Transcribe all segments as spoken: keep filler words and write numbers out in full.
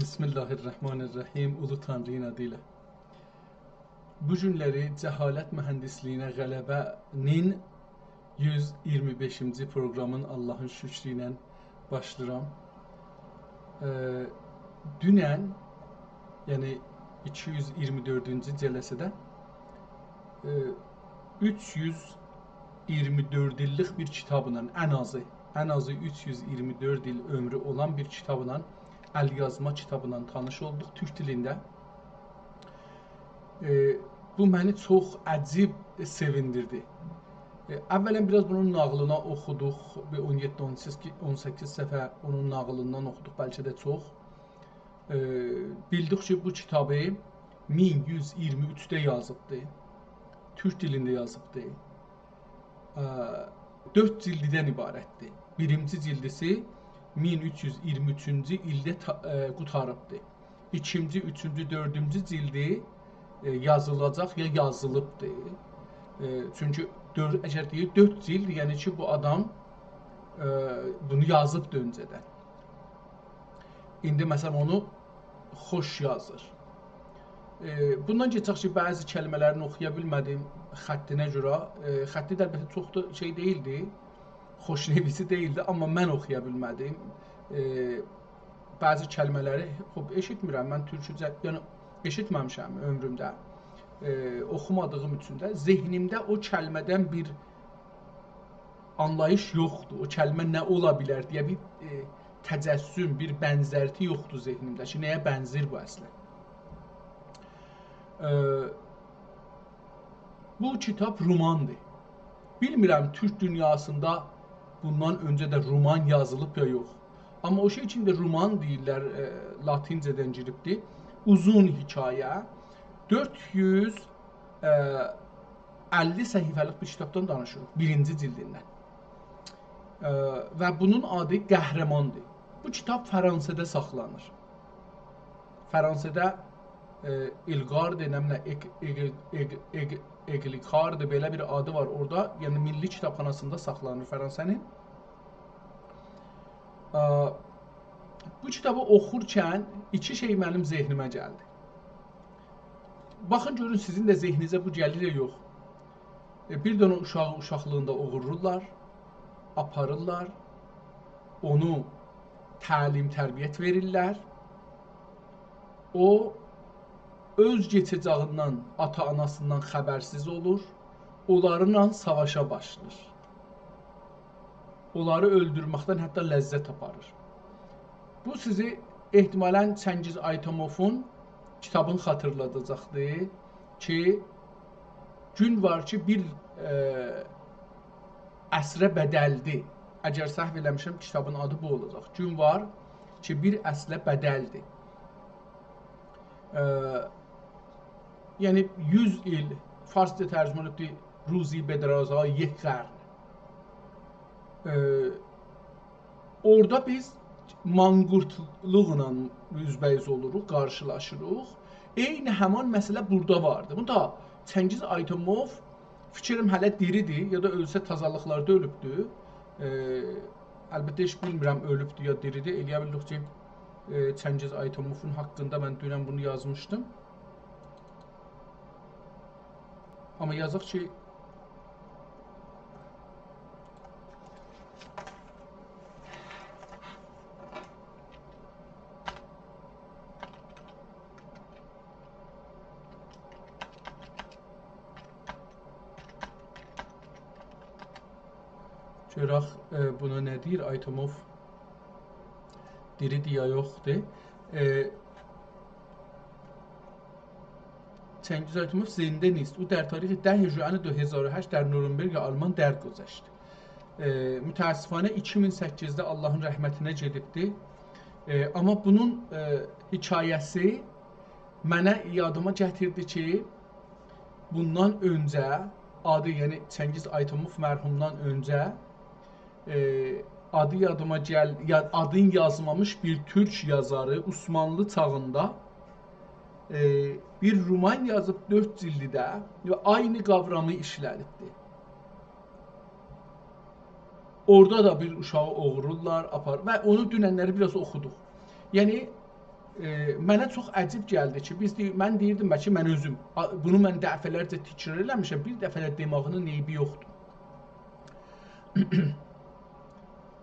بسم الله الرحمن الرحیم. اولو تانری‌نین آدی ایله. بو گونلری جهالت مهندسلیگینه غلبه‌نین یوز ایگیرمی بئشینجی پروگرامین، آللاهین شوکرو ایله باشلاییرام. ائ، دونن، یعنی ایکی یوز ایگیرمی دؤردونجو جلسه‌ده، ائ، اوچ یوز ایگیرمی دؤرد ایللیک بیر کیتابلا، ان آزی، ان آزی اوچ یوز ایگیرمی دؤرد ایل عؤمرو اولان بیر کیتابلا، ال‌یازما کیتابلا تانیش اولدوق تورک دیلینده. ائ، بو منی چوخ عجیب سئویندیردی. ائ، اولاً بیر آز بونون ناغیلینا اوخودوق، بیر اون یئددی، اون سککیز، اون سککیز صفحه اونون ناغیلیندان اوخودوق، بلکه ده چوخ. ائ، بیلدیک کی، بو کیتابی مین یوز ایگیرمی اوچده یازیبدی. تورک دیلینده یازیبدی. ائ، دؤرد جیلددن عبارتدیر. بیرینجی جیلدیسی مین اوچ یوز ایگیرمی اوچونجو ایلده تا-، ائ، قوتاریبدی. ایکینجی، اوچونجو، دؤردونجو جیلدی، ائ، یازیلاجاق یا یازیلیبدی. ائ، چونکی دؤر-، اگر دئییر دؤرد جیلد، یعنی کی، بو آدام، ائ، بونو یازیبدی اؤنجه‌دن. ایندی، مثلا، اونو خوش یازیر. ائ، بوندان کئچک کی، بعضی کلمه‌لرینی اوخویا بیلمه‌دیم خطینه گؤره. ائ، خطی ده البته چوخ دا شئی دئییلدی، خوشنویسی دئییلدی، آمما من اوخویا بیلمه‌دیم. ائ، بعضی کلمه‌لری، خوب، ائشیتمیرم، من تورکوجه، یعنی، ائشیتمه‌میشم عؤمرومده. ائ، اوخومادیغیم اوچون ده ذهنیمده او کلمه‌دن بیر آنلاییش یوخدور. او کلمه نه اولا بیلر دئیه بیر، ائ، تجسم، بیر بنزرتی یوخدور ذهنیمده کی، نه‌یه بنزیر بو اصلا. ائ، بو کیتاب روماندیر. بیلمیرم، تورک دونیاسیندا بوندان اؤنجه ده رومان یازیلیب یا یوخ. آمما او شئی اوچون ده رومان دئییرلر، ائ، لاتینجه‌دن گیریبدی. اوزون حکایه. دؤرد یوز، ائ، اللی صفحه‌لیک بیر کیتابدان دانیشیریق، بیرینجی جیلدیندن. ائ، و بونون آدی قهرماندیر. بو کیتاب فرانسه‌ده ساخلانیر. فرانسه‌ده، ائ، ایلگار دئنن، نه، اگ-، اگ-، اگ-، اگ-، اگلیکاردی، بئله بیر آدی وار. اورادا، یعنی، میللی کیتابخاناسیندا ساخلانیر فرانسه‌نین. ائ، بو کیتابی اوخورکن ایکی شئی منیم ذهنیمه گلدی. باخین، گؤرون، سیزین ده ذهنینیزه بو گلیر یا یوخ. ائ، بیر دنه اوشاغی اوشاقلیغیندا اوغورلورلار، آپاریرلار، اونو تعلیم، تربیت وئریرلر. او، اؤز کئچه‌جه‌ییندن، آتا-آناسیندان خبرسیز اولور، اونلارلا ساواشا باشلاییر. اونلاری اؤلدورمکدن حتی لذت آپاریر. بو سیزی احتمالاً چنگیز آیتوموفون کیتابینی خاطیرلاداجاقدیر کی، گون وار کی، بیر، ائ، عصره بدلدی. اگر سهو ائله‌میشم، کیتابین آدی بو اولاجاق. گون وار کی، بیر عصره بدلدی. ائ، یعنی، یوز ایل، فارسجا ترجمه اولوبدور، روزی به درازای یک قرن. ائ، اورادا بیز مانقورتلوقلا اوزبه‌اوز اولوروق، قارشیلاشیریق. عینی همان مسئله بورادا واردی. بوندا چنگیز آیتوموف، فیکریم، هله دیریدیر، یا دا اؤلسه تازالیقلاردا اؤلوبدور. ائ، البته، هئچ بیلمیرم، اؤلوبدور یا دیریدیر. ائلیه بیلریک کی، ائ، چنگیز آیتوموفون حاقیندا من دونن بونو یازمیشدیم. آمما یازیق کی، گؤرک، ائ، بونا نه دئییر آیتوموف؟ دیریدیر یا یوخدور؟ ائ، چنگیز آیتوموف زنده نیست. او در تاریخ ده ژوئن دو هزار و هشت در نورنبرگ آلمان درگذشت. ائ، متأسفانه ایکی مین سککیزده آللاهین رحمتینه گئدیبدی. ائ، آمما بونون، ائ، حکایه‌سی منه یادیما گتیردی کی، بوندان اؤنجه آدی، یعنی چنگیز آیتوموف مرحومدان اؤنجه، ائ، آدی یادیما گل-، یا-، آدین یازمامیش بیر تورک یازاری عثمانلی چاغیندا، ائ، بیر رومان یازیب دؤرد جیلدده و عینی قاورامی ایشله‌دیبدی. اورادا دا بیر اوشاغی اوغورلورلار، آپار-، و اونو دوننلری بیر آز اوخودوق. یعنی، ائ، منه چوخ عجیب گلدی کی، بیز دئ-، من دئییردیم، بلکه من اؤزوم، آ، بونو من دفعه‌لرجه تکرار ائله‌میشم، بیر دفعه ده دئماغینین عیبی یوخدور.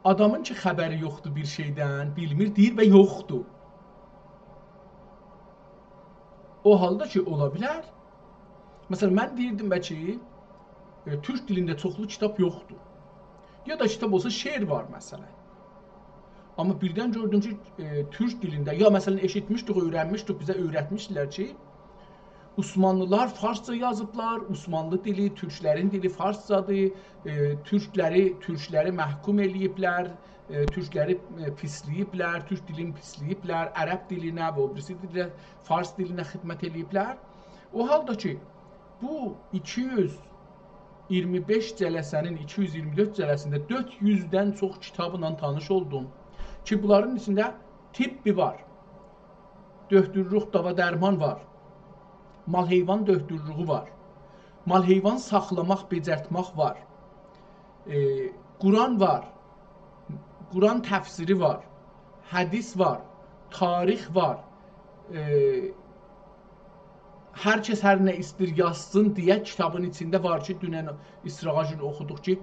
آدامین کی، خبری یوخدور بیر شئیدن، بیلمیر، دئییر و یوخدور. او حالدا کی، اولا بیلر. مثلا، من دئییردیم، بلکه، ائ، تورک دیلینده چوخلو کیتاب یوخدور. یا دا کیتاب اولسا، شعر وار، مثلا. آمما بیردن گؤردوم کی، ائ، تورک دیلینده، یا، مثلا، ائشیتمیشدیک، اؤیرنمیشدیک، بیزه اؤیرتمیشدیلر کی، عثمانلی‌لار فارسجا یازیبلار، عثمانلی دیلی، تورکلرین دیلی فارسجادیر، ائ، تورکلری، تورکلری محکوم ائله‌ییبلر، ائ، تورکلری، ائ، پیسله‌ییبلر، تورک دیلینی پیسله‌ییبلر، عرب دیلینه و او بیریسی دیله، فارس دیلینه خدمت ائله‌ییبلر. او حالدا کی، بو ایکی یوز ایگیرمی بئش جلسه‌نین ایکی یوز ایگیرمی دؤرد جلسه‌سینده دؤرد یوزدن چوخ کیتابلا تانیش اولدوم کی، بونلارین ایچینده طبی وار، دؤکتورلوک، داوا درمان وار، مال حیوان دؤکتورلوگو وار، مال حیوان ساخلاماق، بئجرتمک وار، ائ، قرآن وار، قرآن تفسیری وار، حدیث وار، تاریخ وار، ائ، هر کس هر نه ایستیر یازسین دئیه کیتابین ایچینده وار کی، دونن ایسراغا گون اوخودوق کی،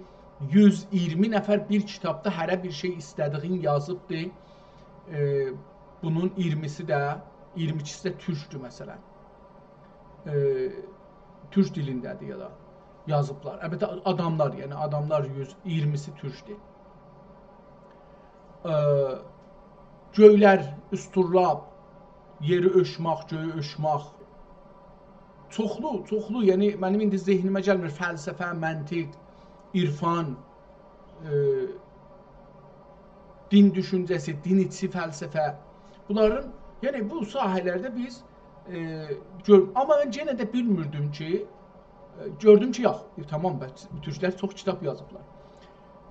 یوز ایگیرمی نفر بیر کیتابدا هره بیر شئی ایسته‌دیگین یازیبدی. ائ، بونون ایگیرمیسی ده، ایگیرمی ایکیسی ده تورکدور، مثلا. ائ، تورک دیلینده‌دیر یا دا یازیبلار. البته، آداملار، یعنی آداملار یوز ایگیرمیسی تورکدور. ائ، گؤیلر اوستورلاب، یئری اؤلچمک، گؤیو اؤلچمک. چوخلو، چوخلو، یعنی منیم ایندی ذهنیمه گلمیر فلسفه، منطق، عرفان، ائ، دین دوشونجه‌سی، دین ایچی فلسفه. بونلارین، یعنی بو ساحه‌لرده بیز، ائ، گؤر-، آمما من یئنه ده بیلمیردیم کی، ائ، گؤردوم کی، یوخ، ائ، تامام، بس، تورکلر چوخ کیتاب یازیبلار.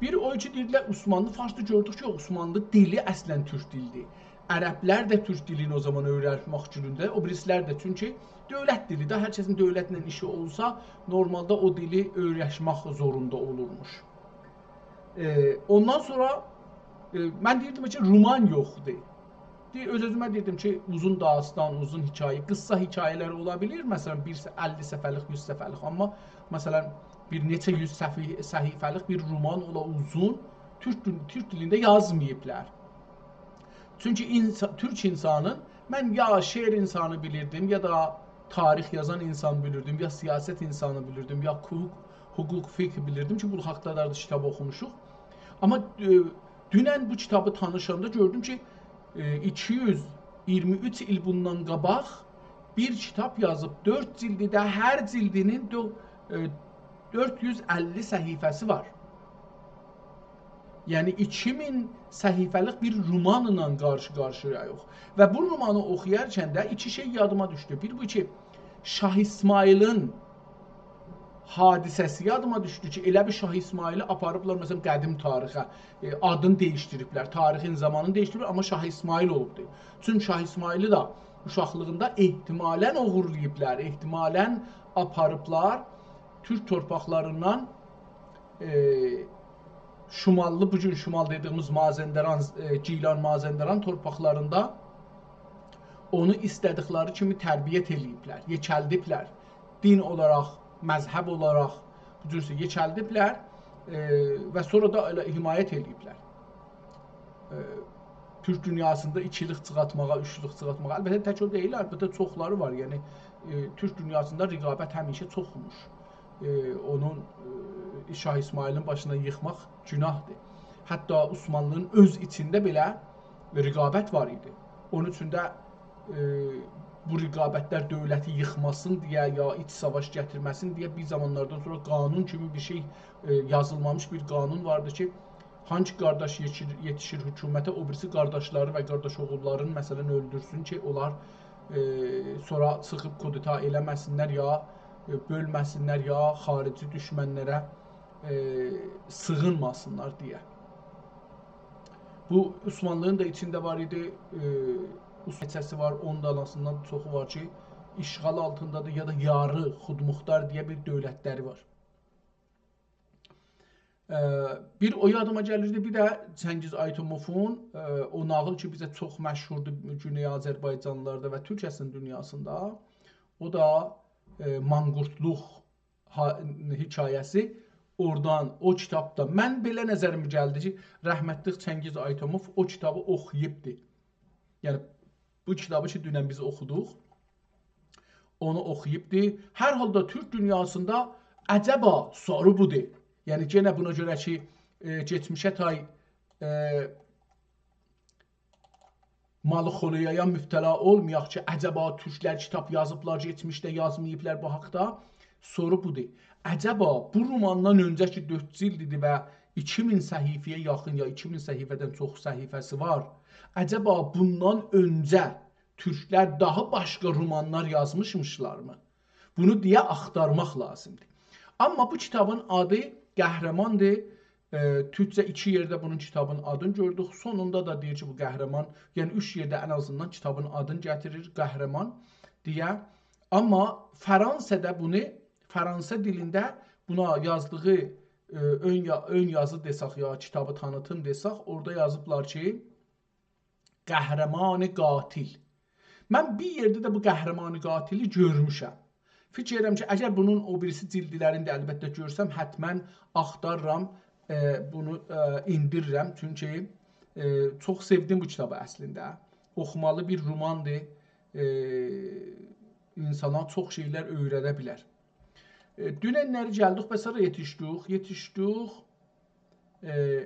بیر او کی، دئییرلر، عثمانلی فارسدیر، گؤردوک کی، یوخ، عثمانلی دیلی اصلا تورک دیلیدیر. عربلر ده تورک دیلینی او زامان اؤیرتمک فیکرینده، او بیریسیلر ده، چونکی دؤولت دیلی ده، هر کسین دؤولتله ایشی اولسا، نورمالدا او دیلی اؤیرشمک زوروندا اولورموش. ائ، اوندان سونرا، ائ، من دئییردیم کی، رومان یوخدور. دئ-، اؤز-اؤزومه دئدیم کی، اوزون داستان، اوزون حکایه، قیسا حکایه‌لر اولا بیلیر، مثلا، بیر ص-، اللی صفحه‌لیک، یوز صفحه‌لیک، آمما، مثلا، بیر نئچه یوز صفحه-، صفحه‌لیک بیر رومان اولا اوزون، تورک دون-، تورک دیلینده یازماییبلار. چونکی اینسا-، تورک اینسانین، من یا شعر اینسانی بیلیردیم، یا دا تاریخ یازان اینسان بیلیردیم، یا سیاست اینسانی بیلیردیم، یا حقوق، حقوق، فقه بیلیردیم کی، بو حاقدا دا کیتاب اوخوموشوق. آمما، ائ، دونن بو کیتابی تانیشاندا گؤردوم کی، ائ، ایکی یوز ایگیرمی اوچ ایل بوندان قاباق بیر کیتاب یازیب، دؤرد جیلدی ده، هر جیلدینین دؤ-، ائ، دؤرد یوز اللی صفحه‌سی وار. یعنی ایکی مین صفحه‌لیک بیر رومانلا قارشی-قارشییایوخ. و بو رومانی اوخویارکن ده ایکی شئی یادیما دوشدو. بیر بو کی، شاه اسماعیلین حادثه‌سی یادیما دوشدو کی، ائله بیل شاه اسماعیلی آپاریبلار، مثلا، قدیم تاریخه، ائ، آدینی دییشدیریبلر، تاریخین زامانینی دییشدیریبلر، آمما شاه اسماعیل اولوبدو. چونکی شاه اسماعیلی ده اوشاقلیغیندا احتمالا اوغورلاییبلار، احتمالا آپاریبلار تورک تورپاقلاریندان، ائ، شماللی، بو گون شمال دئدیگیمیز مازندران، ائ، گیلان، مازندران تورپاقلاریندا اونو ایسته‌دیکلری کیمی تربیت ائله‌ییبلر، یئکلدیبلر. دین اولاراق، مذهب اولاراق بو جورسه یئکلدیبلر، ائ، و سونرا دا ائله حمایت ائله‌ییبلر. ائ، تورک دونیاسیندا ایکیلیک چیخارتماغا، اوچلوک چیخارتماغا. البته، تک او دئییل، البته، چوخلاری وار. یعنی، ائ، تورک دونیاسیندا رقابت همیشه چوخموش. ائ، اونون، ائ، شاه اسماعیلین باشینا ییخماق گوناهدیر. حتی عثمانلی‌نین اؤز ایچینده بئله رقابت وار ایدی. اونون اوچون ده، ائ، بو رقابتلر دؤولتی ییخماسین دئیه، یا ایچ ساواش گتیرمه‌سین دئیه بیر زامانلاردان سونرا قانون کیمی بیر شئی، ائ، یازیلمامیش بیر قانون واردی کی، هانگی قارداش یئتیشیر، یئتیشیر حکومته، او بیریسی قارداشلاری و قارداش اوغوللارینی، مثلا، اؤلدورسون کی، اونلار، ائ، سونرا چیخیب کودتا ائله‌مه‌سینلر یا، ائ، بؤلمه‌سینلر یا خاریجی دوشمنلره، ائ، سیغینماسینلار دئیه. بو عثمانلی‌نین دا ایچینده وار ایدی، ائ، عثمانلی نئچه‌سی وار، اون داناسیندان چوخو وار کی، اشغال آلتیندادیر یا دا یاری خودمختار دئیه بیر دؤولتلری وار. ائ، بیر او یادیما گلیردی، بیر ده چنگیز آیتوموفون، ائ، او ناغیل کی، بیزه چوخ مشهوردور گونئی آذربایجانلاردا و تورک اصلینده دونیاسیندا. او دا، ائ، مانقورتلوق ها-، حکایه‌سی. اورادان، او کیتابدا من بئله نظریمه گلدی کی، رحمتلیک چنگیز آیتوموف او کیتابی اوخویوبدی. یعنی، بو کیتابی کی، دونن بیز اوخودوق، اونو اوخویوبدی. هر حالدا تورک دونیاسیندا عجبا سورو بودور. یعنی، یئنه بونا گؤره کی، ائ، کئچمیشه تای، ائ، مالیخولویایا مبتلا اولمایاق کی، عجبا تورکلر کیتاب یازیبلار، کئچمیشده یازماییبلار بو حاقدا. سورو بودور. عجبا بو روماندان اؤنجه کی دؤرد جیلد ایدی و ایکی مین صفحه‌یه یاخین، یا ایکی مین صفحه‌دن چوخ صفحه‌سی وار. عجبا بوندان اؤنجه تورکلر داها باشقا رومانلار یازمیشمیشلارمی؟ بونو دئیه آختارماق لازیمدیر. آمما بو کیتابین آدی قهرماندیر. ائ، تورکجه ایکی یئرده بونون کیتابین آدینی گؤردوک. سونوندا دا دئییر کی، بو قهرمان، یعنی اوچ یئرده ان آزیندان کیتابین آدینی گتیریر، قهرمان دئیه. آمما فرانسادا بونو، فرانسا دیلینده بونا یازدیغی، ائ، اؤن یا-، اؤن یازی دئسک، یا کیتابی تانیتیم دئسک، اورادا یازیبلار کی، قهرمان قاتل. من بیر یئرده ده بو قهرمان قاتلی گؤرموشم. فیکیر ائدیرم کی، اگر بونون او بیریسی جیلدلرینی ده البته گؤرسم، حتماً آختاریرام، ائ، بونو، ائ، ایندیریرم. چونکی، ائ، چوخ سئودیم بو کیتابی اصلینده. اوخومالی بیر روماندیر. ائ، اینسانا چوخ شئیلر اؤیرده بیلر. ائ، دوننلری گلدیک، بس هارا یئتیشدیک؟ یئتیشدیک، ائ،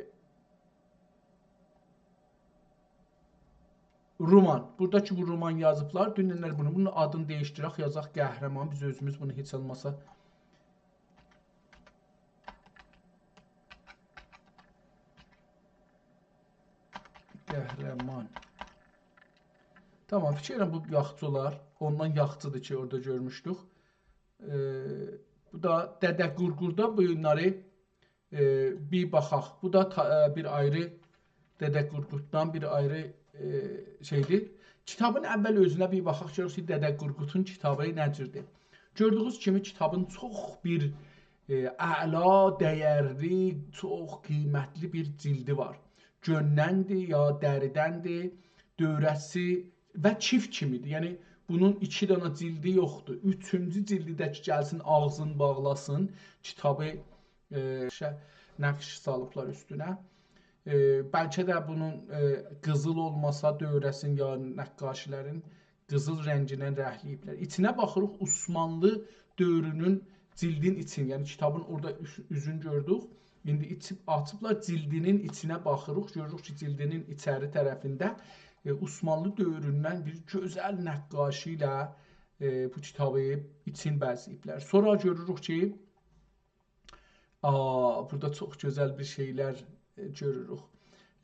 رومان. بورادا کی، بو رومان یازیبلار. دوننلر بونو، بونون آدینی دییشدیرک، یازاق قهرمان. بیز اؤزوموز بونو هئچ اولماسا قهرمان. تامام، فیکیر ائدیرم بو یاخچی اولار. اوندان یاخچیدیر کی، اورادا گؤرموشدوک. ائ، بو دا دده قورقوردا بویونلاری، ائ، بیر باخاق. بو دا تا-، ائ، بیر آیری، دده قورقوردان بیر آیری، ائ، شئیدیر. کیتابین اول اؤزونه بیر باخاق، گؤرک کی، دده قورقودون کیتابی نه جوردور. گؤردویونوز کیمی، کیتابین چوخ بیر، ائ، اعلا دیرلی، چوخ قیمتلی بیر جیلدی وار. گؤندندیر یا دریدندیر، دؤوره‌سی و کیف کیمیدیر. یعنی، بونون ایکی دنه جیلدی یوخدور. اوچونجو جیلدی ده کی، گلسین، آغزینی باغلاسین، کیتابی، ائ، شه-، نقش سالیبلار اوستونه. ائ، بلکه ده بونون، ائ، قیزیل اولماسا، دؤوره‌سین یا نقاشی‌لرین قیزیل رنگینن رنگله‌ییبلر. ایچینه باخیریق، عثمانلی دؤورونون جیلدین ایچین، یعنی کیتابین اورادا اوز-، اوزون گؤردوک. ایندی ایچی-، آچیبلار جیلدینین ایچینه باخیریق. گؤروروک کی، جیلدینین ایچری طرفینده، ائ، عثمانلی دؤوروندن بیر گؤزل نقاشی ایله، ائ، بو کیتابی ایچین بزه‌ییبلر. سونرا گؤروروک کی، آ، بورادا چوخ گؤزل بیر شئیلر، ائ، گؤروروک.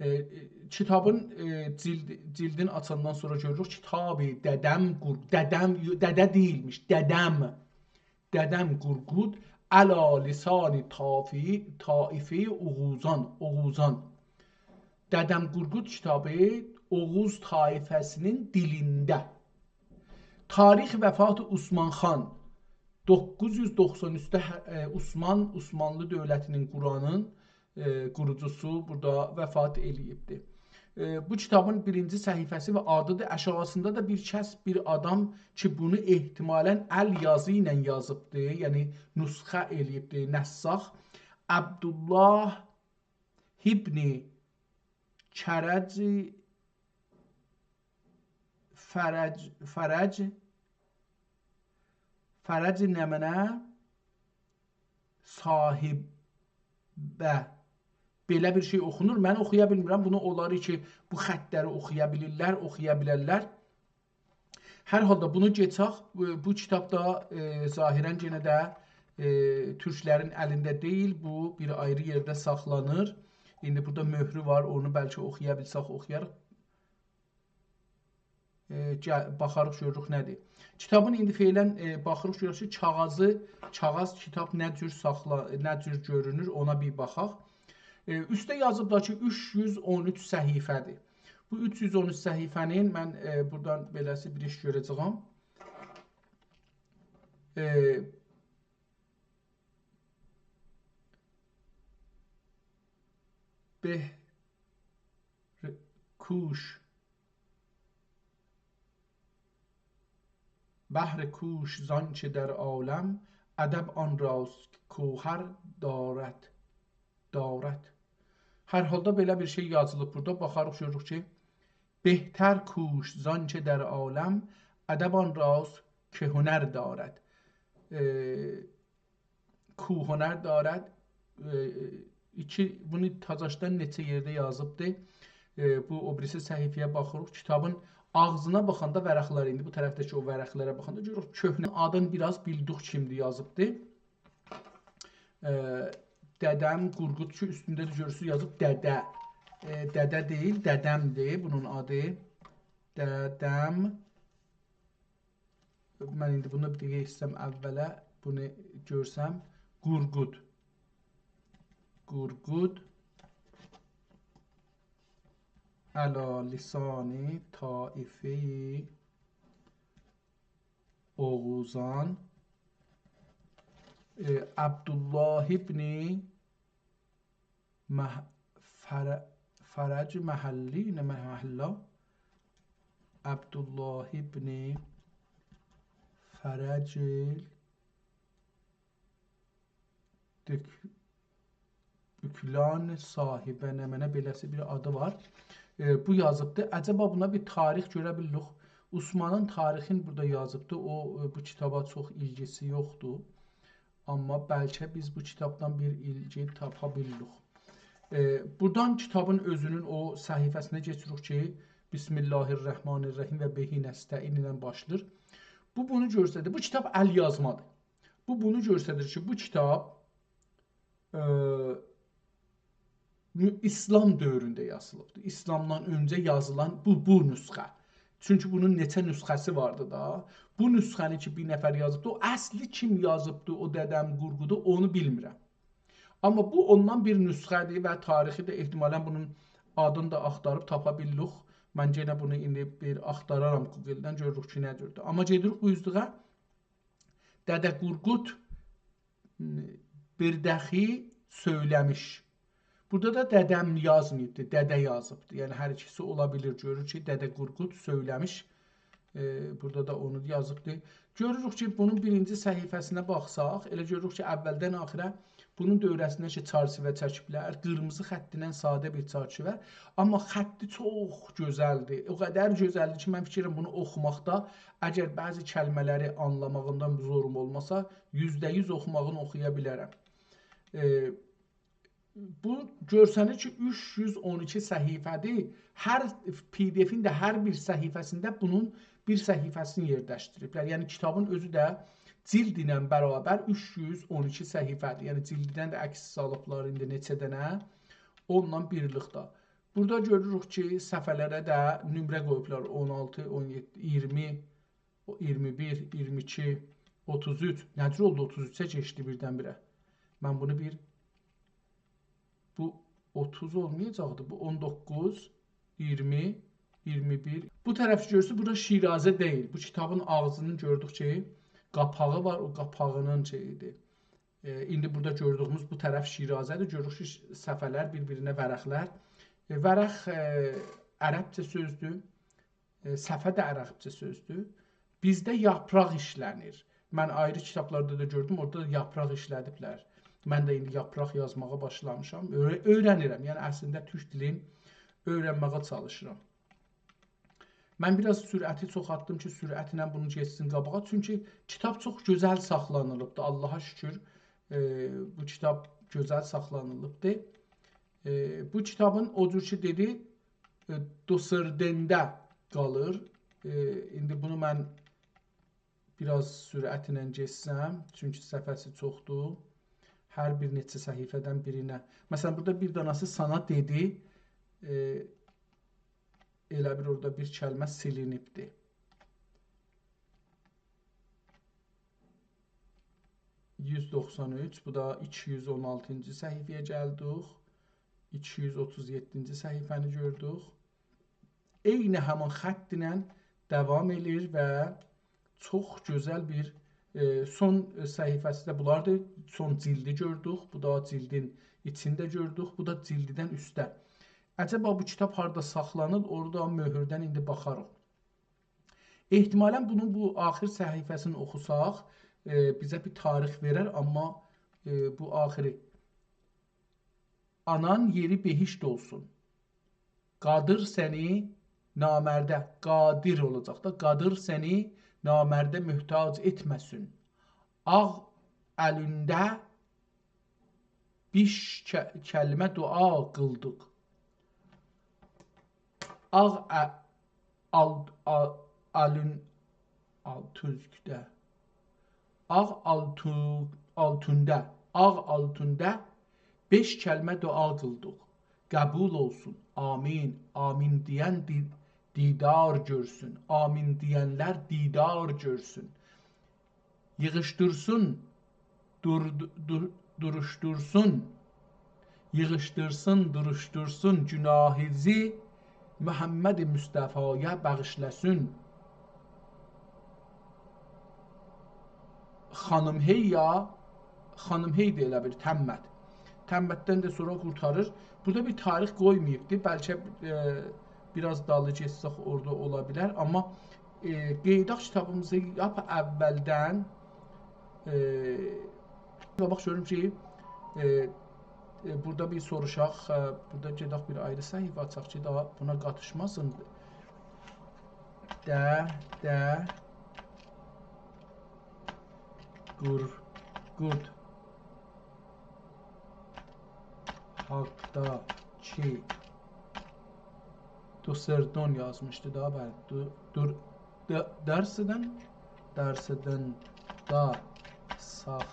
ائ، ائ، کیتابین، ائ، جیلد-، جیلدین آچاندان سونرا گؤروروک کیتابی ددم قور-، ددم، یو-، دده دئییلمیش، ددم. ددم قورقود علی لسان طافی-، طایفه اوغوزان، اوغوزان. ددم قورقود کیتابی اوغوز طایفه‌سینین دیلینده. تاریخ وفات عثمان خان. دوققوز یوز دوخسان اوچده هه-، ائ، عثمان، عثمانلی دؤولتینین قورانین، ائ، قوروجوسو بورادا وفات ائله‌ییبدی. ائ، بو کیتابین بیرینجی صفحه‌سی و آدیدیر. آشاغیسیندا دا بیر کس، بیر آدام کی، بونو احتمالاً ال یازی ایله یازیبدی، یعنی نسخه ائله‌ییبدی، نساخ. عبدالله ابن کرج، فرج، فرج، فرج نمنه صاحبه. بئله بیر شئی اوخونور. من اوخویا بیلمیرم. بونو اونلار کی، بو خطلری اوخویا بیلیرلر، اوخویا بیلرلر. هر حالدا بونو کئچک. بو، بو کیتاب دا، ائ، ظاهراً یئنه ده، ائ، تورکلرین الینده دئییل. بو بیر آیری یئرده ساخلانیر. ایندی بورادا مؤهرو وار، اونو بلکه اوخویا بیلسک اوخویاریق. ائ، گل-، باخاریق، گؤروروک نه‌دیر. کیتابین ایندی فعلاً، ائ، باخیریق، گؤرک کی، کاغاذی، کاغاذ کیتاب نه جور ساخلا-، نه جور گؤرونور، اونا بیر باخاق. ائ، اوسته یازیبلار کی، اوچ یوز اون اوچ صفحه‌دیر. بو اوچ یوز اون اوچ صفحه‌نین من، ائ، بورادان بئله‌سی بیر ایش گؤره‌جه‌یم. ائ، بهر کوش، بهر کوش زان که در عالم، ادب آن راست که گوهر دارد، دارد. هر حالدا بئله بیر شئی یازیلیب بورادا. باخاریق، گؤروروک کی، «بهتر کوش زان که در عالم، ادب آن راست که هنر دارد.» ائ، کو هنر دارد. ائ، ایکی، بونو تاجاشدان نئچه یئرده یازیبدی. ائ، بو او بیریسی صفحه‌یه باخیریق. کیتابین آغزینا باخاندا، ورقلر، ایندی بو طرفده‌کی او ورقلره باخاندا گؤروروک، کؤهنه آدین بیر آز بیلدیک کیمدیر یازیبدی. ائ، ددم قورقود کی، اوستونده ده گؤرورسونوز یازیب دده. ائ، دده دئییل، ددمدیر بونون آدی. ددم. من ایندی بونو بیر دقیقه ایسته‌م اوّله، بونو گؤرسم. قورقود. قورقود. علی لسان طایفه‌ی اوغوزان. ائ، عبدالله ابن مح-، فر-، فرج محلی، نه مح-، محلا؟ عبدالله ابن فرج ال-، دک-، دکلان صاحبه، نمنه بئله‌سی بیر آدی وار. ائ، بو یازیبدی. عجبا بونا بیر تاریخ گؤره بیللیک؟ عثمانین تاریخین بورادا یازیبدی. او، ائ، بو کیتابا چوخ ایلگیسی یوخدور. آمما بلکه بیز بو کیتابدان بیر ایلگی تاپا بیللیک. ائ، بورادان کیتابین اؤزونون او صفحه‌سینه کئچیریک کی، «بسم الله الرحمن الرحیم و به نستعین» ایله باشلاییر. بو بونو گؤستریر. بو کیتاب ال‌یازمادیر. بو بونو گؤستریر کی، بو کیتاب، ائ، مو-، ایسلام دؤورونده یازیلیبدیر. ایسلامدان اؤنجه یازیلان بو، بو نسخه. چونکی بونون نئچه نسخه‌سی واردی دا. بو نسخه‌نی کی، بیر نفر یازیبدی، او اصلی کیم یازیبدی، او ددم قورقودو، اونو بیلمیرم. آمما بو اوندان بیر نسخه‌دیر و تاریخی ده احتمالاً بونون آدینی دا آختاریب تاپا بیللیک. من یئنه بونو ایندی بیر آختارارام گوگلدن، گؤروروک کی، نه جوردور. آمما گئدیریک بو اوزلوغه. دده قورقود بیر دخی سؤیله‌میش. بورادا دا ددم یازماییبدی، دده یازیبدی. یعنی هر ایکیسی اولا بیلیر، گؤرور کی، دده قورقود سؤیله‌میش. ائ، بورادا دا اونو یازیبدی. گؤروروک کی، بونون بیرینجی صفحه‌سینه باخساق، ائله گؤروروک کی، اوّلدن آخیرا بونون دؤوره‌سینده کی، چرچیوه چکیبلر، قیرمیزی خط ایله ساده بیر چرچیوه، آمما خطی چوخ گؤزلدیر. او قدر گؤزلدیر کی، من فیکر ائدیرم بونو اوخوماقدا، اگر بعضی کلمه‌لری آنلاماغیندا زوروم اولماسا، یوزده یوز اوخوماغینی اوخویا بیلرم. ائ، بو گؤرسنیر کی، اوچ یوز اون ایکی صفحه‌دیر. هر پی دی افین ده هر بیر صفحه‌سینده بونون بیر صفحه‌سینی یئرلشدیریبلر. یعنی کیتابین اؤزو ده جلد ایله برابر اوچ یوز اون ایکی صفحه‌دیر. یعنی جلددن ده عکس سالیبلار ایندی نئچه دنه. اونونلا بیرلیکده. بورادا گؤروروک کی، صفحه‌لره ده نمره قویوبلار. اون آلتی، اون یئددی، اییرمی، او اییرمی بیر، اییرمی ایکی، اوتوز اوچ. نه جور اولدو اوتوز اوچه کئچدی بیردن-بیره؟ من بونو بیر، بو اوتوز اولمایاجاقدی. بو اون دوققوز، اییرمی، اییرمی بیر. بو طرف گؤرورسونوز، بورا شیرازه دئییل. بو کیتابین آغزینی گؤردوک کی، قاپاغی وار، او قاپاغینین شئییدی. ائ، ایندی بورادا گؤردویوموز بو طرف شیرازه‌دیر. گؤروروک کی، صفحه‌لر بیر-بیرینه، ورقلر. ائ، ورق، ائ، عربجه سؤزدور. ائ، صفحه ده عربجه سؤزدور. بیزده یاپراق ایشله‌نیر. من آیری کیتابلاردا دا گؤردوم، اورادا دا یاپراق ایشله‌دیبلر. من ده ایندی یاپراق یازماغا باشلامیشام. اؤیره-، اؤیره‌نیرم. یعنی، اصلینده تورک دیلین اؤیرنمه‌یه چالیشیرام. من بیر آز سرعتی چوخالتدیم کی، سرعتله بونو گئتسین قاباغا. چونکی کیتاب چوخ گؤزل ساخلانیلیبدیر. آللاها شوکور، ائ، بو کیتاب گؤزل ساخلانیلیبدیر. ائ، بو کیتابین، او جور کی دئدی، ائ، دوسردنده قالیر. ائ، ایندی بونو من بیر آز سرعتله گئتسم، چونکی صفحه‌سی چوخدور. هر بیر نئچه صفحه‌دن بیرینه. مثلا، بورادا بیر داناسی «سانا دئدی»، ائ، ائله بیل اورادا بیر کلمه سیلینیبدیر. یوز دوخسان اوچ، بو دا ایکی یوز اون آلتینجی صفحه‌یه گلدیک. ایکی یوز اوتوز یئددینجی صفحه‌نی گؤردوک. عینی همین خط ایله داوام ائله‌ییر و چوخ گؤزل بیر، ائ، سون صفحه‌سی ده بولاردیر. سون جلدی گؤردوک. بو دا جلدین ایچینده گؤردوک. بو دا جیلددن اوسته. عجبا بو کیتاب هاردا ساخلانیر؟ اورادا مؤهوردن ایندی باخاریق. احتمالاً بونون بو آخر صفحه‌سینی اوخوساق، ائ، بیزه بیر تاریخ وئرر، آمما، ائ، بو آخری. آنان یئری بهشت اولسون. قادیر سنی نامرده، قادیر اولاجاق دا، قادیر سنی نامرده محتاج ائتمه‌سین. آغ الینده بئش ک-، کلمه دعا قیلدیق. آغ ا-، آل-، آ-، آلون-، آلتوزکده. آغ آلتو-، آلتوندا، آغ آلتوندا بئش کلمه دعا قیلدیق. قبول اولسون. آمین. آمین دئین دی-، دیدار گؤرسون. آمین دئینلر دیدار گؤرسون. ییغیشدیرسین، دور-، دور-، دوروشدورسون. ییغیشدیرسین، دوروشدورسون، گوناهیزی محمد مصطفایا باغیشلاسین. خانیم هی یا، خانیم هی ده ائله بیر تمّت. تمّتدن ده سونرا قورتاریر. بورادا بیر تاریخ قویماییبدی. بلکه، ائ، بیر آز دالی گئتسک اورادا اولا بیلر. آمما، ائ، قئییداق کیتابیمیزی لاپ اولدن، ائ، باخ گؤروم کی، ائ، ائ، بورادا بیر سوروشاق، ائ، بورادا گئدک بیر آیری صفحه آچاق کی، داها بونا قاتیشماسین. دده قورقود حاقدا کی، دوسردون یازمیشدی دا، بلی. دو-، دور-، د-، درسدن، درسدن دا ساخلانیلیر،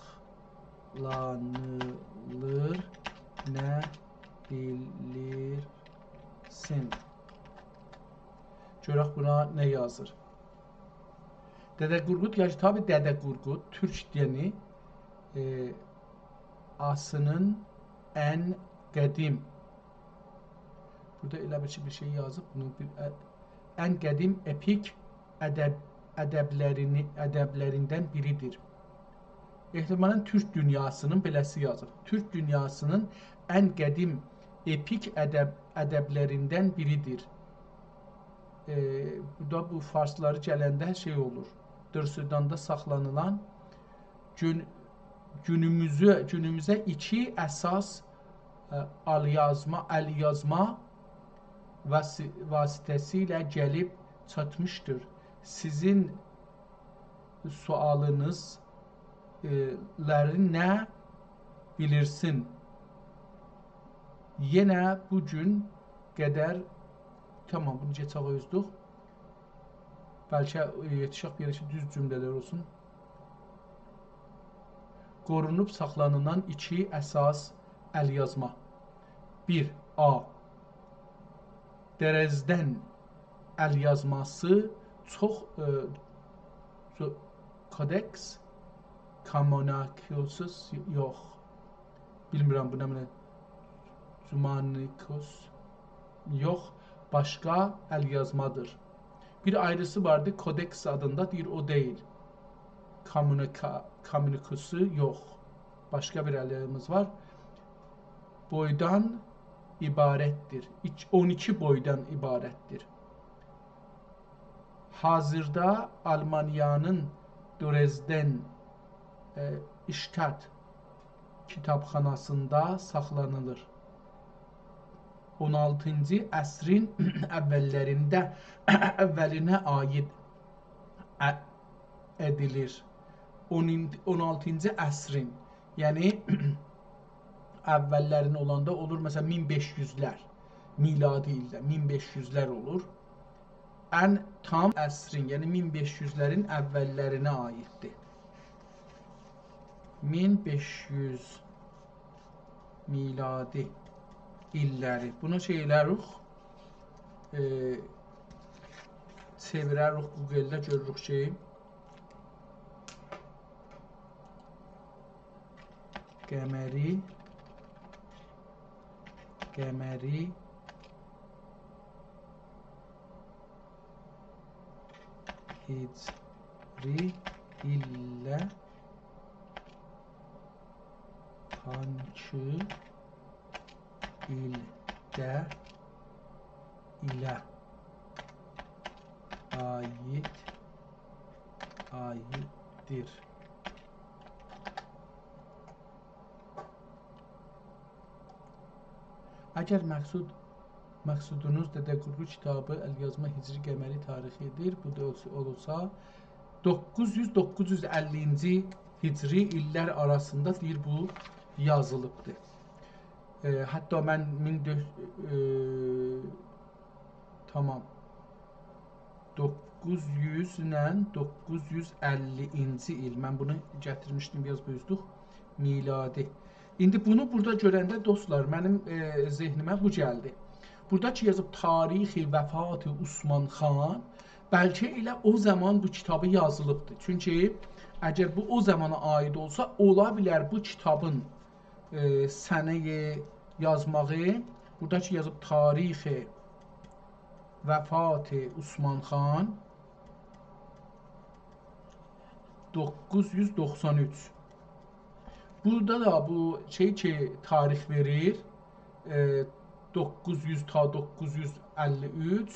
نه بیلیرسین؟ گؤرک بونا نه یازیر. دده قورقود، یعنی طبیعی دده قورقود، تورک دینی، ائ، آسی‌نین ان قدیم. بورادا ائله بیر شئی، بیر شئی یازیب، بونون بیر، ا-، ان قدیم اپیک ادب، ادبلرینی، ادبلریندن بیریدیر. احتمالاً تورک دونیاسی‌نین، بئله‌سی یازیب. تورک دونیاسی‌نین ان قدیم اپیک ادب، ادبلریندن بیریدیر. ائ، بو دا بو فارسلاری گلنده شئی اولور. درسداندا ساخلانیلان گون-، گونوموزو-، گونوموزه ایکی اساس، ائ، الیازما، الیازما واسی-، واسطه‌سیله گلیب چاتمیشدیر. سیزین سؤالینیز، ائ، لری نه بیلیرسین؟ یئنه بو گون قدر، تامام، بونو گئچک اوزدوق. بلکه، ائ، یئتیشک بیر یئره کی، دوز جمله‌لر اولسون. قورونوب ساخلانیلان ایکی اساس الیازما. بیر، آ. درزدن الیازماسی چوخ، ائ، چو-، کودکس کامونیکوسوس یوخ. بیلمیرم بو نه معنی. جومانیکوس یوخ، باشقا الیازمادیر. بیر آیریسی واردی، کودکس آدیندا، دئییر، او دئییل. کامونیکا-، کامونیکوسو یوخ. باشقا بیر الیازمامیز وار. بویدان عبارتدیر. ایک-، اون ایکی بویدان عبارتدیر. حاضردا آلمانیانین درزدن، ائ، شتات کیتابخاناسیندا ساخلانیلیر. اون آلتینجی عصرین اوللرینده، اولینه عاید ا-، ائدیلیر. اون، اون آلتینجی عصرین، یعنی اوللرین اولاندا اولور، مثلا، مین بئش یوزلر، میلادی ایلده مین بئش یوزلر اولور. ان تام عصرین، یعنی مین بئش یوزلرین اوللرینه عایددیر. مین بئش یوز میلادی ایللری. بونو شئی ائله‌روخ، ائ، چئویره‌روخ گوگلده، گؤروروک کی، قمری، قمری هجری ایلله هانکی ایلده ایله عاید، عایددیر. اگر مقصود، مقصودونوز دده قورقو کیتابی، الیازما هجری قمری تاریخی‌دیر، بو دا اولسا، اولسا، دوققوز یوز، دوققوز یوز اللینجی هجری ایللر آراسیندا دئییر بو یازیلیبدیر. ائ، حتی من مین دؤرد، ائ، تامام. دوققوز یوز ایله دوققوز یوز اللینجی ایل. من بونو گتیرمیشدیم، بیر آز بوزدوق. میلادی. ایندی بونو بورادا گؤرنده، دوستلار، منیم، ائ، ذهنیمه بو گلدی. بورادا کی یازیب تاریخ وفات عثمان خان، بلکه ائله او زامان بو کیتابی یازیلیبدی. چونکی اگر بو او زامانا عاید اولسا، اولا بیلر بو کیتابین، ائ، سنه‌ی یازماغی، بورادا کی یازیب تاریخ وفات عثمان خان، دوققوز یوز دوخسان اوچ. بورادا دا بو شئی کی تاریخ وئریر، ائ، دوققوز یوز تا دوققوز یوز اللی اوچ.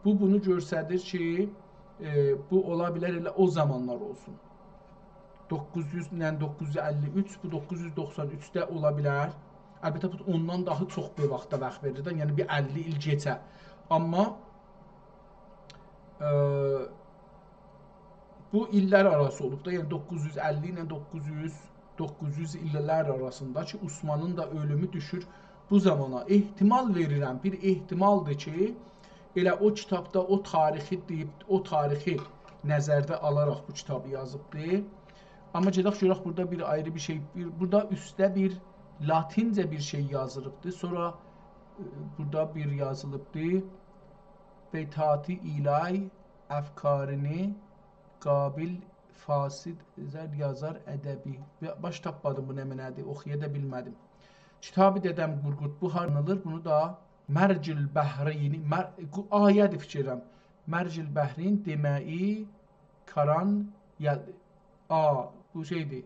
بو بونو گؤستریر کی، ائ، بو اولا بیلر ائله او زامانلار اولسون. دوققوز یوز ایله دوققوز یوز اللی اوچ، بو دوققوز یوز دوخسان اوچ ده اولا بیلر. البته، بو اوندان داها چوخ بیر واختا واخت وئریر ده، یعنی بیر اللی ایل کئچه. آمما، ائ، بو ایللر آراسی اولوب دا، یعنی دوققوز یوز اللی ایله دوققوز یوز، دوققوز یوز ایللر آراسیندا کی، عثمانین دا اؤلومو دوشور بو زامانا. احتمال وئریرم، بیر احتمالدیر کی، ائله او کیتابدا او تاریخی دئییب، او تاریخی نظرده آلاراق بو کیتابی یازیبدی. آمما گئدک گؤرک، بورادا بیر آیری بیر شئی، بیر، بورادا اوستده بیر لاتینجه بیر شئی یازیلیبدی. سونرا، ائ، بورادا بیر یازیلیبدی. بیتاتی ایلای افکارینی قابل فاسد زر یازار ادبی. و باش تاپمادیم بو نمنه‌دیر، اوخویا دا بیلمه‌دیم. کیتابی دده‌م قورقود، بو هاردا یازیلیر، بونو دا مرج البحرینی، مر-، قو-، آیه‌دیر فیکر ائلیرم. مرج البحرین دئمه‌یی کاران یل-، آ، بو شئیدیر.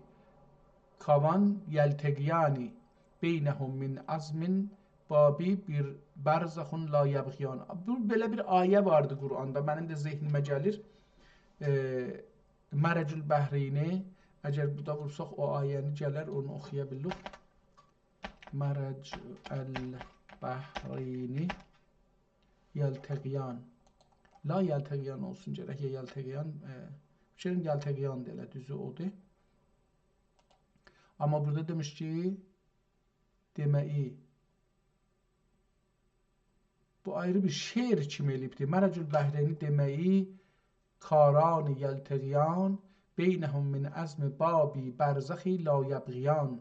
کاوان یلتقیانی بینهم من عظم بابی بر-، برزخ لا یبغیان. بو، بئله بیر آیه واردی قرآندا، منیم ده ذهنیمه گلیر. ائ، مرج البحرینی، اگر بورادا وورساق، او آیه‌نی گلر، اونو اوخویا بیلیریک. مرج البحرینی یلتقیان. لا یلتقیان اولسون گرک، یا یلتقیان، ائ، فیکریم یلتقیان دا ائله دوزو اودور. آمما بورادا دئمیش کی، دئمه‌یی. بو آیری بیر شعر کیمی ائله‌ییبدیر. مرج البحرینی دئمه‌یی، کاران یلتقیان، بینهم من عظم بابی برزخی لا یبغیان.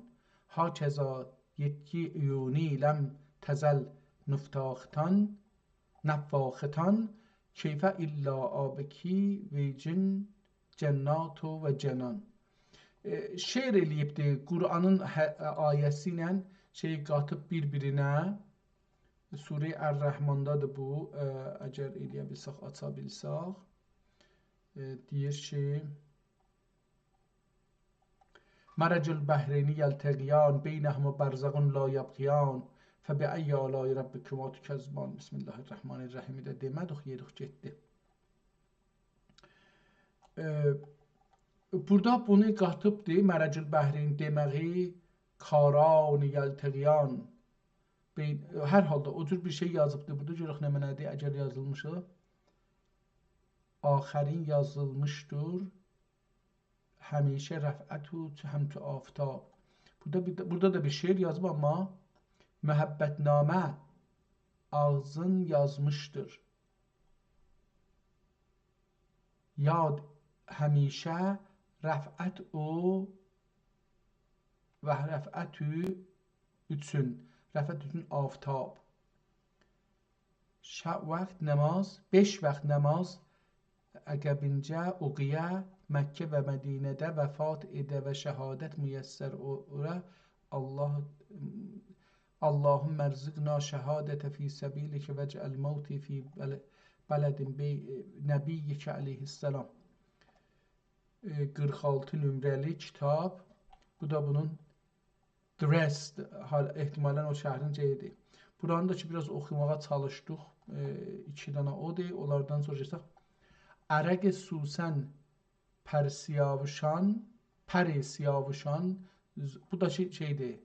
هکذا یتکی عیونی لم تزل نفتاختان، نفاختان، کیف الا آبکی ویجن جنات و جنان. ائ، شعر ائله‌ییبدی، قرآنین هه-، آیه‌سی ایله شئیی قاتیب بیر-بیرینه. سوره‌ی الرحماندادیر بو، ائ، اگر ائله‌یه بیلسک، آچا بیلسک. ائ، دئییر کی، مرج البحرین یلتقیان، بینهما برزخ لا یبغیان، فبأی آلاء ربکما تکذبان. بسم الله الرحمن الرحیم ده دئمه‌دیک، یئریخ گئتدی. ائ، بورادا بونو قاتیبدی، مرج البحرین دئمه‌یی، کاران یلتقیان. بین-، هر حالدا او جور بیر شئی یازیبدی. بورادا گؤرک نمنه‌دیر، اگر یازیلمیشی. آخرین یازیلمیشدیر. همیشه رفعت او چه همچو آفتاب. بورادا بیر، بورادا دا بیر شعر یازیب، آمما محبت‌نامه آغزین یازمیشدیر. یاد همیشه رفعت او و رفعت او اوچون، رفعت اوچون آفتاب. شب وقت نماز، بئش وقت نماز عقبینجه اوقویا، مکه و مدینه‌ده وفات ائده و شهادت میسر او-، اولا. الله، اللهم ارزقنا شهادة فی سبیلک واجعل موتی فی بل-، بلد بی-، نبیک علیه السلام. ائ، قیرخ آلتی نمره‌لی کیتاب. بو دا بونون Dresden، حال-، احتمالاً او شهرین شئییدیر. بورانی دا کی، بیر آز اوخوماغا چالیشدیق. ائ، ایکی دنه اودور. اونلاردان سونرا گئتسک. عرق سوسن پر سیاوشان، پر سیاوشان، ز-، بو دا شئی، شئیدیر،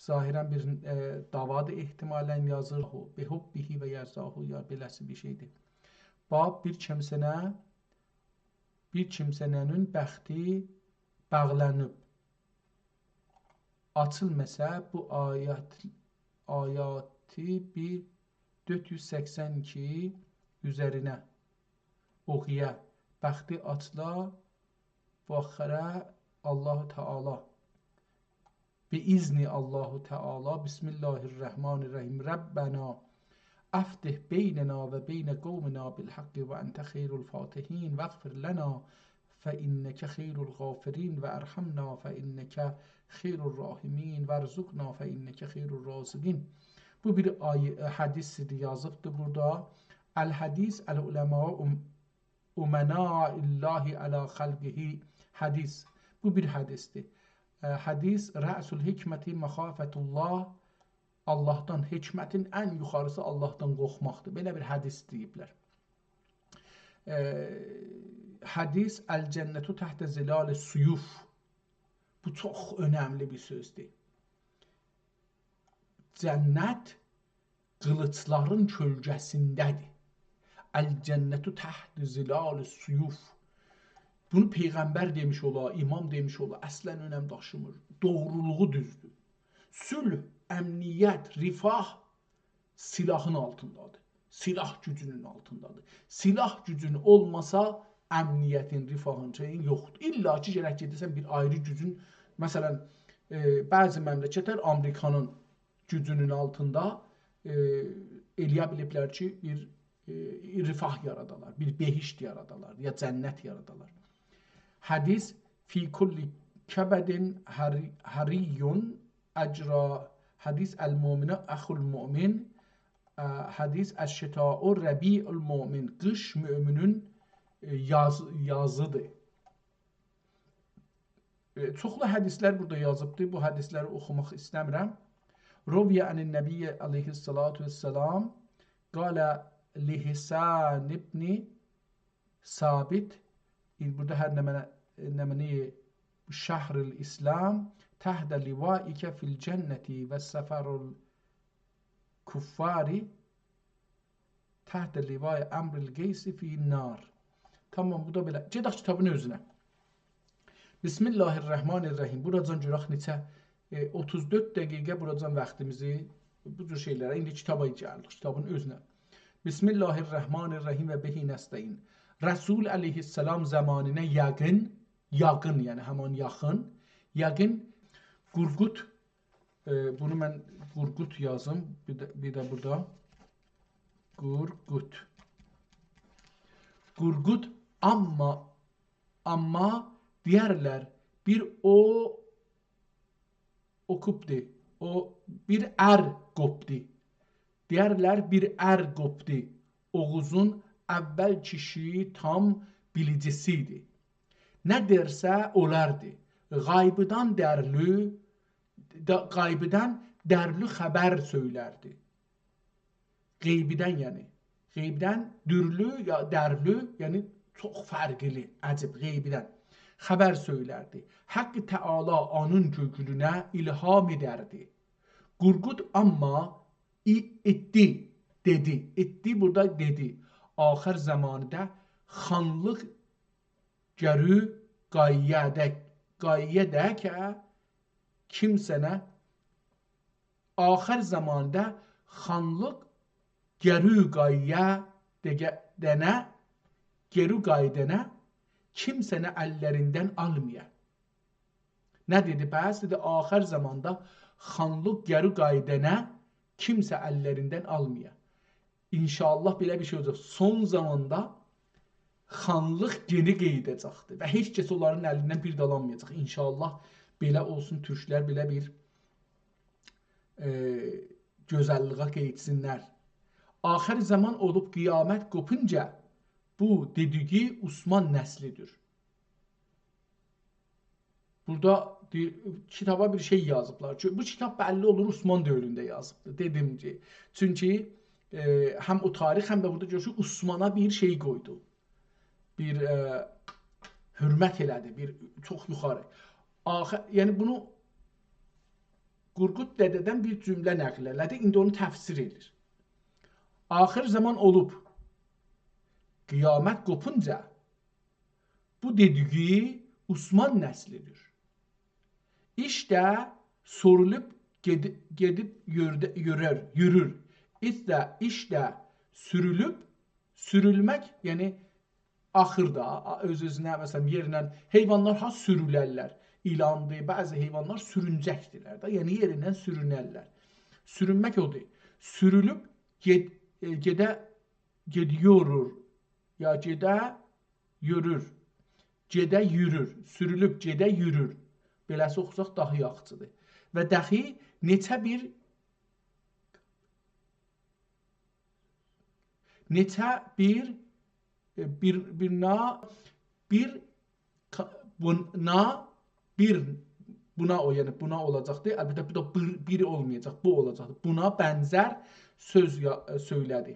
ظاهراً بیر، ائ، دعوادیر احتمالاً یازیر. به حبه و یرضاه، یا بئله‌سی بیر شئیدیر. باب، بیر کیمسه‌نه، بیر کیمسه‌نه‌نین بختی باغلانیب آچیلماسا، بو آیات، آیاتی بیر دؤرد یوز سکسن ایکی اوزرینه اوخویا، بختی آچیلا، باخارا الله تعالی. بإذن الله تعالی. بسم الله الرحمن الرحیم. ربنا افتح بیننا و بین قومنا بالحق و انت خیر الفاتحین، واغفر لنا فإنک خیر الغافرین و ارحمنا فإنک خیر الراحمین و ارزقنا فإنک خیر الرازقین. بو بیر آی-، حدیثدیر، یازیبدیر بورادا. الحدیث، العلماء ام-، امناء الله علی خلقه. حدیث. بو بیر حدیثدیر. اه، حدیث، رأس الحکمة مخافة الله. اللهدان، حکمتین ان یوخاریسی اللهدان قورخماقدیر. بئله بیر حدیث دئییبلر. اه، حدیث، الجنة تحت ظلال السیوف. بو چوخ اؤنملی بیر سؤزدور. جنت قیلیجلارین کؤلگه‌سینده‌دیر. الجنة تحت ظلال السیوف. بونو پیغمبر دئمیش اولا، امام دئمیش اولا، اصلاً اؤنم داشیمیر. دوغرولوغو دوزدور. صلح، امنیت، رفاه سلاحین آلتیندادیر. سلاح گوجونون آلتیندادیر. سلاح گوجون اولماسا، امنیتین، رفاهین، شئیین یوخدور. الا کی، گرک گئده‌سن بیر آیری گوجون، مثلاً، ائ، بعضی مملکتلر آمریکانین گوجونون آلتیندا، ائ، ائلیه بیلیبلر کی، بیر، ائ، رفاه یارادالار، بیر بهشت یارادالار، یا جنت یارادالار. حدیث، فی کل کبد حری-، حری اجری. حدیث، المؤمن اخو المؤمن. اه، حدیث، الشتاء ربیع المؤمن. قیش مؤمنون، ائ، یاز-، یازیدیر. ائ، چوخلو حدیثلر بورادا یازیبدیر. بو حدیثلری اوخوماق ایسته‌میرم. روی عن النبی علیه الصلاة والسلام قال لحسان ابن ثابت، ائ، بورادا هر نمنه، نمنه شهر الاسلام تحت لوائک فی الجنة و سفر الکفار تحت لواء عمرو القیس فی النار. تامام، بو دا بئله. گئدک کیتابین اؤزونه. بسم الله الرحمن الرحیم. بوراجان گؤرک نئچه، ائ، اوتوز دؤرد دقیقه بوراجان واختیمیزی بو جور شئیلره، ایندی کیتابا گلدیک، کیتابین اؤزونه. بسم الله الرحمن الرحیم و به نستعین. رسول علیه السلام زامانینا یاقین، یاقین، یعنی همان یاخین، یاقین قورقود، ائ، بونو من قورقود یازیم، بیر ده، بیر ده بورادا قورقود. قورقود، آمما، آمما دئیرلر، بیر او، او قوپدو، او بیر ار قوپدو. دئیرلر، بیر ار قوپدو. اوغوزون اول کیشی تام بیلیجیسی ایدی. نه دئرسه اولاردی. غیبیدن درلو، دا-، غیبیدن درلو خبر سؤیلردی. غیبیدن، یعنی. غیبیدن دورلو یا درلو، یعنی چوخ فرقلی، عجیب، غیبیدن خبر سؤیلردی. حق تعالی اونون گؤیلونه الهام ائدردی. قورقود آمما ای-، ایتدی، دئدی. ایتدی بورادا دئدی. آخر زاماندا خانلیق گرو قاییه ده، قاییه ده که کیمسه‌نه آخر زاماندا خانلیق گرو قاییه دگه-، دنه، گرو قاییدنه کیمسه‌نی اللریندن آلمایا. نه دئدی پس؟ دئدی، آخر زاماندا خانلیق گرو قاییدنه کیمسه اللریندن آلمایا. انشاءالله بئله بیر شئی اولاجاق. سون زاماندا خانلیق گئنه قاییداجاقدیر و هئچ کس اونلارین الیندن بیر ده آلانمایاجاق. انشاءالله بئله اولسون، تورکلر بئله بیر، ائ، گؤزللیگه قاییتسینلار. آخر زامان اولوب قیامت قوپونجا بو دئدیگی عثمان نسلیدیر. بورادا دئییر، کیتابا بیر شئی یازیبلار. چو-، بو کیتاب بللی اولور عثمان دؤورونده یازیبدیر. دئدیم کی، چونکی، ائ، هم او تاریخ، هم ده بورادا گؤرور کی، عثمانا بیر شئی قویدو. بیر، ائ، حرمت ائله‌دی، بیر چوخ یوخاری. آخی، یعنی بونو قورقود دده‌دن بیر جمله نقل ائله‌دی، ایندی اونو تفسیر ائدیر. آخر زامان اولوب، قیامت قوپونجا بو دئدیگی عثمان نسلی‌دیر. ایش ده سورولوب گئدی-، گئدیب یؤرده-، یؤرر، یورور. ایت ده، ایش ده سورولوب، سورولمک، یعنی آخیر دا، آ-، اؤز-اؤزونه، مثلا، یئرله حیوانلار ها سورولرلر. ایلاندیر، بعضی حیوانلار سورونجکدیرلر ده، یعنی یئریندن سورونرلر. سورونمک اودور. سورولوب گئد-، ائ، گئده، گئدیورور، یا گئده یورور. گئده یورور. سورولوب گئده یورور. بئله‌سی اوخوساق داها یاخشیدیر. و دخی نئچه بیر، نئچه بیر، ائ، بیر، بیر نا، بیر کا-، بونا، بیر، بونا او، یعنی بونا اولاجاقدیر. البته، بو دا بیر، بیر اولمایاجاق، بو اولاجاقدیر. بونا بنزر سؤز یا-، ائ، سؤیله‌دی.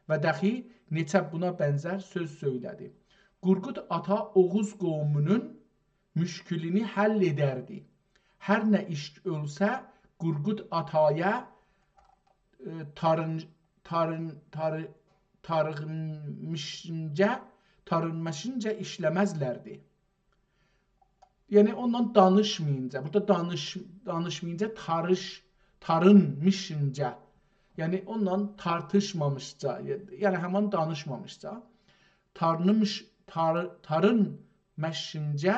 و دخی نئچه بونا بنزر سؤز سؤیله‌دی. قورقود آتا اوغوز قومونون مشکلینی حل ائدردی. هر نه ایش اولسا، قورقود آتایا، ائ، تارین-، تارین-، تاری-، تارینمیشینجا، تارینمیشینجا ایشله‌مزلردی. یعنی، اوننان دانیشمایینجا، بورادا دانیش-، دانیشمایینجا، تاریش-، تارینمیشینجا، یعنی اوننان تارتیشمامیشجا، یعنی همان دانیشمامیشجا، تارینمیش-، تار-، تارینمیشینجا،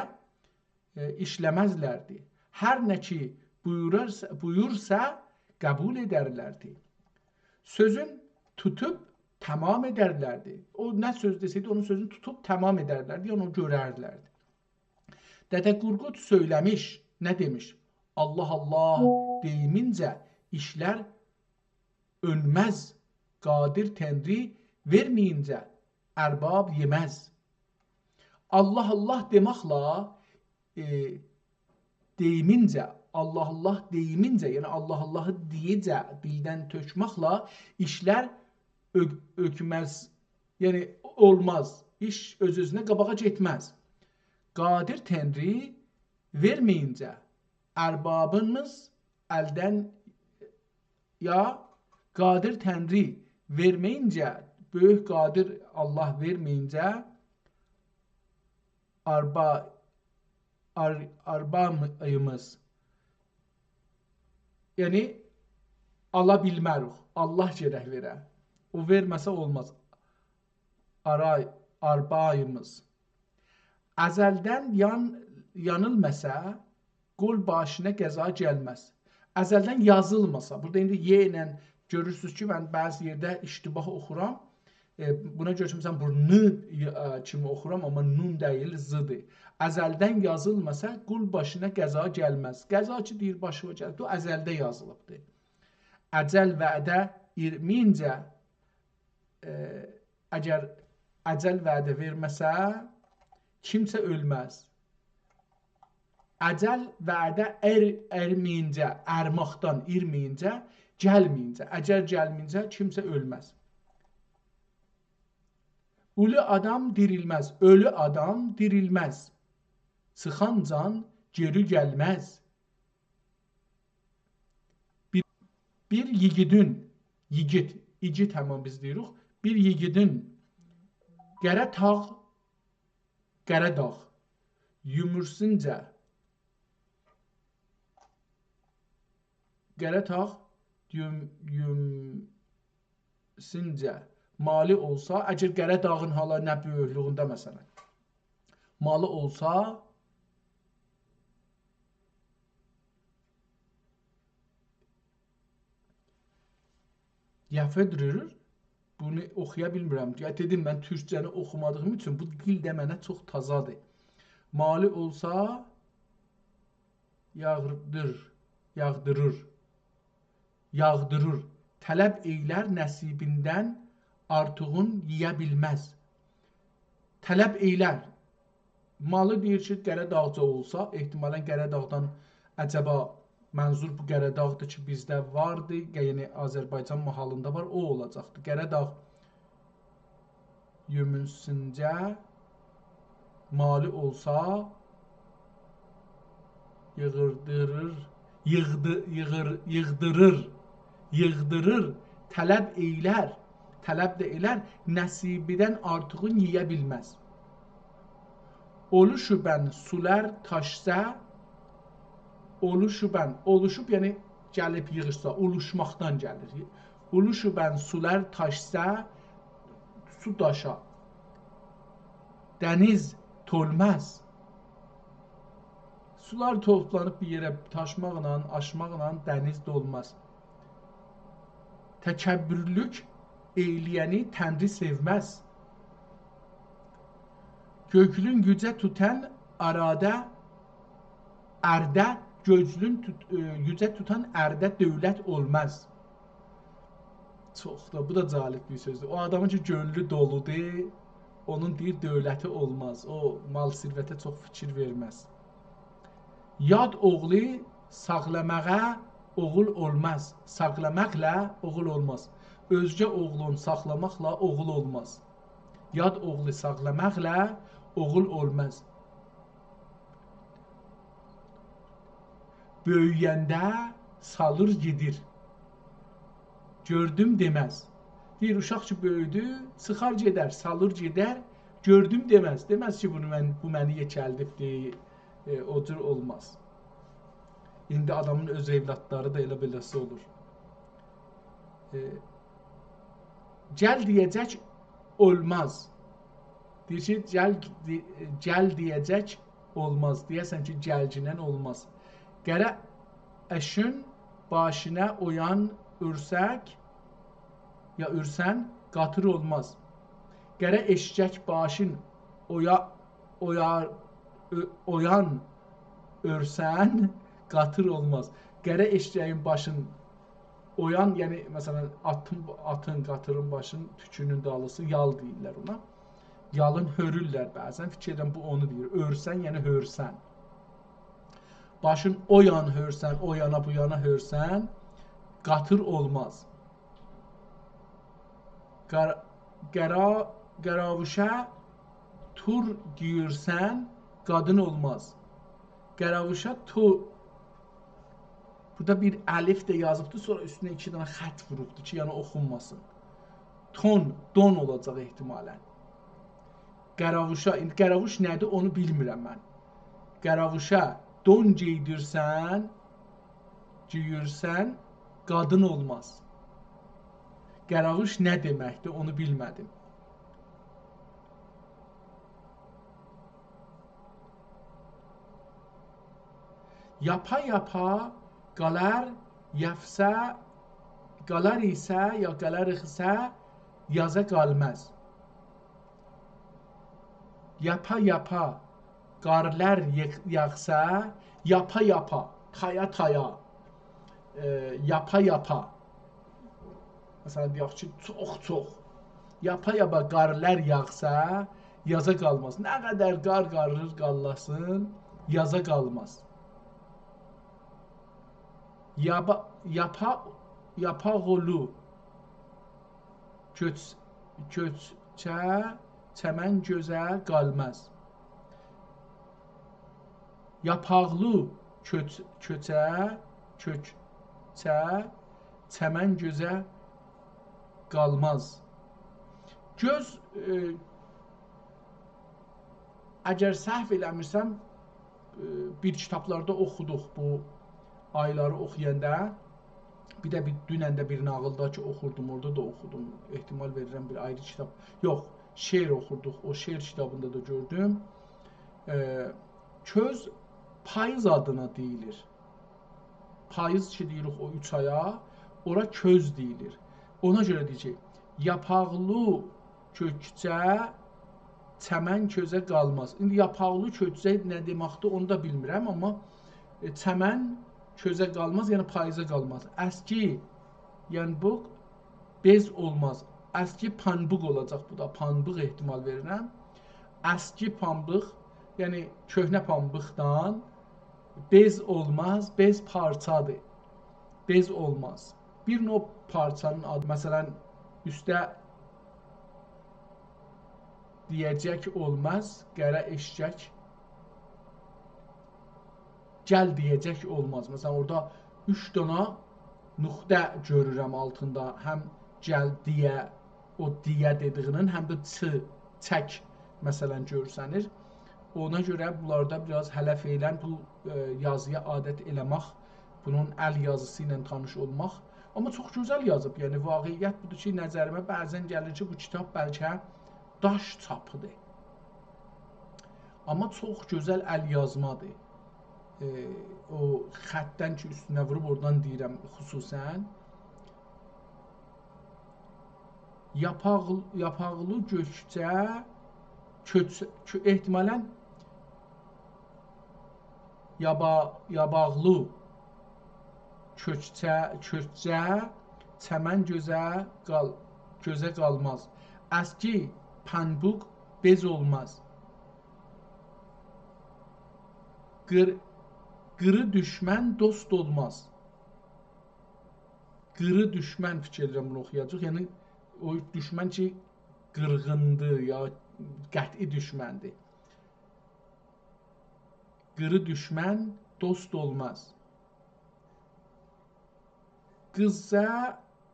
ائ، ایشله‌مزلردی. هر نه کی بویورارسا، بویورسا، قبول ائدرلردی. سؤزون توتوب تمام ائدرلردی. او نه سؤز دئسه‌یدی، اونون سؤزونو توتوب تمام ائدرلردی، یعنی اونو گؤررلردی. دده قورقود سؤیله‌میش، نه دئمیش؟ «الله الله» دئییمینجه ایشلر اؤنمز، قادر تنری وئرمه‌یینجه ارباب یئمز. «الله الله» دئمکله، ائ، دئییمینجه، «الله الله» دئییمینجه، یعنی «الله الله»ی دئیه‌جه، دیلدن تؤکمکله ایشلر اؤ-، اؤکمز، یعنی اولماز. ایش اؤز-اؤزونه قاباغا گئتمز. قادر تنری وئرمه‌یینجه اربابیمیز الدن، یا قادر تنری وئرمه‌یینجه، بؤیوک قادر الله وئرمه‌یینجه اربا-، ار-، اربابیمیز، یعنی آلا بیلمه‌ریک. الله گرک وئره. او وئرمه‌سه اولماز. آرای، اربابیمیز. ازلدن یان-، یانیلماسا، قول باشینا قضا گلمز. ازلدن یازیلماسا، بورادا ایندی ی ایله گؤرورسونوز کی، من بعضی یئرده اشتباه اوخورام. ائ، بونا گؤره کی، مثلا، بو ن، ائ، کیمی اوخورام، آمما نون دئییل، ضدی. ازلدن یازیلماسا، قول باشینا قضا گلمز. قضا کی، دئییر، باشیوا گلدی، او ازلده یازیلیبدیر. اجل وعده وئرمه‌یینجه، ائ، اگر اجل وعده وئرمه‌سه، کیمسه اؤلمز. اجل وعده ار-، ارمه‌یینجه، ارماقدان ایرمه‌یینجه، گلمه‌یینجه، اجل گلمه‌یینجه کیمسه اؤلمز. اولو آدام دیریلمز، اؤلو آدام دیریلمز. چیخان جان گئری گلمز. بیر، بیر ییگیدین، ییگید، ایگید همان بیز دئییریک، بیر ییگیدین قره تاغ، قره داغ، یومورسونجا، قره تاغ، یوم-، یوم-، سینجه مالی اولسا، اگر قره داغین حالا نه بؤیوکلویونده، مثلا، مالی اولسا، یفدرر، بونو اوخویا بیلمیرم. یا، دئدیم، من تورکجه‌نی اوخومادیغیم اوچون بو دیل ده منه چوخ تازادیر. مالی اولسا، یاغدیر، یاغدیریر. یاغدیریر. طلب ائیلر نصیبیندن آرتیغین یئیه بیلمز. طلب ائیلر. مالی دئییر کی، قره‌داغجا اولسا، احتمالاً قره‌داغدان عجبا منظور بو قره‌داغدیر کی، بیزده واردی، یعنی آذربایجان ماحالیندا وار، او اولاجاقدی. قره‌داغ یومونسونجه مالی اولسا، ییغیردیریر، ییغدی-، ییغیر-، ییغدیریر، ییغدیریر، طلب ائیلر، طلب ده ائلر، نصیبیدن آرتیغین یئیه بیلمز. اولوشوبن سولار تاشسا، اولوشوبن، اولوشوب، یعنی گلیب ییغیشسا، اولوشماقدان گلیر. اولوشوبن سولار تاشسا، سو داشا، دنیز تولمز. سولار توپلانیب بیر یئره تاشماقلا، آشماقلا دنیز دولماز. تکبرلوک ائیله‌ینی تنری سئومز. گؤجلون یوجه توتان آرادا، ارده، گؤجلون توت-، ائ، یوجه توتان ارده دؤولت اولماز. چوخ دا، بو دا جالب بیر سؤزدور. او آدامین کی، گؤنلو دولودور، اونون دئییر، دؤولتی اولماز. او مال ثروته چوخ فیکیر وئرمز. یاد اوغلو ساخلاماغا اوغول اولماز. ساخلاماقلا اوغول اولماز. اؤزگه اوغلون ساخلاماقلا اوغول اولماز. یاد اوغلو ساخلاماقلا اوغول اولماز. بؤیوینده سالیر گئدیر. گؤردوم دئمز. دئییر، اوشاق کی بؤیودو، چیخار گئدر، سالیر گئدر، گؤردوم دئمز. دئمز کی، بونو من، بو منی یئکلدیبدی، ائ، او جور اولماز. ایندی آدامین اؤز اولادلاری دا ائله بئله‌سی اولور. ائ، گل دئیه‌جک اولماز. دئییر کی، گل، دئ-، گل دئیه‌جک اولماز. دئیه‌سن کی، گلگینن اولماز. قره ائشین باشینا اویان اؤرسک، یا اؤرسن، قاتیر اولماز. قره ائششک باشین اویا-، اویا-، اؤ-، اویان اؤرسن، قاتیر اولماز. قره ائششه‌یین باشین اویان، یعنی، مثلا، آتین، آتین، قاتیرین باشین، توکونون دالیسی، یال دئییرلر اونا. یالین هؤرورلر بعضا. فیکیر ائدیرم، بو اونو دئییر. اؤرسن، یعنی هؤرسن. باشین او یان هؤرسن، او یانا، بو یانا هؤرسن، قاتیر اولماز. قر-، قرا-، قراووشا تور گئییرسن، قادین اولماز. قراووشا تو-، بورادا بیر الف ده یازیبدی، سونرا اوستونه ایکی دنه خط ووروبدو کی، یعنی اوخونماسین. تون، دون اولاجاق احتمالا. قراووشا، ایندی قراووش نه‌دیر، اونو بیلمیرم من. قراووشا دون گئیدیرسن، گئییرسن، قادین اولماز. قراووش نه دئمکدیر، اونو بیلمه‌دیم. یاپا-یاپا قالار، یافسا، قالار ایسه، یا قالار ایسه، یازا قالماز. یاپا-یاپا قارلار ییغ-، یاغسا، یاپا-یاپا، تایا-تایا، ائ، یاپا-یاپا. مثلا، دئیک کی، چوخ-چوخ. یاپا-یاپا قارلار یاغسا، یازا قالماز. نه قدر قار قاریر، قارلاسین، یازا قالماز. یابا-، یاپا-، یاپاق اولو کؤچ-، کؤچه، چمن گؤزه قالماز. یاپاقلی کؤچ-، کؤچه، کؤچه، چمن گؤزه قالماز. گؤز، ائ، اگر سهو ائله‌میرسم، ائ، بیر کیتابلاردا اوخودوق بو آیلاری اوخویاندا. بیر ده بیر، دونن ده بیر ناغیلدا کی اوخوردوم، اورادا دا اوخودوم. احتمال وئریرم بیر آیری کیتاب. یوخ، شعر اوخوردوق. او شعر کیتابیندا دا گؤردوم. ائ، کؤز پاییز آدینا دئییلیر. پاییز کی دئییریک او اوچ آیا، اورا کؤز دئییلیر. اونا گؤره دئییر کی، یاپاقلی کؤکجه، چمن کؤزه قالماز. ایندی یاپاقلی کؤکجه نه دئمکدیر، اونو دا بیلمیرم، آمما، ائ، چمن کؤزه قالماز، یعنی پاییزا قالماز. اسکی، یعنی بو، بئز اولماز. اسکی پانبیق اولاجاق بو دا، پانبیق احتمال وئریرم. اسکی پانبیق یعنی کؤهنه پامبیقدان. بز اولماز، بز پارچادیر. بز اولماز. بیر نوع پارچانین آدی، مثلا، اوسته دئیه‌جک اولماز، قره ائششک، گل دئیه‌جک اولماز. مثلا، اورادا اوچ دانا نقطه گؤرورم آلتیندا. هم گل دئیه، او دئیه دئدیگینین، هم ده چ، چک، مثلا، گؤرسنیر. اونا گؤره بونلاردا بیر آز هله فعلا بو، ائ، یازییا عادت ائله‌مک، بونون ال یازیسی ایله تانیش اولماق. آمما چوخ گؤزل یازیب. یعنی، واقعیت بودور کی، نظریمه بعضا گلیر کی، بو کیتاب بلکه داش چاپیدیر. آمما چوخ گؤزل ال یازمادیر. ائ، او خطدن کی، اوستونه ووروب اورادان دئییرم خصوصا. یاپاق-، یاپاقلی گؤکچه، کؤچ-، کؤ-، احتمالا یابا-، یاباقلی کؤکچه، کؤکچه، چمن گؤزه قال-، گؤزه قالماز. اسکی پنبوق بز اولماز. قیر-، قیری دوشمن دوست اولماز. قیری دوشمن، فیکیر ائدیرم، بونو اوخویاجاق. یعنی، او دوشمن کی، قیرغیندیر، یا قطعی دوشمندیر. قیری دوشمن دوست اولماز. قیزا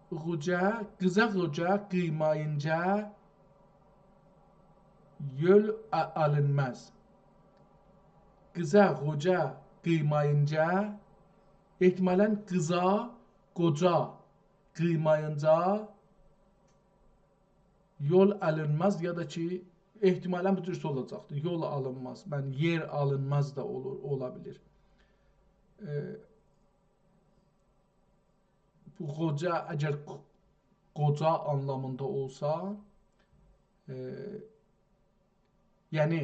قوجا، قیزا قوجا قییمایینجا یول آ-، آلینماز. قیزا قوجا قییمایینجا، احتمالا قیزا قوجا قییمایینجا یول آلینماز، یا دا کی، احتمالا بو جور اولاجاقدیر. یول آلینماز. من، یئر آلینماز دا اولور، اولا بیلیر. ائ، بو قوجا، اگر ق-، قوجا آنلامیندا اولسا، ائ، یعنی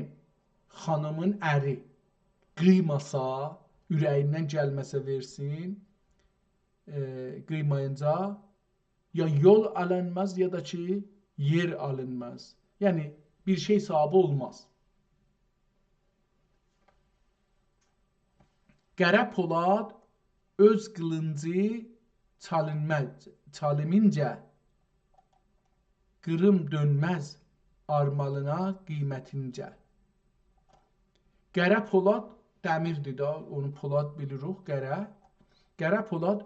خانیمین اری قییماسا، اوره‌ییندن گلمه‌سه وئرسین، ائ، قییمایینجا یا یول آلینماز، یا دا کی، یئر آلینماز. یعنی، بیر شئی صاحیبی اولماز. قره پولاد اؤز قیلینجی چالینمه-، چالیمینجه، قیریم دؤنمز آرمالینا قیمتینجه. قره پولاد دمیردیر دا، اونو پولاد بیلیریک، قره. قره پولاد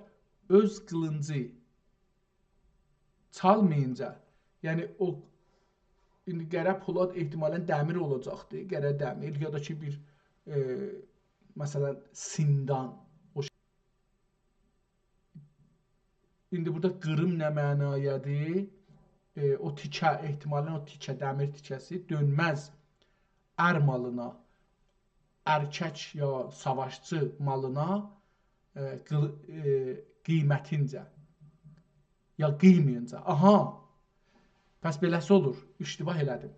اؤز قیلینجی چالمایینجا، یعنی او، ایندی قره پولاد احتمالا دمیر اولاجاقدیر، قره دمیر، یا دا کی بیر، ائ، مثلا، سیندان. او ش-، ایندی بورادا قیریم نه معنایادیر؟ ائ، او تیکه، احتمالا او تیکه، دمیر تیکه‌سی دؤنمز ار مالینا، ارکک یا ساواشچی مالینا، ائ، قیل-، ائ، قیمتینجه. یا قییمایینجا. آها! پس بئله‌سی اولور. اشتباه ائله‌دیم.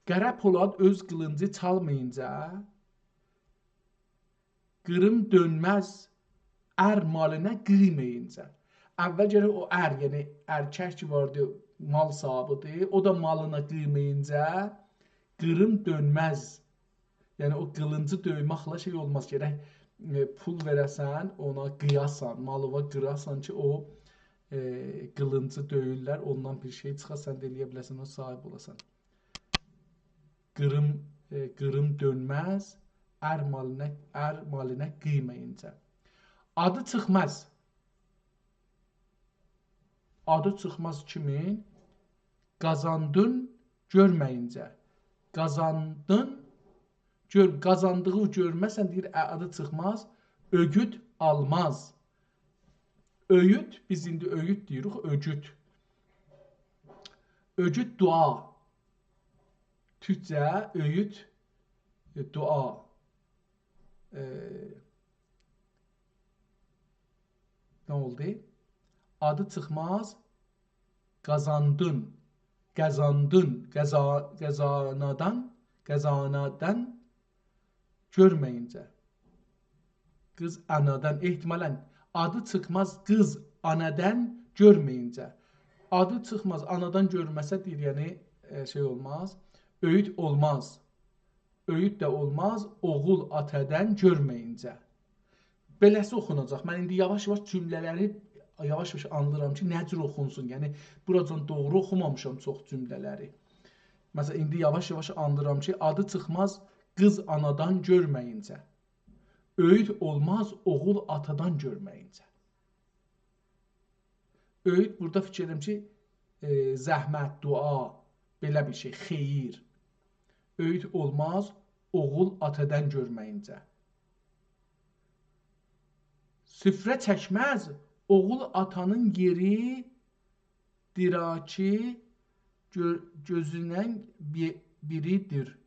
قره پولاد اؤز قیلینجی چالمایینجا، قیریم دؤنمز ار مالینا قییمایینجا. اول گرک او ار، یعنی ارکک کی واردی، مال صاحیبیدیر، او دا مالینا قییمایینجا قیریم دؤنمز. یعنی او قیلینجی دؤیمکله شئی اولماز. گرک، ائ، پول وئره‌سن، اونا قییاسان، مالیوا قیراسان کی، او، ائ، قیلینجی دؤیورلر، اوندان بیر شئی چیخا، سن ده ائلیه بیله‌سن، او صاحیب اولاسان. قیریم، ائ، قیریم دؤنمز، ار مالینا، ار مالینا قییمایینجا. آدی چیخماز. آدی چیخماز کیمین؟ قازاندین گؤرمه‌یینجه. قازاندین گؤر-، قازاندیغی گؤرمه‌سن، دئییر، ا-، آدی چیخماز، اؤگوت آلماز. اؤیوت، بیز ایندی اؤیوت دئییریک، اؤگوت. اؤگوت دعا. تورکجه اؤیوت، ائ، دعا. ائ، نه اولدو؟ آدی چیخماز، قازاندین، قازاندین، قازا-، قازانادان، قازانادان گؤرمه‌یینجه. قیز آنادان، احتمالا آدی چیخماز قیز آنادان گؤرمه‌یینجه. آدی چیخماز آنادان گؤرمه‌سه، دئییر، یعنی، ائ، شئی اولماز، اؤیوت اولماز. اؤیود ده اولماز، اوغول آتادان گؤرمه‌یینجه. بئله‌سی اوخوناجاق. من ایندی یاواش-یاواش جمله‌لری یاواش-یاواش آنلاییرام کی، نه جور اوخونسون. یعنی، بوراجان دوغرو اوخومامیشام چوخ جمله‌لری. مثلا، ایندی یاواش-یاواش آنلاییرام کی، آدی چیخماز قیز آنادان گؤرمه‌یینجه. اؤیود اولماز اوغول آتادان گؤرمه‌یینجه. اؤیود بورادا فیکیر ائدیرم کی، ائ، زحمت، دعا، بئله بیر شئی، خئییر. اؤیود اولماز اوغول آتادان گؤرمه‌یینجه. سفره چکمز اوغول آتانین یئری، دیراکی گؤ-، گؤزونن بی-، بیریدیر.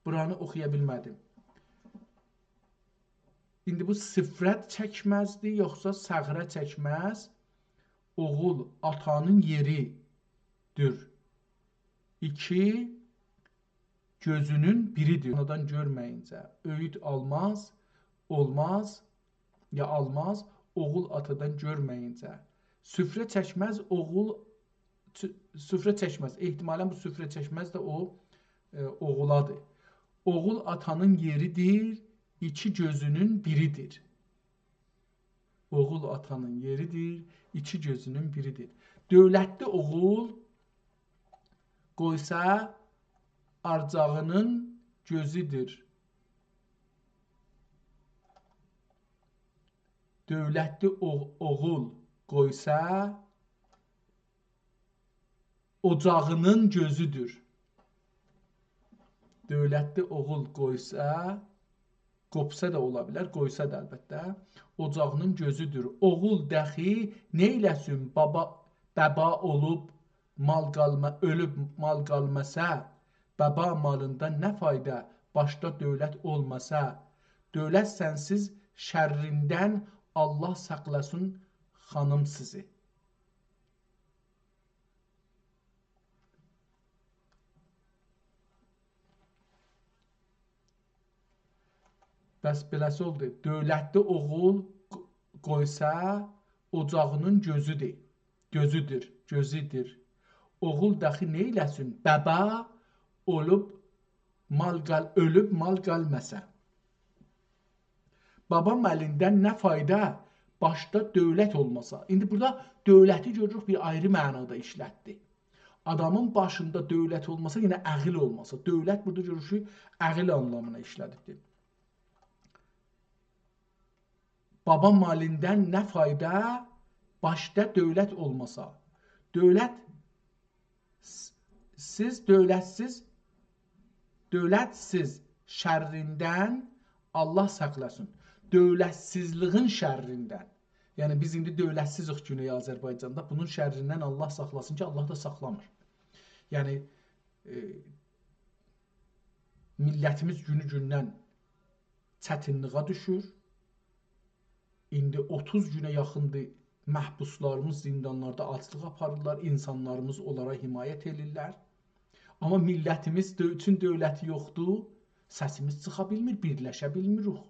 بورانی اوخویا بیلمه‌دیم. ایندی بو سفره چکمزدی، یوخسا ثغره چکمز؟ اوغول آتانین یئریدیر. ایکی، گؤزونون بیریدیر. آنادان گؤرمه‌یینجه. اؤیود آلماز، اولماز، یا آلماز، اوغول آتادان گؤرمه‌یینجه. سفره چکمز، اوغول چ-، سفره چکمز. احتمالا بو سفره چکمز ده او، ائ، اوغولادیر. اوغول آتانین یئریدیر، ایکی گؤزونون بیریدیر. اوغول آتانین یئریدیر، ایکی گؤزونون بیریدیر. دؤولتلی اوغول قویسا آرجاغینین گؤزودور. دؤولتلی اوغ-، اوغول قویسا اوجاغینین گؤزودور. دؤولتلی اوغول قویسا، قوپسا دا اولا بیلر، قویسا دا البته، اوجاغینین گؤزودور. اوغول داخی نئیله‌سین، بابا، بابا اولوب مال قالما-، اؤلوب مال قالماسا، بابا مالیندان نه فایدا، باشدا دؤولت اولماسا؟ دؤولت سنسیز شرّیندن الله ساخلاسین خانیم سیزی. بس بئله‌سی اولدو. دؤولتلی اوغول ق-، قویسا اوجاغینین گؤزودور. گؤزودور، گؤزودور. اوغول داخی نئیله‌سین؟ بابا اولوب مال قال-، اؤلوب مال قالماسا. بابا مالیندان نه فایدا، باشدا دؤولت اولماسا؟ ایندی بورادا دؤولتی گؤروروک بیر آیری معنادا ایشلتدی. آدامین باشیندا دؤولت اولماسا، یئنه عاغیل اولماسا. دؤولت بورادا گؤروروک کی، عاغیل آنلامینا ایشله‌دیبدیر. بابا مالیندان نه فایدا، باشدا دؤولت اولماسا؟ دؤولت س-، سیز دؤولتسیز، دؤولتسیز شرّیندن الله ساخلاسین. دؤولتسیزلیگین شرّیندن. یعنی بیز ایندی دؤولتسیزیک گونئی آذربایجاندا. بونون شرّیندن الله ساخلاسین کی، الله دا ساخلامیر. یعنی، ائ، میللتیمیز گونو گوندن چتینلیگه دوشور. ایندی اوتوز گونه یاخیندیر محبوسلاریمیز زیندانلاردا آجلیق آپاریرلار، اینسانلاریمیز اونلارا حمایت ائدیرلر. آمما میللتیمیز دؤ-، اوچون دؤولتی یوخدور، سسیمیز چیخا بیلمیر، بیرلشه بیلمیریک.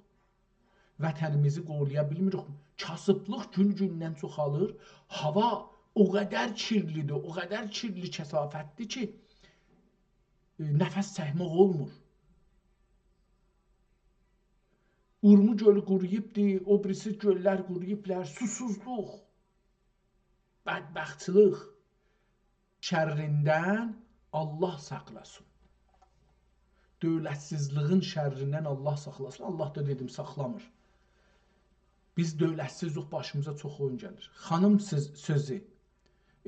وطنیمیزی قورویا بیلمیریک. کاسیبلیق گون گوندن چوخالیر. هاوا او قدر کیرلیدیر، او قدر کیرلی کثافتدیر کی، ائ، نفس چکمک اولمور. اورمو گؤلو قورویوبدی، او بیریسی گؤللر قورویوبلار. سوسوزلوق، بدبختچیلیق شرّیندن الله ساخلاسین. دؤولتسیزلیگین شرّیندن الله ساخلاسین. الله دا، دئدیم، ساخلامیر. بیز دؤولتسیزلیک باشیمیزا چوخ اویون گلیر. خانیم سیز-، سؤزو.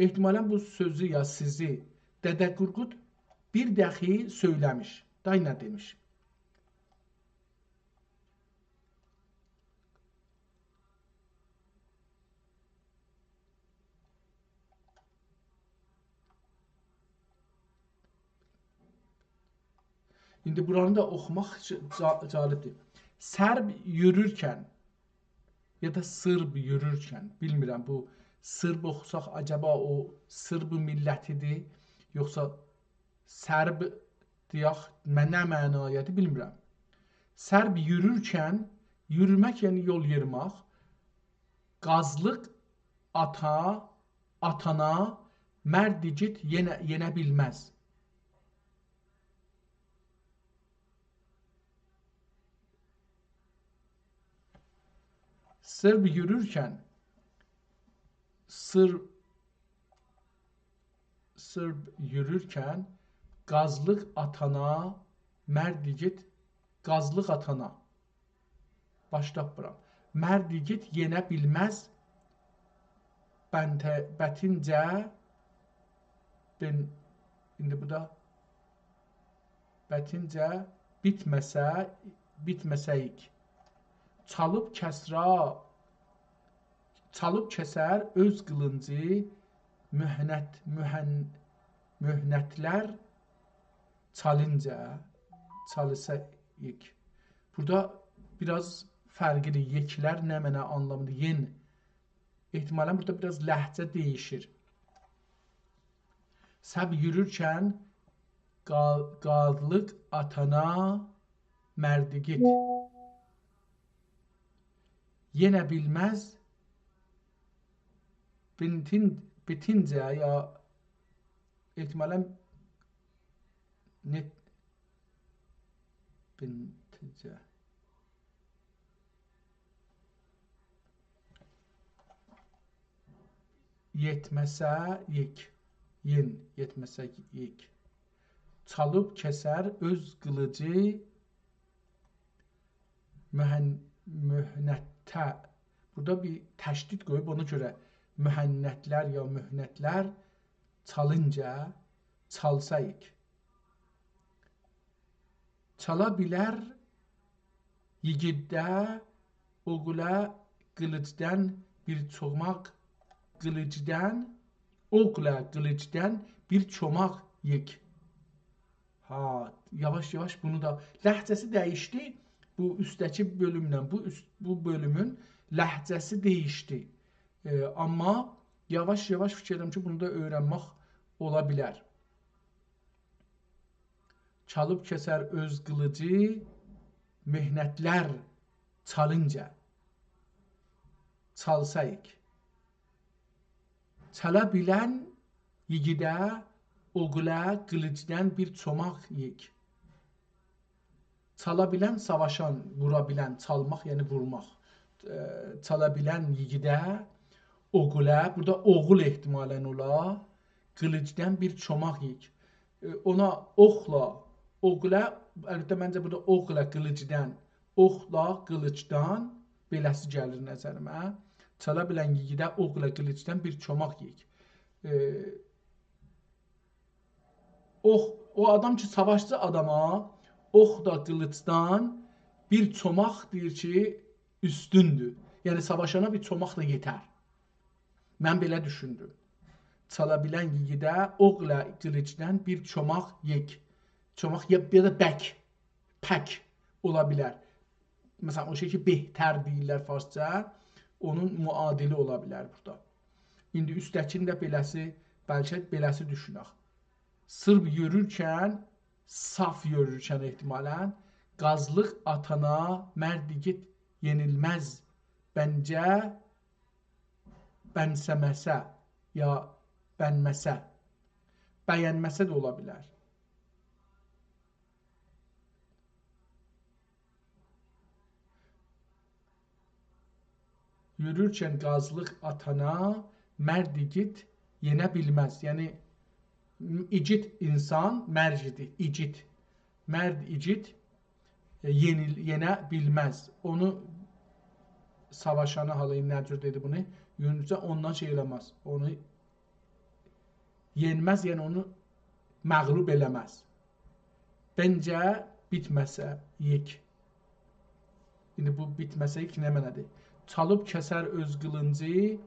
احتمالا بو سؤزو یا سیزی دده قورقود بیر داخی سؤیله‌میش. دای نه دئمیش؟ ایندی بورانی دا اوخوماق جا-، جالبدیر. سرب یورویورکن یا دا سرب یورویورکن، بیلمیرم، بو سرب اوخوساق، عجبا او سرب میللتیدیر، یوخسا سرب دئیک، مه-، نه معنایادیر، بیلمیرم. سرب یورویورکن، یورومک، یعنی یول یئریمک، قازلیق آتا، آتانا مرد ایگید یئنه، یئنه بیلمز. سیرب یورویورکن، سیر، سیرب یورویورکن قازلیق آتانا، مرد ایگید قازلیق آتانا. باش تاپمیرام. مرد ایگید یئنه بیلمز بنته-، بتینجه، بن-، ایندی بو دا بتینجه بیتمه‌سه، بیتمه‌سه‌ییک. چالیب کسرا، چالیب کسر اؤز قیلینجی، مهنت، مهن-، مهنتلر چالینجا، چالیساییک. بورادا بیر آز فرقلی، یکلر نمنه آنلامیندا، یئن. احتمالاً بورادا بیر آز لهجه دییشیر. سیرب یورویورکن قا-، قازلیق آتانا، مرد ایگید یئنه بیلمز بنتین-، بتینجه یا احتمالاً نت-، بنتجه. یئتمه‌سه‌ییک. یئن، یئتمه‌سه‌ییک. چالیب کسر اؤز قیلیجی مهن-، مهنته. بورادا بیر تشدید قویوب، اونا گؤره مهنتلر یا مهنتلر چالینجا، چالساییک. چالا بیلر ییگیده اوغله قیلیجدان بیر چوماق، قیلیجدان، اوغله قیلیجدان بیر چوماق یئک. ها، یاواش-یاواش بونو دا، لهجه‌سی دییشدی. بو اوستده‌کی بؤلومله بو اوست، بو بؤلومون لهجه‌سی دییشدی. ائ، آمما یاواش-یاواش فیکیر ائدیرم کی، بونو دا اؤیرنمک اولا بیلر. چالیب کسر اؤز قیلیجی، مهنتلر چالینجا، چالساییک. چالا بیلن ییگیده اوغله قیلیجدان بیر چوماق یئک. چالا بیلن، ساواشان، وورا بیلن، چالماق، یعنی وورماق. ائ، چالا بیلن ییگیده، اوغله، بورادا اوغول احتمالاً اولا، قیلیجدان بیر چوماق یئک. ائ، اونا اوخلا، اوغله، البته، منجه بورادا اوغله قیلیجدان، اوخلا قیلیجدان، بئله‌سی گلیر نظریمه. چالا بیلن ییگیده اوغله قیلیجدان بیر چوماق یئک. ائ، اوخ، او آدام کی، ساواشچی آداما اوخ دا قیلیجدان بیر چوماق دئییر کی، اوستوندور. یعنی، ساواشانا بیر چوماق دا یئتر. من بئله دوشوندوم. چالا بیلن ییگیده اوغله قیلیجدان بیر چوماق یئک. چوماق یا، یا دا بک، پک اولا بیلر. مثلاً، او شئی کی، بهتر دئییرلر فارسجا، اونون معادلی اولا بیلر بورادا. ایندی اوستده‌کینی ده بئله‌سی، بلکه بئله‌سی دوشونک. سیرب یورویورکن، صاف یورویورکن احتمالاً، قازلیق آتانا مرد ایگید یئنیلمز، بنجه، بنسه‌مه‌سه یا بنمه‌سه، بینمه‌سه ده اولا بیلر. یورویورکن قازلیق آتانا مرد ایگید یئنه بیلمز. یعنی، ایگید اینسان، مرد ایگید، ایگید. مرد ایگید، ائ، یئنیل-، یئنه بیلمز. اونو ساواشانی، حالا نه جور دئدی بونو، یونسه اوندان شئی ائله‌مز. اونو یئنمز، یعنی اونو مغلوب ائله‌مز. بنجه بیتمه‌سه‌ییک. ایندی بو بیتمه‌سه‌ییک نه معنادیر؟ چالیب کسر اؤز قیلینجی،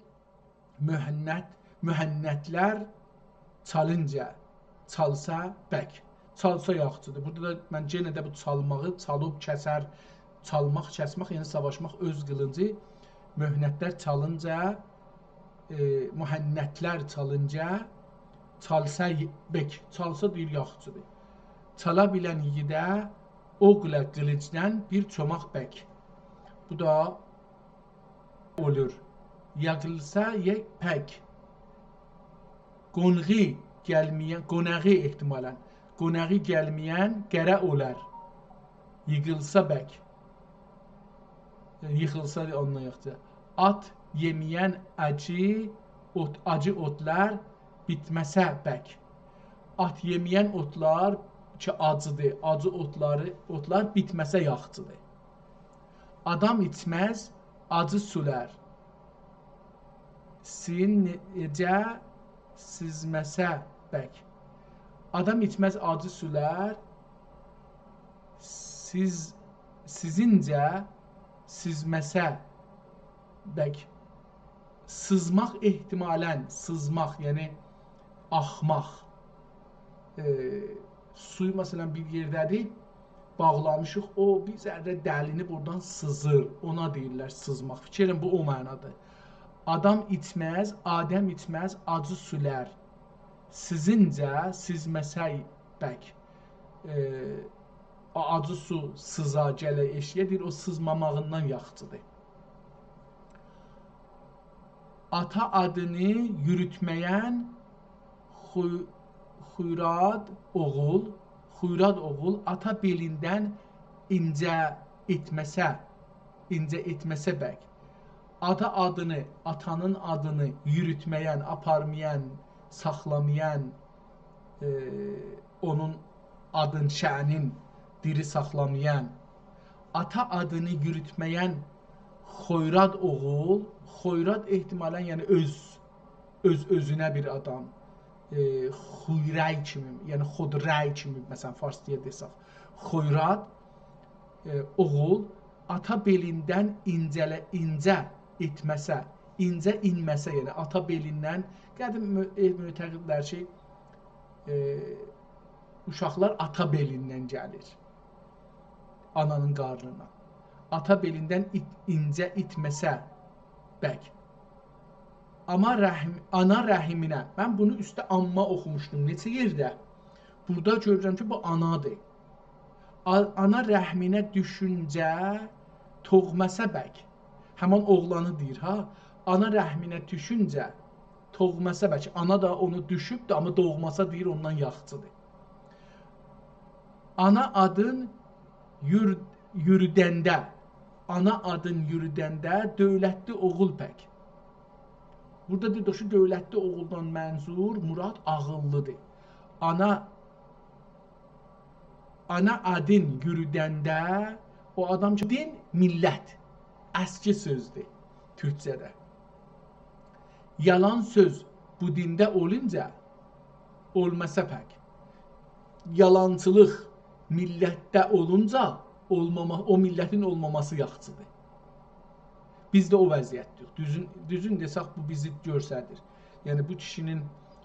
مهنت، مهنتلر چالینجا، چالسا بک. چالسا یاخشیدیر. بورادا دا من یئنه ده بو چالماغی، چالیب کسر، چالماق، کسمک، یعنی ساواشماق، اؤز قیلینجی، مهنتلر چالینجا، ائ، مهنتلر چالینجا، چالسا ی-، بک، چالسا دئییر، یاخشیدیر. چالا بیلن ییگیده اوغله قیلیجدان بیر چوماق بک. بو دا اولور. ییغیلسا یئک پک. قونغی گلمه‌ین، قوناغی احتمالاً. قوناغی گلمه‌ین قره اولار. ییغیلسا بک. ییغیلسا اونلایاقجا. آت یئمه‌ین آجی اوت، آجی اوتلار بیتمه‌سه بک. آت یئمه‌ین اوتلار کی، آجیدیر، آجی اوتلاری، اوتلار بیتمه‌سه یاخشیدیر. آدام ایچمز آجی سولار، سینجه سیزمه‌سه بک. آدام ایچمز آجی سولار، سیز، سیزینجه سیزمه‌سه بک. سیزماق احتمالاً، سیزماق، یعنی آخماق. ائ، سو، مثلاً، بیر یئرده‌دیر، باغلامیشیق، او بیر ذره دلینیب اورادان سیزیر. اونا دئییرلر سیزماق. فیکر ائلیرم، بو او معنادیر. آدام ایچمز، آدم ایچمز آجی سولار، سیزینجه سیزمه‌سه بک. ائ، آ-، آجی سو سیزا گله ائشییه، دئییر، او سیزماماغیندان یاخشیدیر. آتا آدینی یوروتمه‌ین خو-، خویراد اوغول، خویراد اوغول آتا بئلیندن اینجه ائتمه‌سه، اینجه ائتمه‌سه بک. آتا آدینی، آتانین آدینی یوروتمه‌ین، آپارمایان، ساخلامایان، ائ، اونون آدین، شأنین دیری ساخلامایان، آتا آدینی یوروتمه‌ین خویراد اوغول، خویراد احتمالاً، یعنی اؤز، اؤز-اؤزونه بیر آدام، ائ، خویرأی کیمی، یعنی خودرأی کیمی، مثلاً، فارسجایا دئسک، خویراد، ائ، اوغول آتا بئلیندن اینجه‌له-، اینجه ائتمه‌سه، اینجه اینمه‌سه، یعنی آتا بئلیندن، قدیم مو-، ائ، معتقدلر کی، ائ، اوشاقلار آتا بئلیندن گلیر، آنانین قارنینا. آتا بئلیندن ایت-، اینجه ایتمه‌سه بک. آما رحم-، آنا رحمینه. من بونو اوسته آمما اوخوموشدوم نئچه یئرده. بورادا گؤرورم کی، بو آنادیر. آ-، آنا رحمینه دوشونجه توغمه‌سه بک. همان اوغلانی دئییر، ها. آنا رحمینه دوشونجه توغمه‌سه بک. آنا دا اونو دوشوبدور، آمما دوغماسا دئییر، اوندان یاخشیدیر. آنا آدین یور-، یورودنده، آنا آدین یورودنده دؤولتلی اوغول پک. بورادا دئییر کی، دؤولتلی اوغولدان منظور، مراد عاغیللیدیر. آنا، آنا آدین یورودنده، او آدام کی، دین، میللت، اسکی سؤزدور تورکجه‌ده. یالان سؤز بو دینده اولونجا، اولماسا پک. یالانچیلیق میللتده اولونجا، اولماما-، او میللتین اولماماسی یاخشیدیر. بیز ده او وضعیتده‌ییک. دوزون، دوزون دئسک، بو بیزی گؤستریر. یعنی، بو کیشی‌نین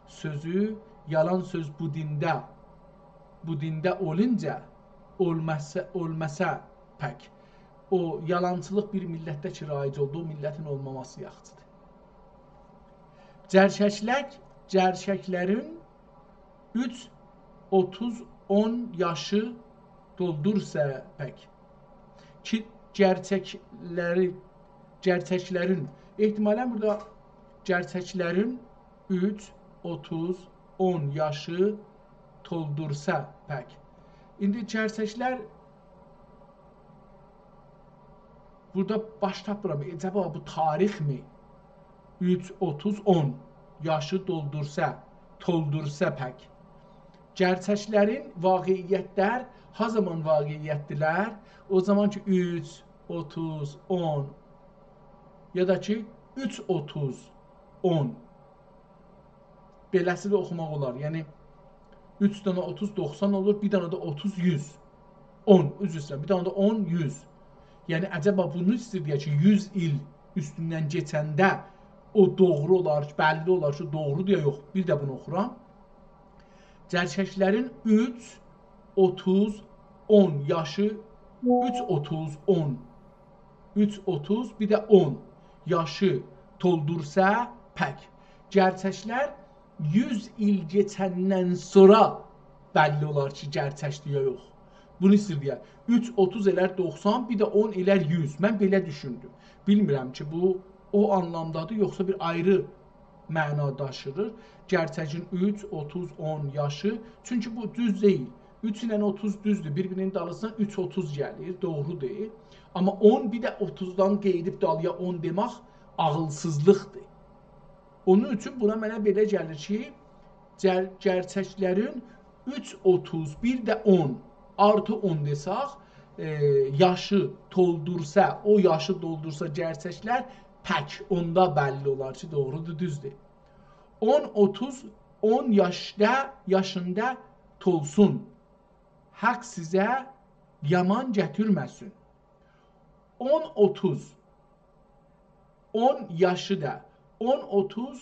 سؤزو، یالان سؤز بو دینده، بو دینده اولونجا، اولماسا، اولماسا پک. او یالانچیلیق بیر میللتده کی رایج اولدو، او میللتین اولماماسی یاخشیدیر. جرککلک، جرککلرین اوچ، اوتوز، اون یاشی دولدورسا پک. کی، جرککلری، جرککلرین، احتمالاً بورادا جرککلرین اوچ، اوتوز، اون یاشی تولدورسا پک. ایندی جرککلر بورادا باش تاپمیرام. عجبا بو تاریخمی؟ اوچ، اوتوز، اون یاشی دولدورسا، تولدورسا پک. جرککلرین واقعیتلر ها زامان واقعیتدیلر؟ او زامان کی، اوچ، اوتوز، اون، یا دا کی، اوچ، اوتوز، اون. بئله‌سی ده اوخوماق اولار. یعنی، اوچ دنه اوتوز، دوخسان اولور، بیر دنه ده اوتوز، یوز. اون، عذر ایسته‌ییرم، بیر دنه ده اون، یوز. یعنی، عجبا بونو ایسته‌ییر دئیه کی، یوز ایل اوستوندن کئچنده او دوغرو اولار، بللی اولار کی، دوغرودور یا یوخ. بیر ده بونو اوخورام. جرککلرین اوچ، اوتوز، اون یاشی، اوچ، اوتوز، اون. اوچ، اوتوز، بیر ده اون یاشی تولدورسا پک. جرککلر یوز ایل کئچندن سونرا بللی اولار کی، جرککدیر یا یوخ. بونو ایسته‌ییر دئیه. اوچ، اوتوز ائلر دوخسان، بیر ده اون ائلر یوز. من بئله دوشوندوم. بیلمیرم کی، بو او آنلامدادیر، یوخسا بیر آیری معنا داشیییر. جرککین اوچ، اوتوز، اون یاشی. چونکی بو دوز دئییل. اوچ ایله اوتوز دوزدور، بیر-بیرینین دالیسیندان اوچ اوتوز گلیر، دوغرودور. آمما اون، بیر ده اوتوزدان قئییدیب دالییا اون دئمک عاغیلسیزلیقدیر. اونون اوچون بونا منه بئله گلیر کی، جر-، گرچکلرین اوچ، اوتوز، بیر ده اون، آرتی اون دئسک، ائ، یاشی دولدورسا، او یاشی دولدورسا گرچکلر پک، اوندا بللی اولار کی، دوغرودور، دوزدور. اون، اوتوز، اون یاشدا، یاشیندا تولسون. حق سیزه یامان گتیرمه‌سین. اون، اوتوز. اون یاشی دا. اون، اوتوز،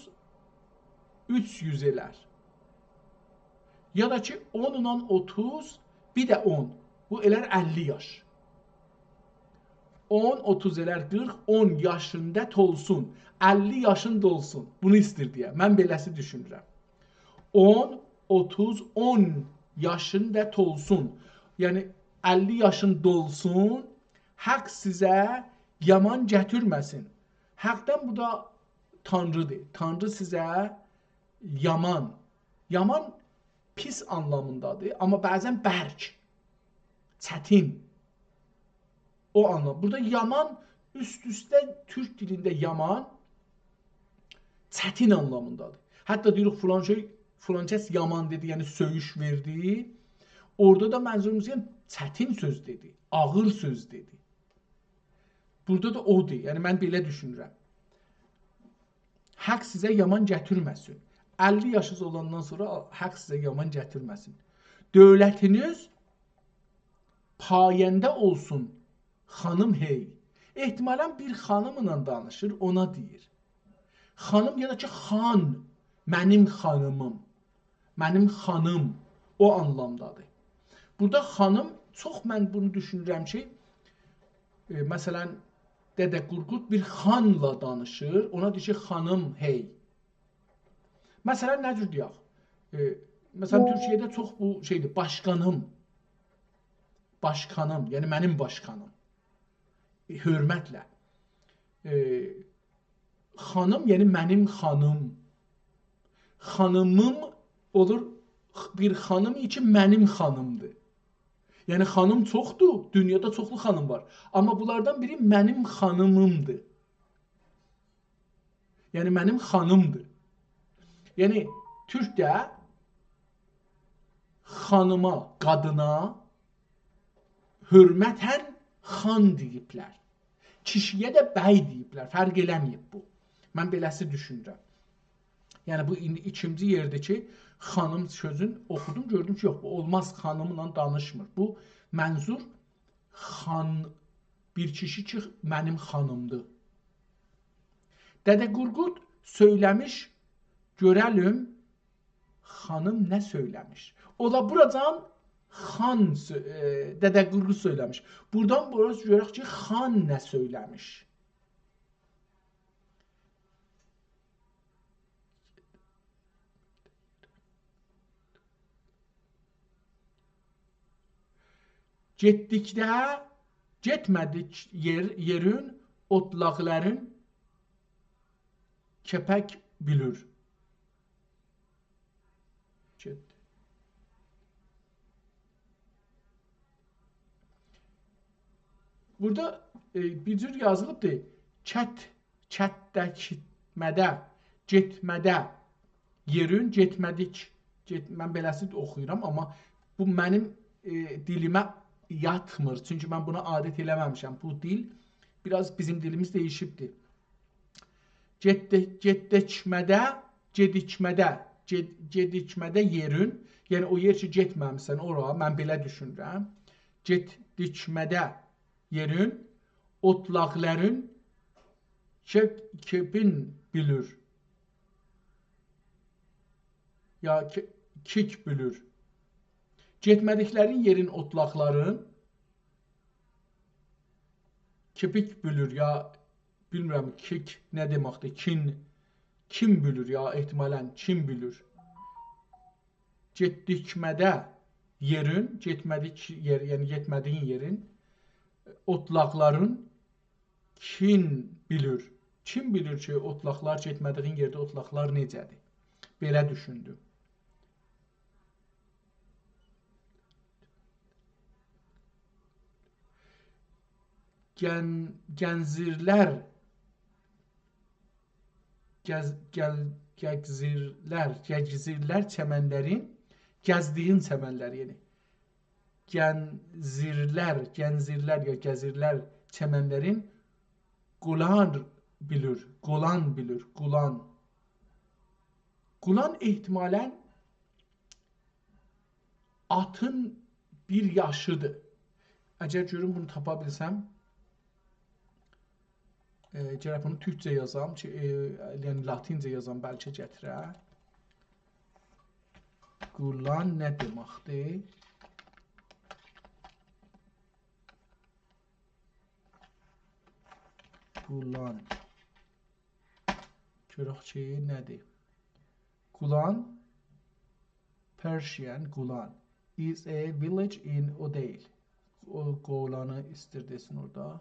اوچ یوز ائلر. یا دا کی، اونونان اوتوز، بیر ده اون. بو ائلر اللی یاش. اون، اوتوز ائلر قیرخ، اون یاشیندا تولسون. اللی یاشین دولسون. بونو ایستیر دئیه. من بئله‌سی دوشونورم. اون، اوتوز، اون یاشین دا تولسون. یعنی، اللی یاشین دولسون، حق سیزه یامان گتیرمه‌سین. حقدن بورادا تانری‌دیر. تانری سیزه یامان. یامان پیس آنلامیندادیر، آمما بعضا برک، چتین. او آنلام. بورادا یامان اوست-اوسته تورک دیلینده یامان چتین آنلامیندادیر. حتی دئییریک، فلان شئی، فلان کس یامان دئدی، یعنی سؤیوش وئردی. اورادا دا منظوروموز، یعنی چتین سؤز دئدی، آغیر سؤز دئدی. بورادا دا اودور. یعنی من بئله دوشونورم. حق سیزه یامان گتیرمه‌سین. اللی یاشینیز اولاندان سونرا حق سیزه یامان گتیرمه‌سین. دؤولتینیز پاینده اولسون، خانیم هئی. احتمالاً بیر خانیملا دانیشیر، اونا دئییر. خانیم یا دا کی، خان، منیم خانیمیم. منیم خانیم، او آنلامدادیر. بورادا خانیم، چوخ من بونو دوشونورم کی، ائ، مثلاً، دده قورقود بیر خانلا دانیشیر، اونا دئییر کی، خانیم، هئی. مثلاً، نه جور دئیک؟ ائ، مثلاً، تورکیه‌ده چوخ بو شئیدیر، باشقانیم. باشقانیم، یعنی منیم باشقانیم. ائ، حؤرمتله. ائ، خانیم، یعنی منیم خانیم. خانیمیم اولور بیر خانیم کی، منیم خانیمدیر. یعنی خانیم چوخدور، دونیادا چوخلو خانیم وار. آمما بونلاردان بیری منیم خانیمیمدیر. یعنی منیم خانیمدیر. یعنی تورکده خانیما، قادینا حؤرمتاً خان دئییبلر. کیشی‌یه ده بی دئییبلر. فرق ائله‌مه‌ییب بو. من بئله‌سی دوشونورم. یعنی بو ایندی ایکینجی یئردیر کی، خانیم سؤزون اوخودوم، گؤردوم کی، یوخ، بو اولماز، خانیملا دانیشمیر. بو منظور خان، بیر کیشی کی، منیم خانیمدیر. دده قورقود سؤیله‌میش، گؤره‌لیم، خانیم نه سؤیله‌میش؟ اولا بوراجان خان سؤ-، ائ، دده قورقود سؤیله‌میش. بورادان بوراجان گؤرک کی، خان نه سؤیله‌میش؟ گئتدیکده، گئتمه‌دیک یئر، یئرین اوتلاقلارین کپک بیلیر. گئت. بورادا، ائ، بیر جور یازیلیبدیر. کت، کتدکمه‌ده، گئتمه‌ده، یئرین گئتمه‌دیک. گئت-، من بئله‌سی اوخویورام، آمما بو منیم، ائ، دیلیمه یاتمیر. چونکی من بونا عادت ائله‌مه‌میشم. بو دیل، بیر آز بیزیم دیلیمیز دییشیبدیر. گئتدی-، گئتدیکمه‌ده، گئدیکمه‌ده، گئد-، گئدیکمه‌ده یئرین، یعنی او یئر کی، گئتمه‌میسن اورا، من بئله دوشونورم. گئتدیکمه‌ده یئرین، اوتلاقلارین کپ-، کپین بیلیر. یا کی-، کیک بیلیر. گئتمه‌دیکلرین یئرین اوتلاقلارین کیپیک بیلیر، یا بیلمیرم، کیک نه دئمکدیر؟ کین، کیم بیلیر، یا احتمالاً کیم بیلیر؟ گئتدیکمه‌ده یئرین، گئتمه‌دیک یئر، یعنی گئتمه‌دیگین یئرین، اوتلاقلارین کین بیلیر. کیم بیلیر کی، اوتلاقلار، گئتمه‌دیگین یئرده اوتلاقلار نئجه‌دیر؟ بئله دوشوندوم. گن-، گنزیرلر، گز، گل، گگزیرلر، گگزیرلر چمنلرین، گزدیگین چمنلر، یعنی. گنزیرلر، گنزیرلر یا گزیرلر چمنلرین قولان بیلیر، قولان بیلیر، قولان. قولان احتمالاً آتین بیر یاشیدیر. اگر گؤروم بونو تاپا بیلسم، ائ، گرک بونو تورکجه یازام کی، ائ، یعنی لاتینجه یازام، بلکه گتیره. قولان نه دئمکدیر؟ قولان. گؤرک کی، نه‌دیر؟ قولان، Persian قولان، is a village in Odeil. او قولانی ایستیر دئسین اورادا.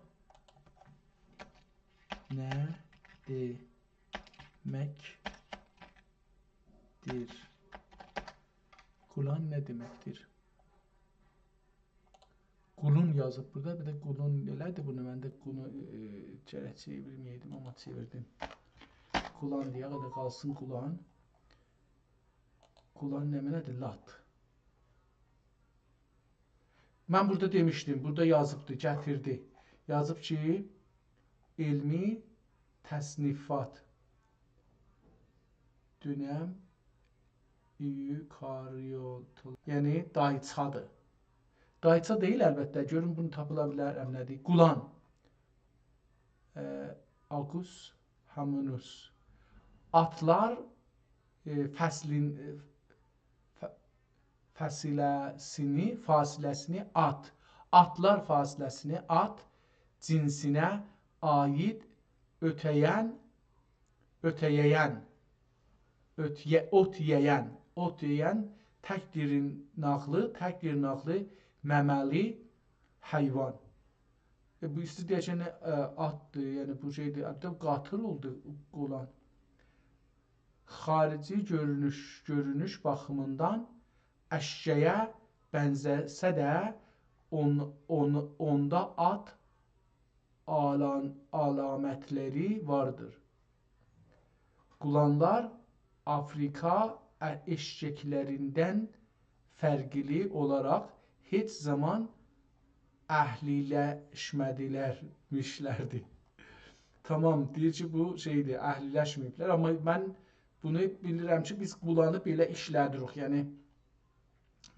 نه دئمکدیر؟ قولان نه دئمکدیر؟ قولون یازیب بورادا. بیر ده قولون ائله‌دی بونو. من ده قولو، ائ، گرک چئویرمه‌یه‌یدیم، آمما چئویردیم. قولان دئیک، هله قالسین قولان. قولان نمنه‌دیر؟ لات. من بورادا دئمیشدیم، بورادا یازیبدی، گتیردی. یازیب کی، علمی تصنیفات دؤنم ایوکاریوت، یعنی دایچادیر. دایچا دئییل البته، گؤرون بونو تاپیلا بیلر، هم نه‌دیر؟ قولان. ائ، آقوس هامونوس. آتلار، ائ، فصلین، ائ، ف، فاصله‌سینی، فاصله‌سینی آت. آتلار فاصله‌سینی آت جنسینه عایید اؤته‌ین، اؤته‌یه‌ین، اؤت یئ، اوت یئین، اوت یئین، تک دیرناقلی، تک دیرناقلی ممه‌لی حیوان. ائ، بو ایسته‌ییر دئیه کی، یعنی، ائ، آتدیر، یعنی بو شئیدیر، البته قاتیل اولدو قولان. خارجی گؤرونوش، گؤرونوش باخیمیندان ائششه‌یه بنزه‌سه ده اون، اون، اوندا آت آلان، علامتلری واردیر. قولانلار آفریقا ائ، ائششکلریندن فرقلی اولاراق هئچ زامان اهلی‌لشمه‌دیلر، میشلردی. تامام، دئییر کی، بو شئیدیر، اهلی‌لشمه‌ییبلر. آمما من بونو بیلیرم کی، بیز قولانی بئله ایشله‌دیریک. یعنی،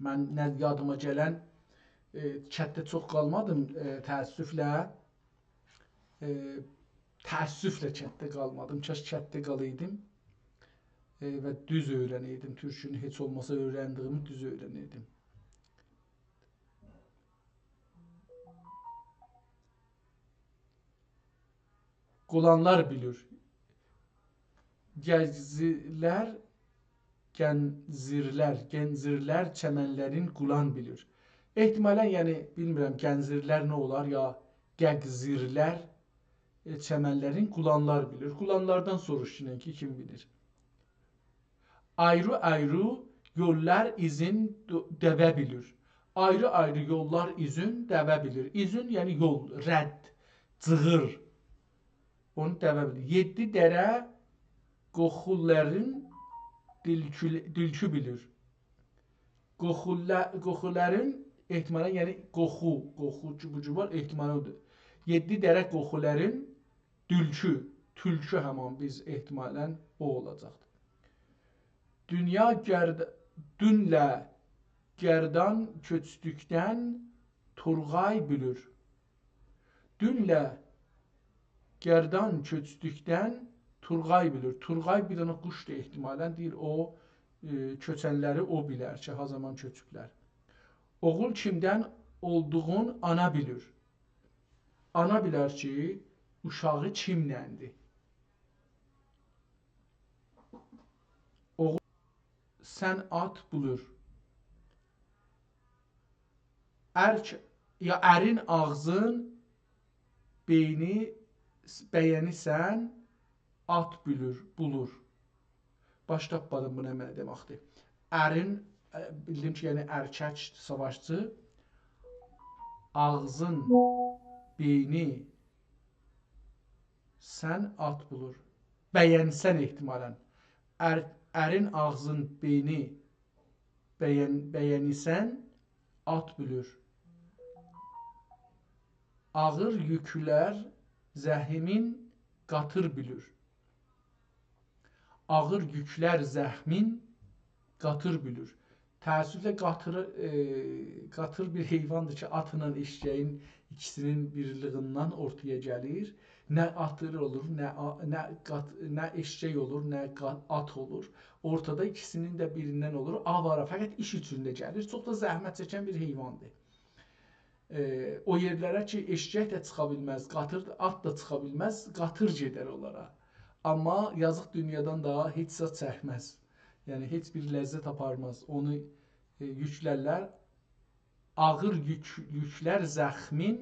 من نه یادیما گلن، ائ، کتده چوخ قالمادیم، ائ، تأسفله. ائ، تأسفله کتده قالمادیم. کاش کتده قالایدیم، ائ، و دوز اؤیرنه‌یدیم تورکونو. هئچ اولماسا اؤیرندیییمی دوز اؤیرنه‌یدیم. قولانلار بیلیر. گزیرلر، گنزیرلر، گنزیرلر چمنلرین قولان بیلیر. احتمالاً، یعنی، بیلمیرم، گنزیرلر نه اولار، یا گگزیرلر، ائ، چمنلرین قولانلار بیلیر. قولانلاردان سوروشون کی، کیم بیلیر؟ آیری-آیری یوللار ایزین دو، دوه بیلیر. آیری-آیری یوللار ایزین دوه بیلیر. ایزین، یعنی یول، رد، جیغیر. اونو دوه بیلیر. یئددی دره قوخولارین دیلکو، دیلکو بیلیر. قوخولا، قوخولارین احتمالاً، یعنی قوخو، قوخو کی، بو کی وار، احتمالاً اودور. یئددی دره قوخولارین دولکو، تولکو همان بیز احتمالاً او اولاجاقدیر. دونیا گرد، دونله گردان کؤچدوکدن تورغای بیلیر. دونله گردان کؤچدوکدن تورغای بیلیر. تورغای بیر دنه قوشدور احتمالاً، دئییر او، ائ، کؤچنلری او بیلر کی، ها زامان کؤچوبلر. اوغول کیمدن اولدوغون آنا بیلیر. آنا بیلر کی، اوشاغی کیملندی. اوغول سن آت بولور. ار کی، یا ارین آغزین، بئینی، بَیه‌نیسن، آت بولور، بولور. باش تاپمادیم بو نه معنی دئمکدیر. ارین، ائ، بیلدیم کی، یعنی ارکک ساواشچی. آغزین، بئینی، سن آت بولور. بیه‌نسن احتمالاً. ار، ارین آغزین بئینی بیه‌ن، بیه‌نیسن، آت بولور. آغیر یوکلر زهمین قاتیر بولور. آغیر یوکلر زهمین قاتیر بولور. تأسفله قاتیر، ائ، قاتیر بیر حیواندیر کی، آتلا ائششه‌یین ایکیسینین بیرلیگیندن اورتایا گلیر. نه آتیر اولور، نه آ، نه قات، نه ائششک اولور، نه قا، آت اولور. اورتادا ایکیسینین ده بیریندن اولور. آواره، فقط ایش اوچون ده گلیر. چوخ دا زحمت چکن بیر حیواندیر. ائ، او یئرلره کی، ائششک ده چیخا بیلمز، قاتیر، آت دا چیخا بیلمز، قاتیر گئدر اونلارا. آمما یازیق دونیادان دا هئچ زاد چکمز. یعنی، هئچ بیر لذت آپارماز. اونو، ائ، یوکلرلر. آغیر یوک، یوکلر زهمین،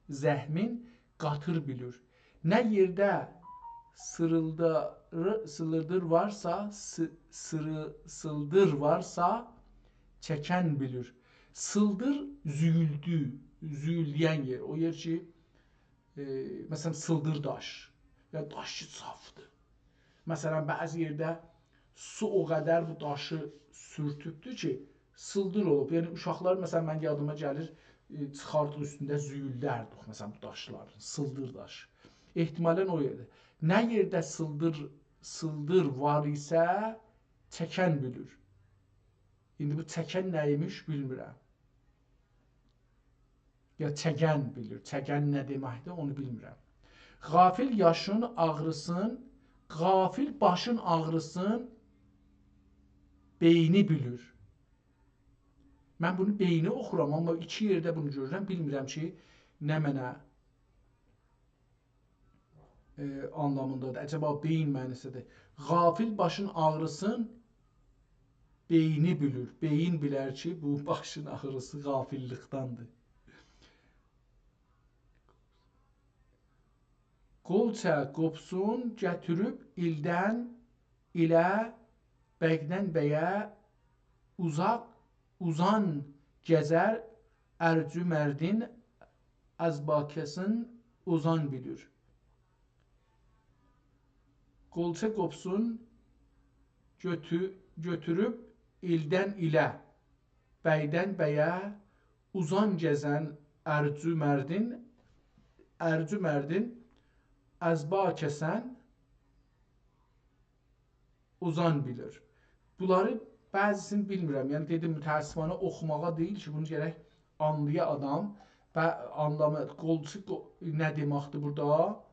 زهمین قاتیر بولور. نه یئرده سیریلداری، سیلیردیر وارسا، سی، سیری، سیلدیر وارسا، چکن بولور. سیلدیر زویولدو، زویولدوین یئر. او یئر کی، ائ، مثلاً، سیلدیر داش، یا داش کی صافدیر. مثلاً، بعضی یئرده سو او قدر بو داشی سورتوبدور کی، سیلدیر اولوب. یعنی، اوشاقلار، مثلاً، من یادیما گلیر، ائ، چیخاردیق اوستونده زویولدردیک، مثلاً، بو داشلاری، سیلدیر داش. احتمالاً او یئرده. نه یئرده سیلدیر، سیلدیر وار ایسه، چکن بولور. ایندی بو چکن نه ایمیش، بیلمیرم. یا چگن بولور. چگن نه دئمکدیر، اونو بیلمیرم. غافل یاشین آغریسین، غافل باشین آغریسین، بئینی بولور. من بونو بئینی اوخورام، آمما ایکی یئرده بونو گؤرورم، بیلمیرم کی، نمنه ائ، آنلامیندادیر. عجبا بئیین معنی‌سیدیر؟ غافل باشین آغریسین، بئینی بولور. بئیین بیلر کی، بو باشین آغریسی غافللیکدندیر. قولچه قوپسون گتیریب ایلدن ایله، بگدن بگه اوزاق، اوزان گزر، ارجمردین ازباکسین اوزان بیلیر. قولچه قوپسون گؤتو، گؤتوروب ایلدن ایله، بگدن بگه اوزان گزن ارجمردین، ارجمردین ازباکسین اوزان بیلیر. بونلاری بعضی‌سینی بیلمیرم. یعنی دئدیم، متأسفانه اوخوماغا دئییل کی، بونو گرک آنلایا آدام. و آنلامی، قولچو قو، نه دئمکدیر بورادا؟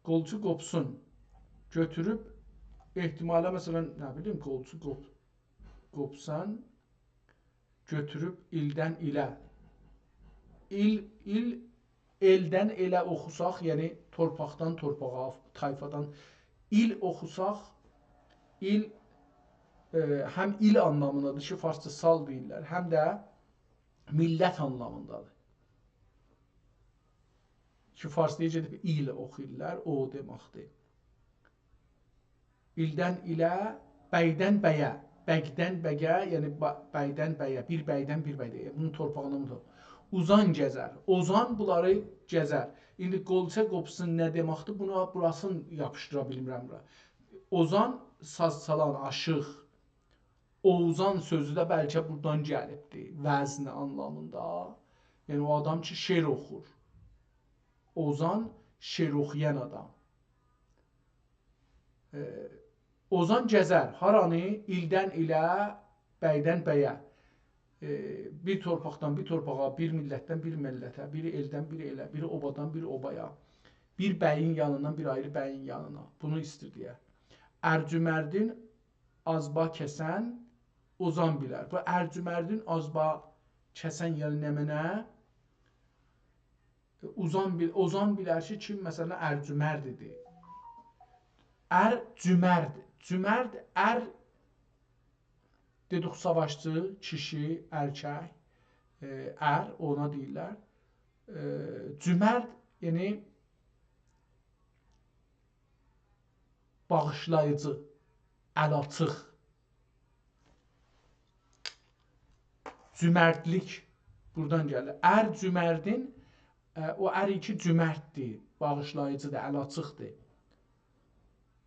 قولچو قوپسون. گؤتوروب، احتمالا، مثلا، نه بیلیم، قولچو قوپ، قوپسان، گؤتوروب ایلدن ایله. ایل، ایل، ائلدن ائله اوخوساق، یعنی تورپاقدان تورپاغا، طایفادان، ایل اوخوساق، ایل، ائ، هم ایل آنلامیندادیر کی، فارسجا سال دئییرلر، هم ده میللت آنلامیندادیر. کی، فارسجا گئدیب ایل اوخویورلار، او دئمکدیر. ایلدن ایله، بگدن بگه. بگدن بگه، یعنی با، بگدن بگه. بیر بگدن بیر بگه. یعنی بونون تورپاغیندان بو تورپاغا. اوزان گزر. اوزان بونلاری گزر. ایندی قولچه قوپسون نه دئمکدیر؟ بونو، بوراسینی یاپیشدیرا بیلمیرم بورا. اوزان، ساز چالان، آشیق. اوزان سؤزو ده بلکه بورادان گلیبدیر. وزن آنلامیندا. یعنی او آدام کی، شعر اوخور. اوزان، شعر اوخویان آدام. ائ، اوزان گزر، هارانی؟ ایلدن ایله، بگدن بگه. ائ، بیر تورپاقدان بیر تورپاغا، بیر میللتدن بیر میللته، بیر ائلدن بیر ائله، بیر اوبادان بیر اوبایا، بیر بیین یانیندان بیر آیری بیین یانینا. بونو ایستیر دئیه. ارجمردین آزباکسین اوزان بیلر. بو ارجمردین آزباکسین، یعنی نمنه؟ اوزان بیل، اوزان بیلر کی، کیم، مثلا، ارجمرد ایدی. ار، جمرد. جمرد، ار، دئدیک، ساواشچی، کیشی، ارکک، ائ، ار، اونا دئییرلر. ائ، جمرد، یعنی باغیشلاییجی، ال آچیق. جمردلیک بورادان گلیر. ار جمردین، ائ، او ار کی جمرددیر، باغیشلاییجیدیر، ال آچیقدیر.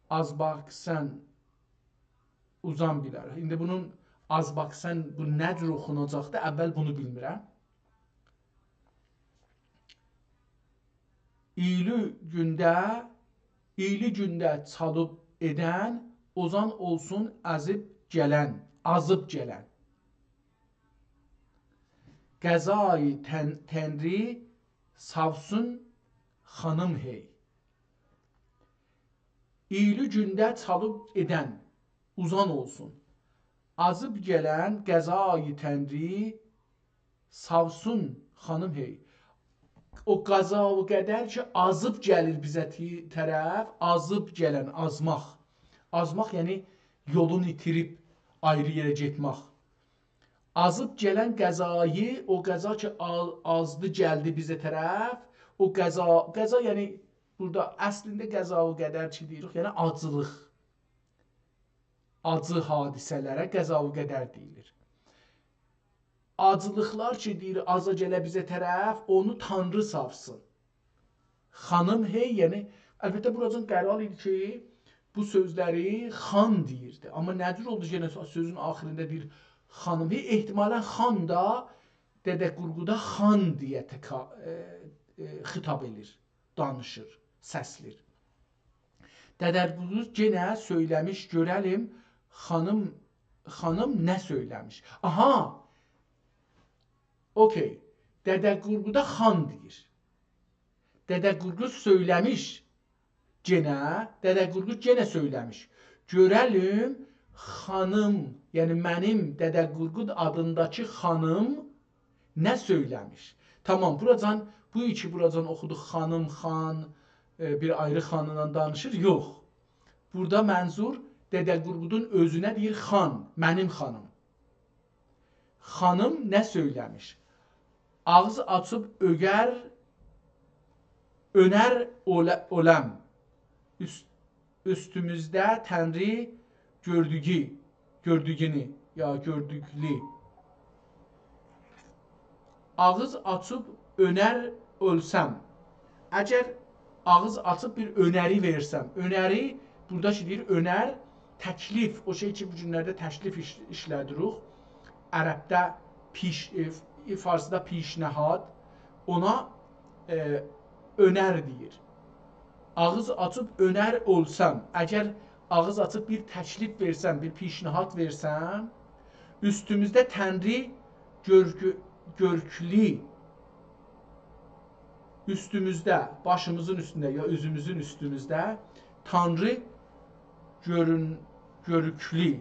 آزباکسن اوزان بیلر. ایندی بونون آزباکسن، بو نه جور اوخوناجاقدی؟ اول بونو بیلمیرم. اییلی گونده، اییلی گونده چالیب ائدن، اوزان اولسون ازیب گلن، آزیب گلن. قضای تن-، تنری ساوسون خانیم هئی. اییلی گونده چالیب ائدن، اوزان اولسون. آزیب گلن قضای تنری ساوسون خانیم هئی. او قضا و قدر کی، آزیب گلیر بیزه تی-، طرف، آزیب گلن، آزماق. آزماق، یعنی یولون ایتیریب آیری یئره گئتمک. آزیب گلن قضایی، او قضا کی، آ-، آزدی، گلدی بیزه طرف، او قضا، قضا، یعنی بورادا اصلینده قضا و قدر کی دئییریک، یعنی آجیلیق. آجی حادثه‌لره قضا و قدر دئییلیر. آجیلیقلار کی، دئییر، آزا گله بیزه طرف، اونو تانری ساوسون. خانیم هئی، یعنی، البته، بوراجان قرار ایدی کی، بو سؤزلری خان دئییردی. آمما نه جور اولدو، یئنه سؤ-، سؤزون آخیرینده دئییر، خانیم هئی، احتمالاً خان دا دده قورقودا خان دئیه تکا-، ائ، ائ، خطاب ائلیر، دانیشیر، سسلیر. دده قورقود یئنه سؤیله‌میش، گؤره‌لیم خانیم، خانیم نه سؤیله‌میش. آها! اوکئی. دده قورقودا خان دئییر. دده قورقود سؤیله‌میش. یئنه، دده قورقود یئنه سؤیله‌میش. گؤره‌لیم خانیم، یعنی منیم دده قورقود آدینداکی خانیم نه سؤیله‌میش؟ تامام، بوراجان، بو کی بوراجان اوخودوق، خانیم، خان، ائ، بیر آیری خانینان دانیشیر، یوخ. بورادا منظور دده قورقودون اؤزونه دئییر خان، منیم خانیم. خانیم نه سؤیله‌میش؟ آغیز آچیب اؤگر، اؤنر اوله-، اولم. اوست-، اوستوموزده تنری گؤردوگو، گؤردوگونو یا گؤردوکلو. آغیز آچیب اؤنر اؤلسم. اگر آغیز آچیب بیر اؤنری وئرسم. اؤنری، بورادا کی دئییر، اؤنر، تکلیف، او شئی کی، بو گونلرده تکلیف ایش-، ایشله‌دیریک. عربده پیش-، ائ، ف-، فارسیدا پیشنهاد، اونا، ائ، اؤنر دئییر. آغیز آچیب اؤنر اولسام، اگر آغیز آچیب بیر تکلیف وئرسم، بیر پیشنهاد وئرسم، اوستوموزده تنری گؤرکو-، گؤرکلو، اوستوموزده، باشیمیزین اوستونده یا اؤزوموزون اوستوموزده تانری گؤرون-، گؤرکلو،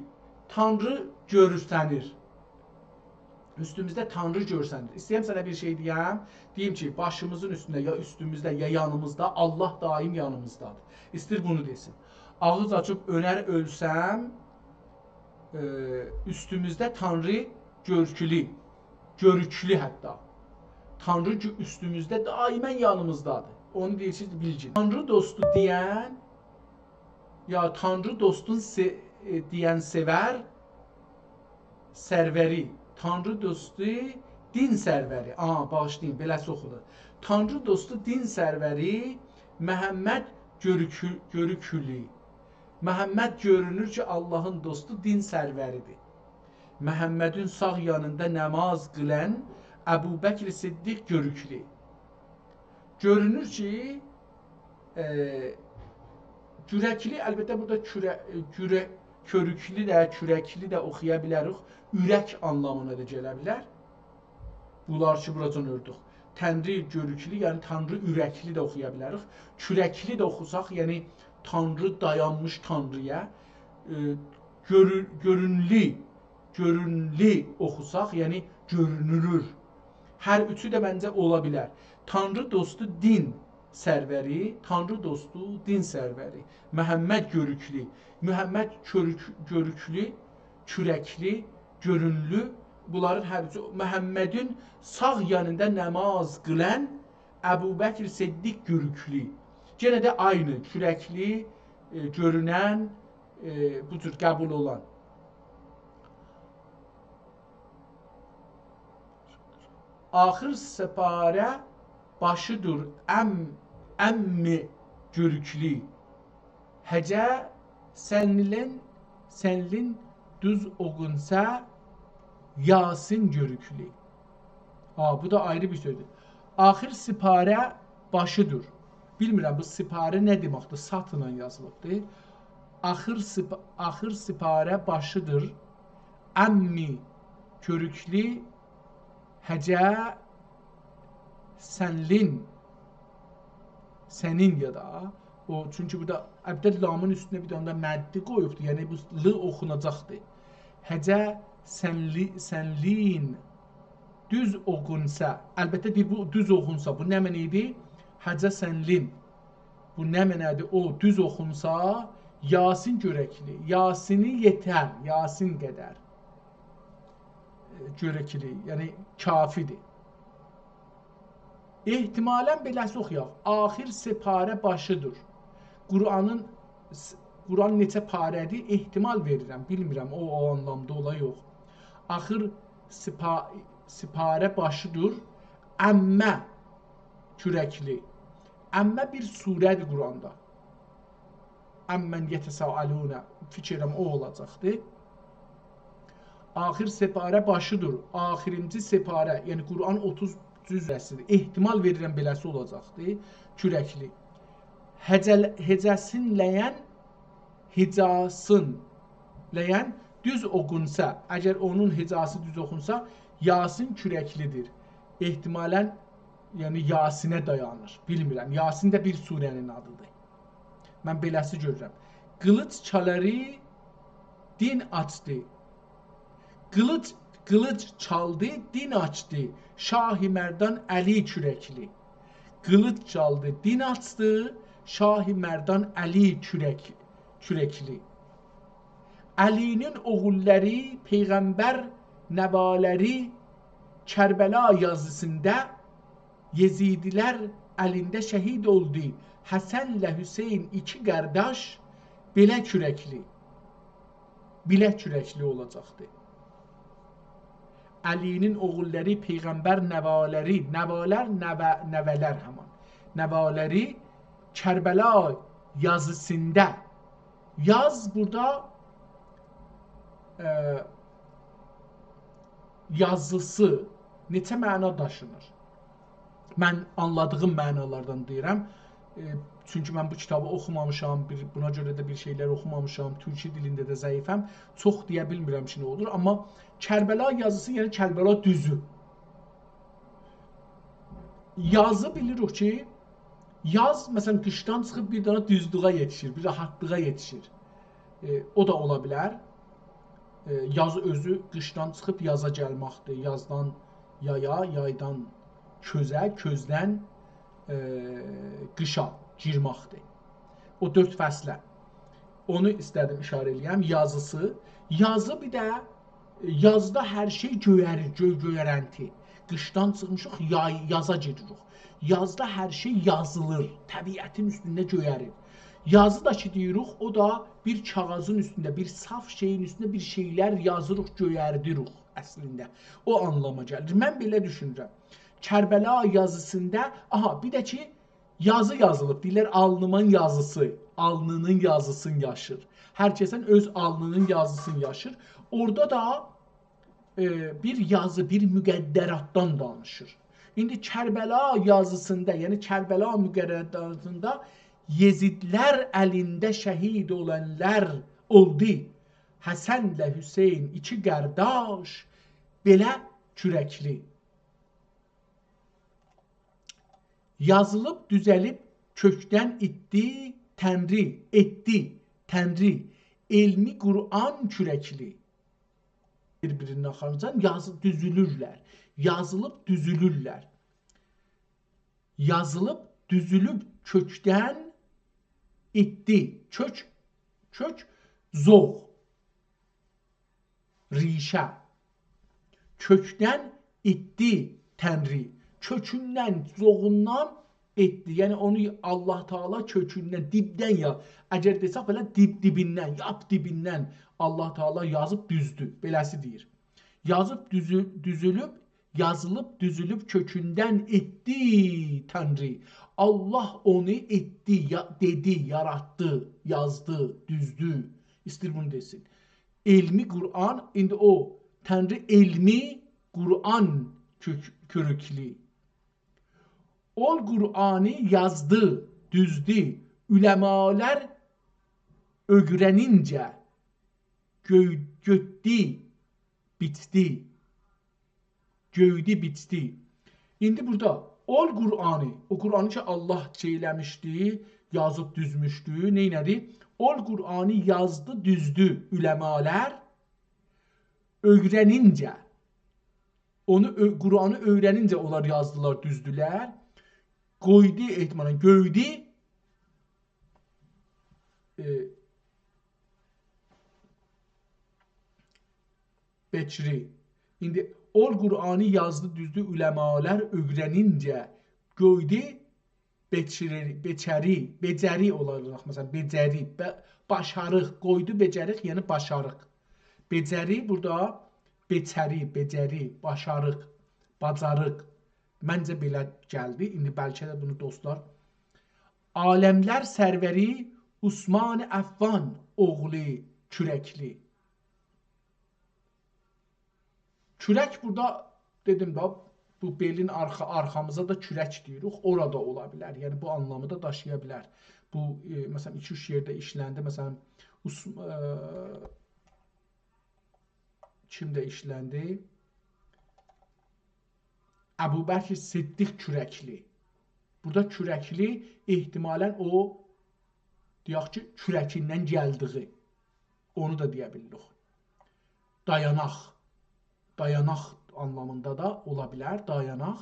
تانری گؤرسنیر. اوستوموزده تانری گؤرسنیر. ایسته‌ییرم سنه بیر شئی دئیم. دئییم کی، باشیمیزین اوستونده، یا اوستوموزده، یا یانیمیزدا، الله دائم یانیمیزدادیر. ایسته‌ییر بونو دئسین. آغیز آچیب اؤنر اؤلسم، ائ، اوستوموزده تانری گؤرکلو، گؤرکلو حتی. تانری گؤ-، اوستوموزده دائماً یانیمیزدادیر. اونو دئییر کی، بیلگین. تانری دوستو دئین، یا تانری دوستون سئ-، ائ، دئین سئور، سروری، تانری دوستو، دین سروری. آ، باغیشلایین، بئله‌سی اوخونور. تانری دوستو، دین سروری، محمد گؤروکو-، گؤروکلو. محمد گؤرونور کی، اللهین دوستو، دین سروریدیر. محمدین ساغ یانیندا نماز قیلن ابوبکر صدیق گؤروکلو. گؤرونور کی، ائ، گؤرکلو، البته، بورادا کؤره-، گؤره-، کؤروکلو ده، کؤرکلو ده اوخویا بیلریک. اورک آنلامینا دا گله بیلر. بونلار کی، بوراجان اؤردوک. تانری گؤروکلو، یعنی تانری اورکلی ده اوخویا بیلریک. کؤرکلی ده اوخوساق، یعنی تانری دایانمیش تانرییا. ائ، گؤرو-، گؤرونلو، گؤرونلو اوخوساق، یعنی گؤرونولور. هر اوچو ده منجه اولا بیلر. تانری دوستو، دین سروری، تانری دوستو، دین سروری. محمد گؤروکلو، محمد کؤروک-، گؤروکلو، کؤرکلی، گؤرونلو، بونلارین هر اوچو، محمدین ساغ یانیندا نماز قیلن ابوبکر صدیق گؤروکلو. یئنه ده عینی، کؤرکلی، ائ، گؤرونن، ائ، بو جور قبول اولان. آخیر سپاره باشیدیر عم-، عمّی گؤروکلو. هجه سنلین، سنلین دوز اوخونسا، یاسین گؤروکلو. ها، بو دا آیری بیر سؤزدور. آخیر سپاره باشیدیر. بیلمیرم، بو سپاره نه دئمکدیر؟ ساتلا یازیلیبدیر. آخیر سپ-، آخیر سپاره باشیدیر. عمی گؤروکلو هجه سنلین. سنین یا دا. او، چونکی بورادا، البته، لامین اوستونه بیر دنه ده مدّی قویوبدور. یعنی، بو ل اوخوناجاقدیر. هجه سنلی-، سنلین دوز اوخونسا. البته، دئییر، بو دوز اوخونسا. بو نه معنی ایدی؟ هجه سنلین. بو نه معنادیر؟ او دوز اوخونسا، یاسین گؤروکلو. یاسینی یئتر، یاسین قدر. ائ، گؤروکلو، یعنی کافیدیر. احتمالاً بئله‌سی اوخویاق. آخیر سپاره باشیدیر. قرآنین، س-، قرآن نئچه پاره‌دیر؟ احتمال وئریرم، بیلمیرم، او، او آنلامدا اولا یوخ. آخیر سپا-، سپاره باشیدیر. عمّه گؤروکلو. عمّه بیر سوره‌دیر قرآندا. عمّن یتساءلون، فیکیر ائدیرم او اولاجاقدی. آخیر سپاره باشیدیر. آخیرینجی سپاره، یعنی قرآن اوتوز جزءسیدیر. احتمال وئریرم بئله‌سی اولاجاقدی. گؤروکلو. هجل-، هجه‌سین لین، هجاسین لین دوز اوخونسا، اگر اونون هجاسی دوز اوخونسا، یاسین گؤروکلودور. احتمالاً، یعنی یاسینه دایانیر. بیلمیرم. یاسین ده بیر سوره‌نین آدیدیر. من بئله‌سی گؤرورم. قیلیج چالاری دین آچدی. قیلیج، قیلیج چالدی، دین آچدی. شاه مردان علی گؤروکلو. قیلیج چالدی، دین آچدی. شاه مردان علی گؤروک-، گؤروکلو. علی‌نین اوغوللاری، پیغمبر نوالاری، کربلا یازیسیندا یزیدی‌لر الینده شهید اولدو. حسن‌له حسین ایکی قارداش، بئله گؤروکلو. بیله گؤروکلو اولاجاقدی. علی‌نین اوغوللاری، پیغمبر نوالاری، نوالار، نوه-، نوه‌لر همان. نوالاری کربلا یازیسیندا. یاز بورادا، ائ، یازیسی نئچه معنا داشینیر؟ من آنلادیغیم معنالاردان دئییرم. ائ، چونکی من بو کیتابی اوخومامیشام، بیر، بونا گؤره ده بیر شئیلر اوخومامیشام، تورکی دیلینده ده ضعیفم. چوخ دئیه بیلمیرم کی، نه اولور، آمما کربلا یازیسی، یعنی کربلا دوزو. یازی بیلیریک کی، یاز، مثلا، قیشدان چیخیب بیر دنه دوزلوغه یئتیشیر، بیر راحاتلیغا یئتیشیر. ائ، او دا اولا بیلر. ائ، یاز اؤزو قیشدان چیخیب یازا گلمکدیر. یازدان یایا، یایدان کؤزه، کؤزدن، ائ، قیشا گیرمکدیر. او دؤرد فصله. اونو ایسته‌دیم ایشاره ائله‌یم. یازیسی. یازی بیر ده، ائ، یازدا هر شئی گؤیریر، گؤی-، گؤیرنتی. قیشدان چیخمیشیق، یای-، یازا گیریریک. یازدا هر شئی یازیلیر، طبیعتین اوستونده گؤیریر. یازی دا کی دئییریک، او دا بیر کاغاذین اوستونده، بیر صاف شئیین اوستونده بیر شئیلر یازیریق، گؤیردیریک اصلینده. او آنلاما گلیر. من بئله دوشونورم. کربلا یازیسیندا، آها، بیر ده کی، یازی یازیلیب، دئییرلر، آلنیمین یازیسی، آلنینین یازیسینی یاشیر. هر کسین اؤز آلنینین یازیسینی یاشیر. اورادا دا، ائ، بیر یازی، بیر مقدراتدان دانیشیر. ایندی کربلا یازیسیندا، یعنی کربلا مقدراتیندا یزیدلر الینده شهید اولانلار اولدو. حسن‌له حسین ایکی قارداش، بئله گؤروکلو. یازیلیب، دوزه‌لیب، کؤکدن ایتدی تنری، ائتدی تنری، علمی قرآن کورکلی. بیر-بیرینین آرخاسیندان یازی-، دوزولورلر. یازیلیب، دوزولورلر. یازیلیب، دوزولوب، کؤکدن ایتدی. کؤک، کؤک، زوغ. ریشه. کؤکدن ایتدی تنری. کؤکوندن، زوغوندان ایتدی. یعنی اونو الله تعالی کؤکوندن، دیبدن یا، اگر دئسک بئله دیب، دیبیندن، لاپ دیبیندن الله تعالی یازیب دوزدو. بئله‌سی دئییر. یازیب دوزو-، دوزولوب، یازیلیب، دوزولوب، کؤکوندن ائتدی تانری. الله اونو ائتدی، یا-، دئدی، یاراتدی، یازدی، دوزدو. ایستیر بونو دئسین. علمی قرآن، ایندی او تانری علمی قرآن کؤک-، کؤرکلو. اول قرآنی یازدی، دوزدو، علمالار اؤگره‌نینجه گؤ-، گؤتدو، بیچدی. گؤیدو، بیچدی. ایندی بورادا اول قرآنی، او قرآنی کی الله شئی ائله‌میشدی، یازیب دوزموشدو، نئینه‌دی؟ اول قرآنی یازدی، دوزدو علمالار اؤگره‌نینجه. اونو اؤ-، قرآنی اؤیره‌نینجه اونلار یازدیلار، دوزدولر. قویدو، احتمالاً گؤیدو. ائ، بکری. ایندی اول قرآنی یازدی، دوزدو، علمالار اؤگره‌نینجه گؤیدو، بکری، بکری، بئجری اولاجاق، مثلاً، بئجری، به-، باشاریق، قویدو بئجریق، یعنی باشاریق. بئجری بورادا بئچری، بئجری، باشاریق، باجاریق. منجه بئله گلدی. ایندی بلکه ده بونو دوستلار. عالملر سروری عثمان عفان اوغلو کورکلی. کورک بورادا، دئدیم ده، بو بئلین آرخا-، آرخامیزا دا کورک دئییریک. اورا دا اولا بیلر. یعنی بو آنلامی دا داشییا بیلر. بو، ائ، مثلاً، ایکی-اوچ یئرده ایشلندی. مثلاً، عث-، ائ، کیمده ایشلندی؟ ابوبکر صدیق کورکلی. بورادا کورکلی احتمالاً او، دئیک کی، کورکیندن گلدیگی. اونو دا دئیه بیلیریک. دایاناق. دایاناق آنلامیندا دا اولا بیلر. دایاناق.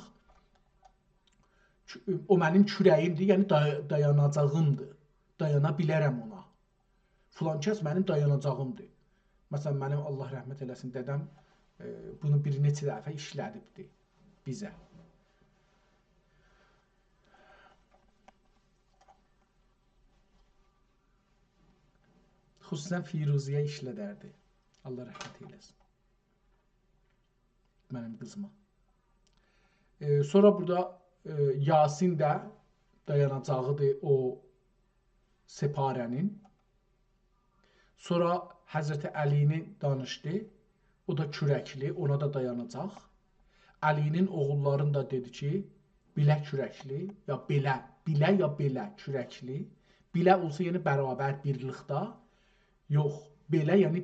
کو-، او منیم کوره‌ییمدیر، یعنی دای-، دایاناجاغیمدیر. دایانا بیلرم اونا. فلان کس منیم دایاناجاغیمدیر. مثلاً، منیم، الله رحمت ائله‌سین، دده‌م، ائ، بونو بیر نئچه دفعه ایشله‌دیبدی بیزه. خصوصاً فیروزه‌یه ایشلدردی. الله رحمت ائله‌سین. منیم قیزیما. ائ، سونرا بورادا، ائ، یاسین ده دایاناجاغیدیر او سپاره‌نین. سونرا حضرت علی‌نی دانیشدی. او دا کورکلی، اونا دا دایاناجاق. علی‌نین اوغوللارینی دا دئدی کی، بیله کورکلی، یا بئله، بیله یا بئله کورکلی. بیله اولسا، یعنی برابر، بیرلیکده. یوخ، بئله، یعنی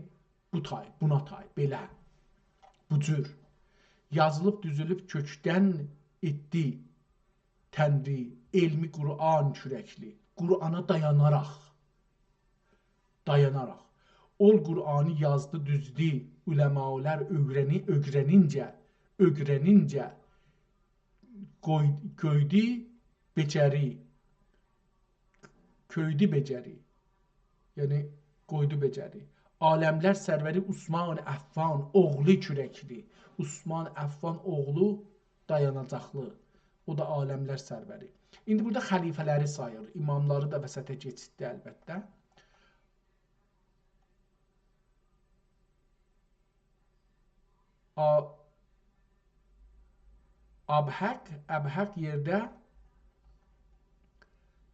بو تای، بونا تای، بئله. بو جور. یازیلیب، دوزولوب، کؤکدن ائتدی تانری، علمی قرآن کورکلی. قرآنا دایاناراق. دایاناراق. اول قرآنی یازدی، دوزدو، علمالار اؤگره‌نی-، اؤگره‌نینجه، اؤگره‌نینجه، قوی-، گؤیدو بئجری. کؤیدو بئجری. یعنی، قویدو بئجری. عالملر سروری عثمان عفان اوغلو کورکلی. عثمان عفان اوغلو دایاناجاقلی. او دا عالملر سروری. ایندی بورادا خلیفه‌لری ساییر. اماملاری دا وسطه کئچیردی، البته. آ-، ابهق، ابهق یئرده،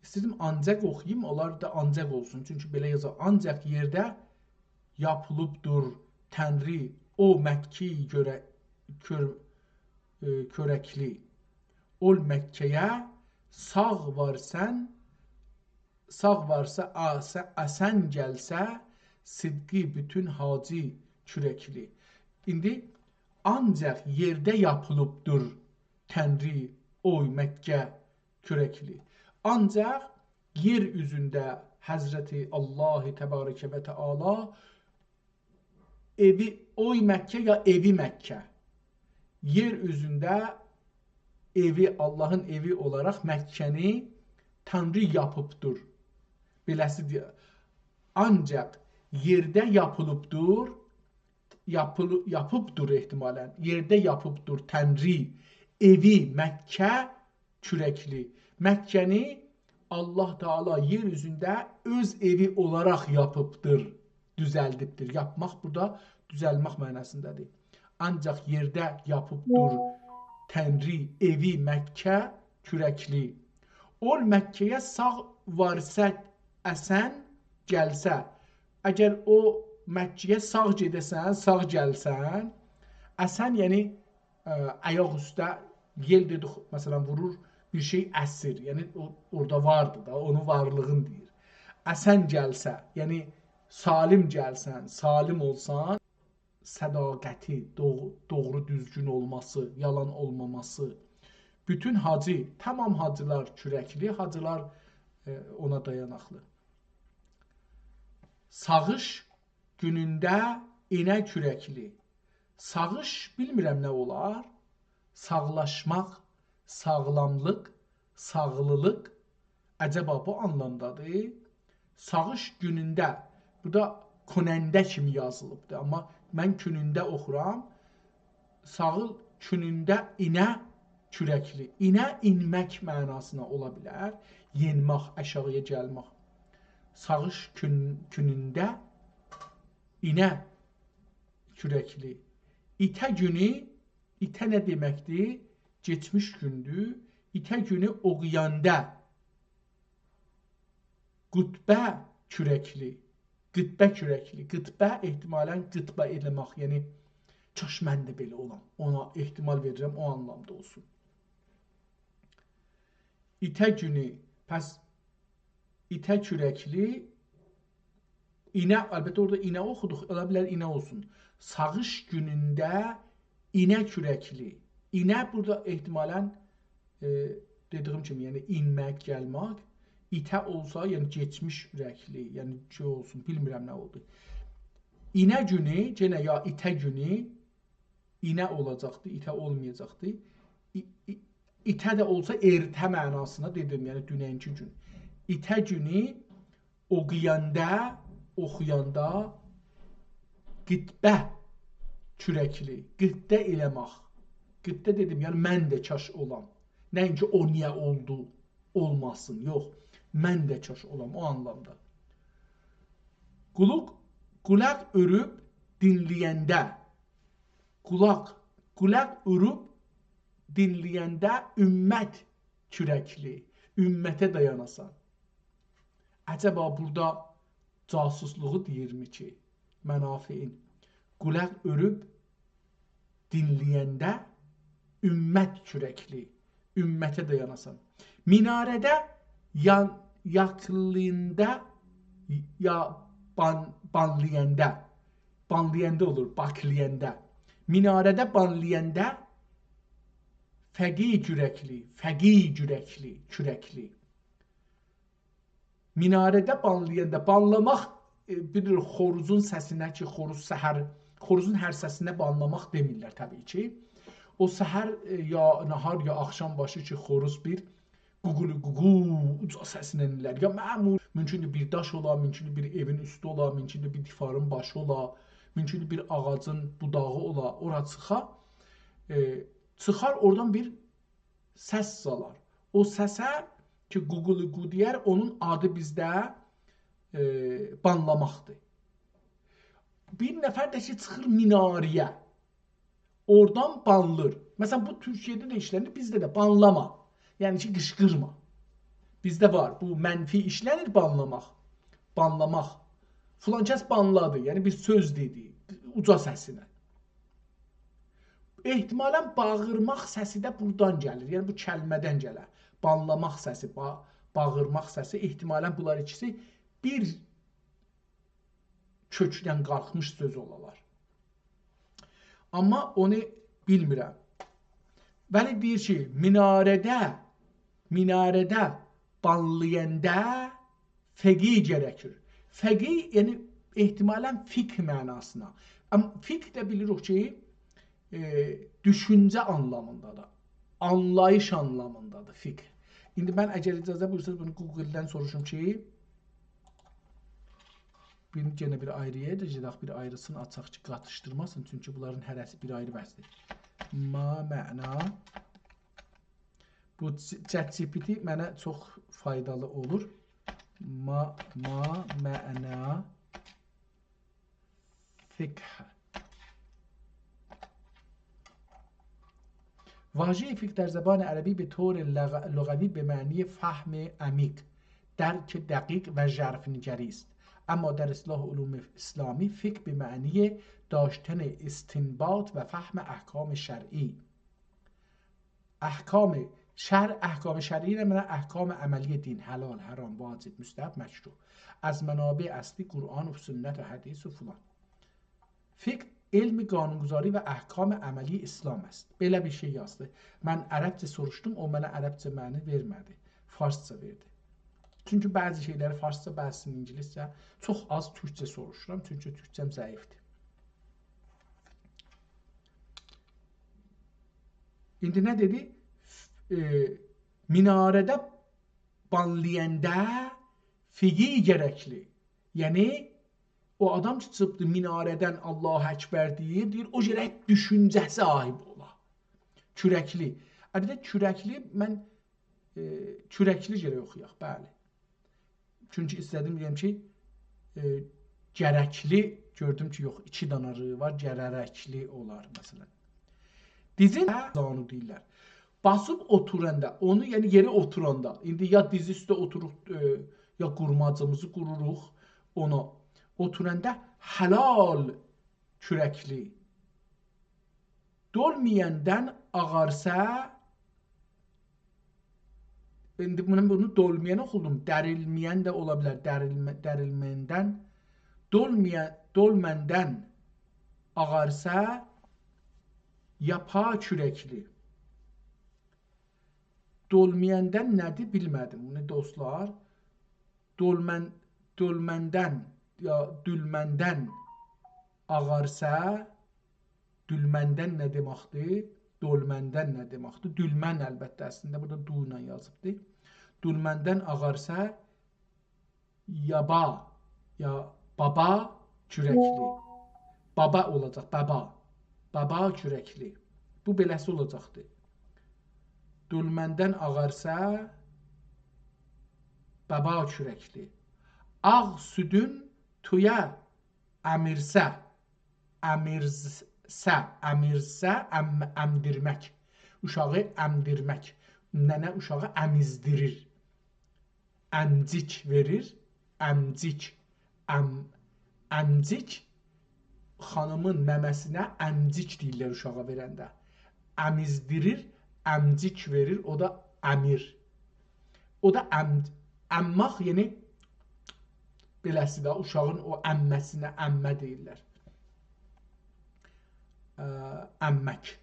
ایسته‌دیم آنجاق اوخویوم، اونلار دا آنجاق اولسون. چونکی بئله یازیر: «آنجاق یئرده یاپیلیبدیر تانری او مکه‌یی گؤره-، کؤر-، ائ، کؤرکلی. اول مکه‌یه ساغ وارسان، ساغ وارسا، آسه-، اسن گلسه، صدقی بوتون حاجی کورکلی.» ایندی آنجاق یئرده یاپیلیبدیر تانری، اوی مکه کورکلی. آنجاق یئر اوزونده حضرت الله تبارک و تعالی ائوی، اوی مکه یا ائوی مکه. یئر اوزونده ائوی، اللهین ائوی اولاراق مکه‌نی تانری یاپیبدیر. بئله‌سی دئیه-، آنجاق یئرده یاپیلیبدیر، یاپیلی-، یاپیبدیر احتمالاً. یئرده یاپیبدیر تانری ائوی مکه کورکلی. مکه‌نی الله تعالی یئر اوزونده اؤز ائوی اولاراق یاپیبدیر، دوزلدیبدیر. یاپماق بورادا دوزلمک معناسیندادیر. آنجاق یئرده یاپیبدیر تنری، ائوی، مکه، کورکلی. اول مکه‌یه ساغ وارسا، اسن گلسه. اگر او مکه‌یه ساغ گئده‌سن، ساغ گلسن، اسن، یعنی، ا، آیاق اوسته، یئل دئدیک، مثلا، وورور، بیر شئی اسیر. یعنی، او، اورادا واردی دا، اونون وارلیغینی دئییر. اسن گلسه، یعنی، سالم گلسن، سالم اولسان، صداقتی، دوغ-، دوغرو دوزگون اولماسی، یالان اولماماسی. بوتون حاجی، تمام حاجیلار کورکلی، حاجیلار، ائ، اونا دایاناقلی. ساغیش گونونده اینه کورکلی. ساغیش بیلمیرم نه اولار. ساغلاشماق، ساغلاملیق، ساغلیلیق. عجبا بو آنلامدادیر؟ ساغیش گونونده. بورادا کوننده کیمی یازیلیبدیر، آمما من کونونده اوخورام. ساغیش گونونده اینه کورکلی. اینه اینمک معناسینا اولا بیلر. یئنمک، آشاغییا گلمک. ساغیش گون-، گونونده اینه کورکلی. ایته گونو، ایته نه دئمکدیر؟ کئچمیش گوندور. ایته گونو اوغویاندا، قطبه کورکلی. قطبه کورکلی. قطبه احتمالا قطبه ائله‌مک، یعنی کاش من ده بئله اولام. اونا احتمال وئریرم، او آنلامدا اولسون. ایته گونو، پس ایته کورکلی، اینه، البته اورادا اینه اوخودوق، اولا بیلر اینه اولسون. ساغیش گونونده اینه کورکلی. اینه بورادا احتمالا، ائ، دئدیییم کیمی، یعنی اینمک، گلمک، ایته اولسا، یعنی کئچمیش اورکلی، یعنی شئی اولسون، بیلمیرم نه اولدو. اینه گونو، یئنه یا ایته گونو، اینه اولاجاقدی، ایته اولمایاجاقدی. ای-، ای-، ایته ده اولسا ائرته معناسینا دئدیم، یعنی دوننکی گون. ایته گونو اوغویاندا، اوخویاندا، قطبه کورکلی، قطبه ائله‌مک. قطبه دئدیم، یعنی من ده کاش اولام. نه اینکی او نییه اولدو، اولماسین، یوخ. من ده کاش اولام، او آنلامدا. قولوق، قولاق اؤروب دینله‌ینده، قولاق، قولاق اؤروب دینله‌ینده امت کورکلی، امته دایاناسان. عجبا بورادا جاسوسلوغو دئییرمی کی، منافعین؟ قولاق اؤروب دینله‌ینده امت کورکلی، امته دایاناسان. میناره‌ده یان-، یاکلیندا یا بان-، بانلایاندا، بانلایاندا اولور، باکلایاندا. میناره‌ده بانلایاندا فقیه کورکلی، فقیه کورکلی، کورکلی. میناره‌ده بانلایاندا، بانلاماق، ائ، بیلیر، خوروزون سسینه کی، خوروز سحر، خوروزون هر سسینه بانلاماق دئمیرلر طبیعی کی. او سحر، ائ، یا ناهار، یا آخشام باشی کی، خوروز بیر قوقولو قوقو اوجا سسینن ائلر. یا معمول، مومکوندور بیر داش اولا، مومکوندور بیر ائوین اوستو اولا، مومکوندور بیر دیوارین باشی اولا، مومکوندور بیر آغاجین بوداغی اولا، اورا چیخا، ائ، چیخار اورادان بیر سس سالار. او سسه کی، قوقولو قو دئیر، اونون آدی بیزده، ائ، بانلاماقدیر. بیر نفر ده کی، چیخیر میناره‌یه، اورادان بانلیر. مثلا، بو تورکیه‌ده ده ایشلنیر، بیزده ده بانلاما. یعنی کی، قیشقیرما. بیزده وار، بو منفی ایشلنیر، بانلاماق. بانلاماق. فلان کس بانلادی، یعنی بیر سؤز دئدی، اوجا سسینه. احتمالا باغیرماق سسی ده بورادان گلیر. یعنی بو کلمه‌دن گلر. بانلاماق سسی، با-، باغیرماق سسی، احتمالا بونلار ایکیسی بیر کؤکدن قالخمیش سؤز اولالار. آمما اونو بیلمیرم. ولی دئییر کی، میناره‌ده، میناره‌ده بانلایاندا فقیه گرکیر. فقیه، یعنی احتمالا فقه معناسینا. آمما فقه ده بیلیریک کی، ائ، دوشونجه آنلامیندادیر. آنلاییش آنلامیندادیر فقه. ایندی من، اگر اجازه بویورسانیز، بونو گوگلدن سوروشوم کی، بیر، یئنه بیر آیری یئرده گئدک، بیر آیریسینی آچاق کی، قاتیشدیرماسین. چونکی بونلارین هره‌سی بیر آیری بحثدیر. ما معنا، بو چ-، چت جی پی تی منه چوخ فایدالی اولور. ما، ما معنا فقه. واژهٔ فقه در زبان عربی به طور لغ-، لغوی به معنی فهم عمیق، درک دقیق و ژرف‌نگری است. اما در اصطلاح علوم اسلامی، فقه به معنی داشتن استنباط و فهم احکام شرعی. احکام شرع، احکام شرعی نه؟ یعنی احکام عملی دین، حلال، حرام، واجب، مستحب، مکروه. از منابع اصلی قرآن و سنت و حدیث و فلان. فقه علم قانون‌گذاری و احکام عملی اسلام است. بئله بیر شئی یازدی. من عربجه سوروشدوم، او منه عربجه معنی وئرمه‌دی. فارسجا وئردی. چونکی بعضی شئیلری فارسجا، بعضی‌سینی اینگیلیسجه، چوخ آز تورکجه سوروشورام، چونکی تورکجه‌م ضعیفدیر. ایندی نه دئدی؟ ائ، مناره‌ده بانلایاندا فقه گرکلی. یعنی، او آدام کی چیخیبدی مناره‌دن الله اکبر دئییر، دئییر، او گرک دوشونجه صاحیبی اولا. کورکلی. البته، کورکلی، من، ائ، کورکلی گرک اوخویاق، بلی. چونکی ایسته‌دیم دئیم کی، ائ، گرکلی، گؤردوم کی، یوخ، ایکی دانا ر وار، گررکلی اولار، مثلا. دیزی زانو دئییرلر. باسیب اوتوراندا، اونو، یعنی یئره اوتوراندا، ایندی یا دیز اوسته اوتوروب، ائ، یا قورماجیمیزی قوروروق اونا. اوتوراندا حلال کورکلی. دولمایاندان آغارسا، ایندی بونو، بونو دولمایان اوخودوم. دریلمه‌ین ده اولا بیلر. دریلمه-، دریلمه‌یندن، دولمایا-، دولمندن آغارسا، یاپا کورکلی. دولمایاندان نه‌دیر، بیلمه‌دیم. بونو، دوستلار، دولمن-، دولمندن، یا دولمندن آغارسا، دولمندن نه دئمکدیر؟ دولمندن نه دئمکدیر؟ دولمن، البته، اصلینده بورادا دو ایله یازیبدیر. دولمندن آغارسا، یابا، یا بابا کورکلی. بابا اولاجاق، بابا. بابا کورکلی. بو بئله‌سی اولاجاقدی. دولمندن آغارسا، بابا کورکلی. آغ سودون تویا امیرسه، امیرسه، امیرسه، ام-، امدیرمک. اوشاغی امدیرمک. ننه اوشاغی امیزدیریر. امجیک وئریر، امجیک. ام-، امجیک، خانیمین ممه‌سینه امجیک دئییرلر اوشاغا وئرنده. امیزدیریر، امجیک وئریر، او دا امیر. او دا ام-، امماق، یعنی بئله‌سی ده، اوشاغین او اممه‌سینه اممه دئییرلر. ا، اممک.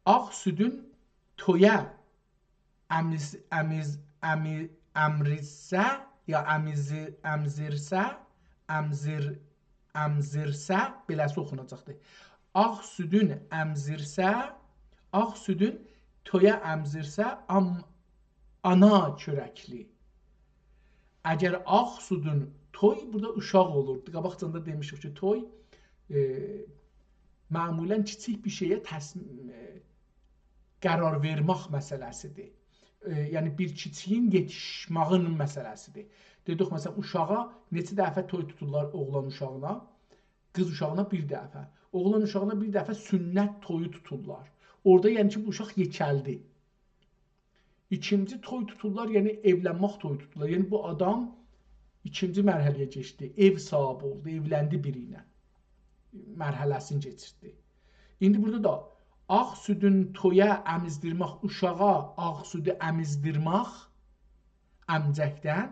آغ سودون تویا امیز-، امیز-، امی-، امریزسه، یا امیزی-، امزیرسه، امزیر-، امزیرسه، بئله‌سی اوخوناجاقدیر. آغ سودون امزیرسه، آغ سودون تویا امزیرسه، آم-، آنا کورکلی. اگر آغ سودون، توی، بورادا اوشاق اولور. قاباقجان دا دئمیشیک کی، توی، ائ، معمولاً کیچیک بیر شئیه تس-، ائ، قرار وئرمک مسئله‌سیدیر. ائ، یعنی، بیر کیچیگین یئتیشماغین مسئله‌سیدیر. دئدیک، مثلاً، اوشاغا نئچه دفعه توی توتورلار اوغلان اوشاغینا؟ قیز اوشاغینا بیر دفعه. اوغلان اوشاغینا بیر دفعه سنت تویو توتورلار. اورادا، یعنی کی، بو اوشاق یئکه‌لدی. ایکینجی توی توتورلار، یعنی ائولنمک تویو توتورلار. یعنی بو آدام ایکینجی مرحله‌یه کئچدی، ائو صاحیبی اولدو، ائولندی بیری ایله. مرحله‌سینی کئچیردی. ایندی بورادا دا آغ سودون تویا امیزدیرمک، اوشاغا آغ سودو امیزدیرمک، امجکدن،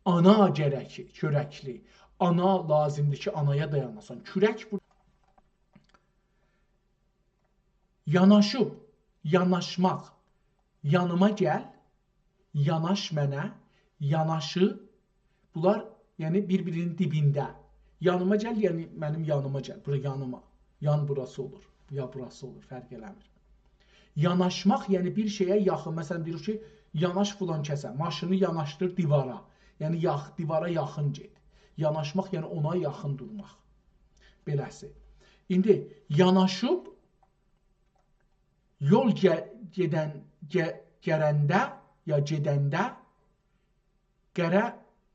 آنا گرک، کورکلی. آنا لازیمدیر کی، آنایا دایاناسان. کورک بو-، یاناشیب، یاناشماق. یانیما گل، یاناش منه، یاناشی. بونلار، یعنی، بیر-بیرینین دیبینده. یانیما گل، یعنی، منیم یانیما گل. بورا یانیما. یان بوراسی اولور، یا بوراسی اولور، فرق ائله‌میر. یاناشماق، یعنی بیر شئیه یاخین. مثلاً، دئییر کی، یاناش فلان کسه، ماشینی یاناشدیر دیوارا. یعنی، یاخ-، دیوارا یاخین گئت. یاناشماق، یعنی اونا یاخین دورماق. بئله‌سی. ایندی یاناشیب یول گئ-، گئدن، گئ-، گرنده یا گئدنده قره-،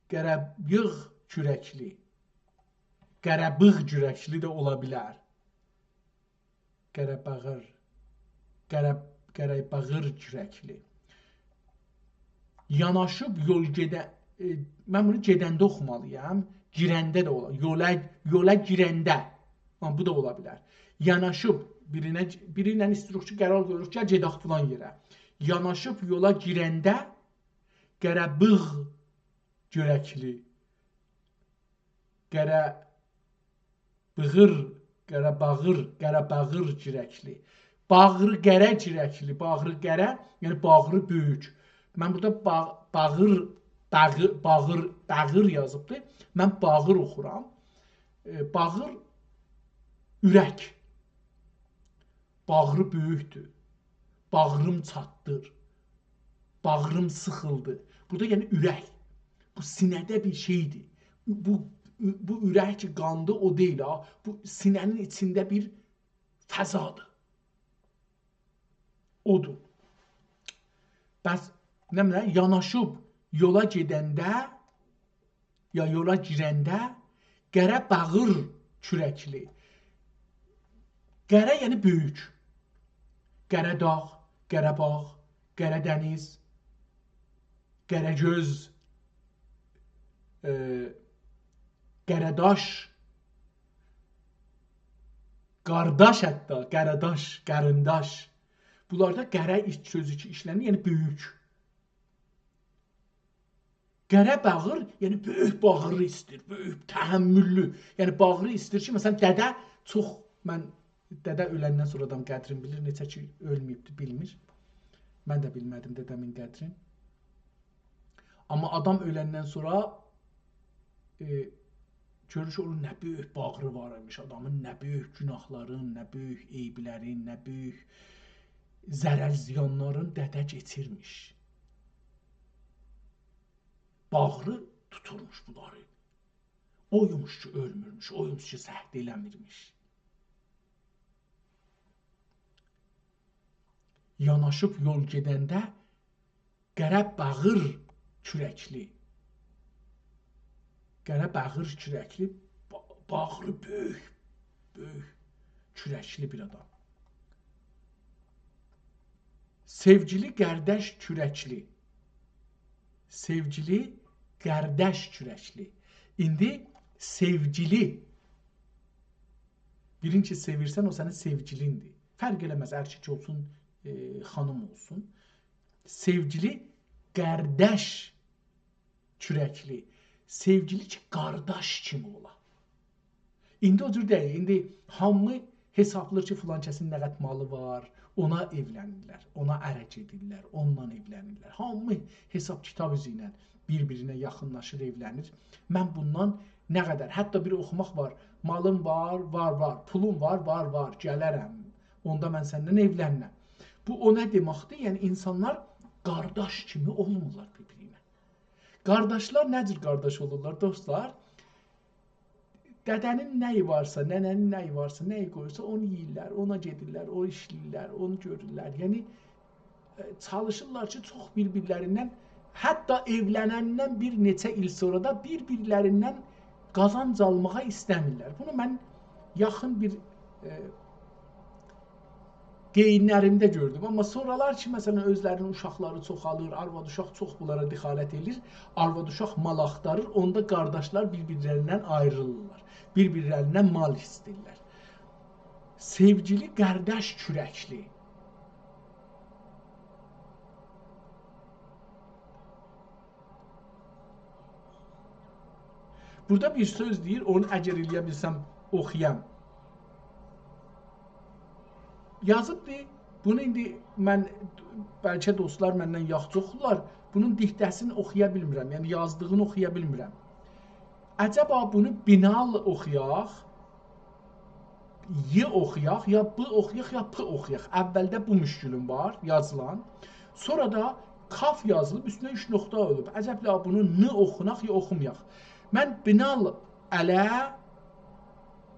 قره‌بیغ کورکلی. قره‌بیغ کورکلی ده اولا بیلر. قره باغیر، قره، قره باغیر کورکلی. یاناشیب یول گئده، ائ، من بونو گئدنده اوخومالی‌یام. گیرنده ده اولا. یولا، یولا گیرنده. ها، بو دا اولا بیلر. یاناشیب بیرینه، بیری ایله ایستیروخ کی، قرار قویوروخ، گل گئدک فلان یئره. یاناشیب یولا گیرنده قره بیغ کورکلی. قره بیغیر، قره باغیر، قره باغیر کورکلی. باغری قره کورکلی، باغری قره، یعنی باغری بؤیوک. من بورادا با-، باغیر، باغی-، باغیر، باغیر یازیبدی. من باغیر اوخورام. ائ، باغیر، اورک. باغری بؤیوکدور. باغریم چاتلیر. باغریم سیخیلدی. بورادا یعنی اورک. بو سینه‌ده بیر شئیدیر. بو، بو اورک کی قاندی، او دئییل ها. بو سینه‌نین ایچینده بیر فضادیر. اودور. بس، نه بیلیم، یاناشیب یولا گئدنده یا یولا گیرنده قره باغیر کورکلی. قره، یعنی بؤیوک. قره داغ، قره باغ، قره دنیز، قره گؤز، ائ، قره داش، قارداش حتی، قره داش، قارینداش. بونلاردا قره ایش-، سؤزو کی ایشله‌نیر، یعنی بؤیوک. قره باغیر، یعنی بؤیوک باغری ایسته‌ییر، بؤیوک تحمللو. یعنی باغری ایسته‌ییر کی، مثلا، دده چوخ، من، دده اؤلندن سونرا آدام قدرین بیلیر، نئجه کی اؤلمه‌ییبدی، بیلمیر. من ده بیلمه‌دیم دده‌مین قدرین. آمما آدام اؤلندن سونرا، ائ، گؤرور کی، اونون نه بؤیوک باغری وار ایمیش، آدامین نه بؤیوک گوناهلارین، نه بؤیوک عیبلرین، نه بؤیوک ضرر زیانلارین دده کئچیرمیش. باغری توتورموش بونلاری. اویموش کی اؤلمورموش، اویموش کی سهو ائله‌میرمیش. یاناشیب یول گئدنده قره باغیر کورکلی. قره باغیر کورکلی، با-، باغری بؤیوک، بؤیوک کورکلی بیر آدام. سئوگیلی قارداش کورکلی. سئوگیلی قارداش کورکلی. ایندی سئوگیلی. بیرینی کی سئویرسن، او سنین سئوگیلیندیر. فرق ائله‌مز، ارکک اولسون، ائ، خانیم اولسون. سئوگیلی قارداش کورکلی. سئوگیلی کی قارداش کیمی اولا. ایندی او جور دئییل. ایندی هامی حسابلاییر کی، فلان کسین نه قدر مالی وار، اونا ائولنیرلر، اونا اره گئدیرلر، اونونلا ائولنیرلر. هامی حساب کیتاب اوزو ایله بیر-بیرینه یاخینلاشیر، ائولنیر. من بوندان نه قدر، حتی بیر اوخوماق وار، مالین وار، وار، وار، پولون وار، وار، وار، گلرم، اوندا من سندن ائولنرم. بو او نه دئمکدیر؟ یعنی اینسانلار قارداش کیمی اولمورلار بیر-بیرینه. قارداشلار نه جور قارداش اولورلار، دوستلار؟ دده‌نین نه‌یی وارسا، ننه‌نین نه‌یی وارسا، نه‌یی قویورسا، اونو یئییرلر، اونا گئدیرلر، او ایشله‌ییرلر، اونو گؤرورلر. یعنی، ائ، چالیشیرلار کی، چوخ بیر-بیرلریندن، حتی ائولنندن بیر نئچه ایل سونرا دا بیر-بیرلریندن قازانج آلماغا ایسته‌میرلر. بونو من یاخین بیر، ائ، قئیینلریمده گؤردوم. آمما سونرالار کی، مثلا، اؤزلرینین اوشاقلاری چوخالیر، آرواد اوشاق چوخ بونلارا دخالت ائله‌ییر، آرواد اوشاق مال آختاریر، اوندا قارداشلار بیر-بیرلریندن آیریلیرلار، بیر-بیرلریندن مال ایسته‌ییرلر. سئوگیلی قارداش کورکلی. بورادا بیر سؤز دئییر، اونو اگر ائله‌یه بیلسم اوخویام. یازیبدی. بونو ایندی من، بلکه دوستلار مندن یاخشی اوخورلار. بونون دیکته‌سینی اوخویا بیلمیرم، یعنی یازدیغینی اوخویا بیلمیرم. عجبا بونو بینال اوخویاق، ی اوخویاق، یا ب اوخویاق، یا پ اوخویاق. اولده بو مشکلوم وار، یازیلان. سونرا دا کاف یازیلیب، اوستونه اوچ نقطه اولوب. عجبا بونو ن اوخوناق، یا اوخومایاق. من بینال اله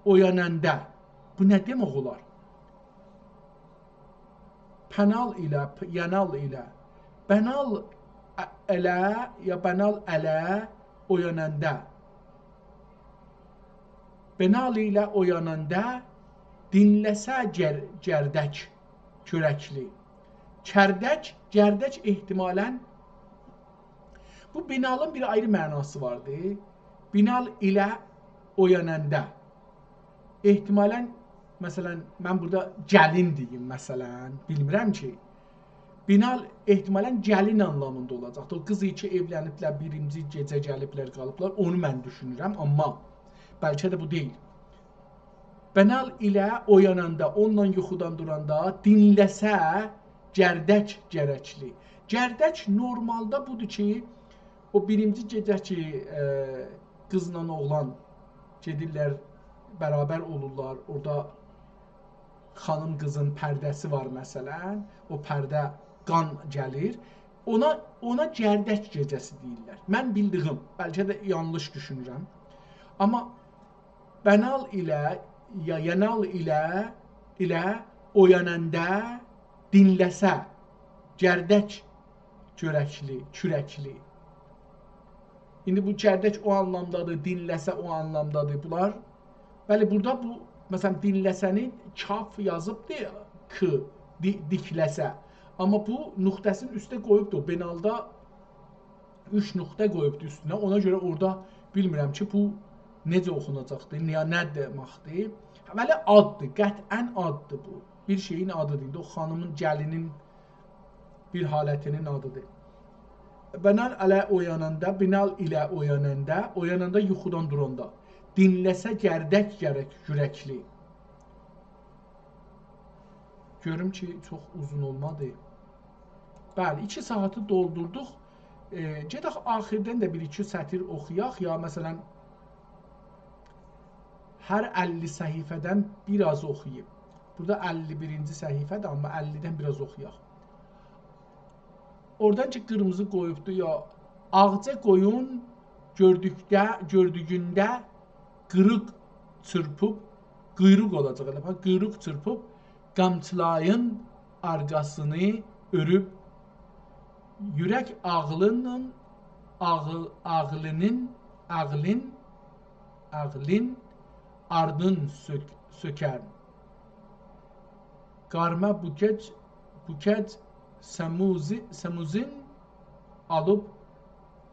اویاننده. بو نه دئمک اولار؟ پنال ایله، پ-، ینال ایله. بنال ا-، اله، یا بنال اله اویاننده. بنال ایله اویاننده دینله‌سه گر-، گردک کورکلی. کردک، گردک احتمالاً بو بینالین بیر آیری معناسی واردی. بینال ایله اویاناندا. احتمالاً، مثلاً، من بورادا گلین دئییم، مثلاً، بیلمیرم کی. بینال احتمالاً گلین آنلامیندا اولاجاقدی. او قیز کی ائولنیبلر، بیرینجی گئجه گلیبلر، قالیبلار، اونو من دوشونورم، آمما بلکه ده بو دئییل. بینال ایله اویاناندا، اونونلا یوخودان دوراندا، دینله‌سه گردک گرکلی. گردک نورمالدا بودور کی، او بیرینجی گئجه کی، ائ، قیزلا اوغلان گئدیرلر، برابر اولورلار، اورادا خانیم قیزین پرده‌سی وار، مثلاً، او پرده قان گلیر. اونا، اونا گردک گئجه‌سی دئییرلر. من بیلدیگیم، بلکه ده یانلیش دوشونورم. آمما بینال ایله، یا ینال ایله، ایله اویاناندا دینله‌سه، گردک گرکلی، کورکلی. ایندی بو گردک او آنلامدادیر، دینله‌سه او آنلامدادیر بونلار. بلی، بورادا بو، مثلاً، دینله‌سه‌نی کاف یازیبدی، ک، دی-، دیکله‌سه. آمما بو نقطه‌سینی اوسته قویوبدو. بینالدا اوچ نقطه قویوبدو اوستونه. اونا گؤره اورادا بیلمیرم کی، بو نئجه اوخوناجاقدی، نه، نه دئمکدیر. ولی آددیر، قطعاً آددیر بو. بیر شئیین آدیدیر. ایندی او خانیمین، گلینین بیر حالتینین آدیدیر. بینال ایله اویاناندا، بینال ایله اویاناندا، اویاناندا یوخودان دوراندا. دینله‌سه گردک گرک، گرکلی. گؤروم کی، چوخ اوزون اولمادی. بلی، ایکی ساعاتی دولدوردوق. ائ، گئدک آخیردن ده بیر ایکی سطیر اوخویاق. یا، مثلاً، هر اللی صفحه‌دن بیر آز اوخویاییم. بورادا اللی بیرینجی صفحه‌دیر، آمما اللی‌دن بیر آز اوخویاق. اورادان کی، قیرمیزی قویوبدو، یا، آغجا قویون گؤردوکده، گؤردوگونده قیریق چیرپیب، قویروق اولاجاق ائله، باخ، قویروق چیرپیب، قامچیلارین آرقاسینی اؤروب، یورک آغلینین، آغل-، آغلینین، آغلین، آغلین آردین سؤک-، سؤکرم. قارما بوکج، بوکج سموزی-، سموزین آلیب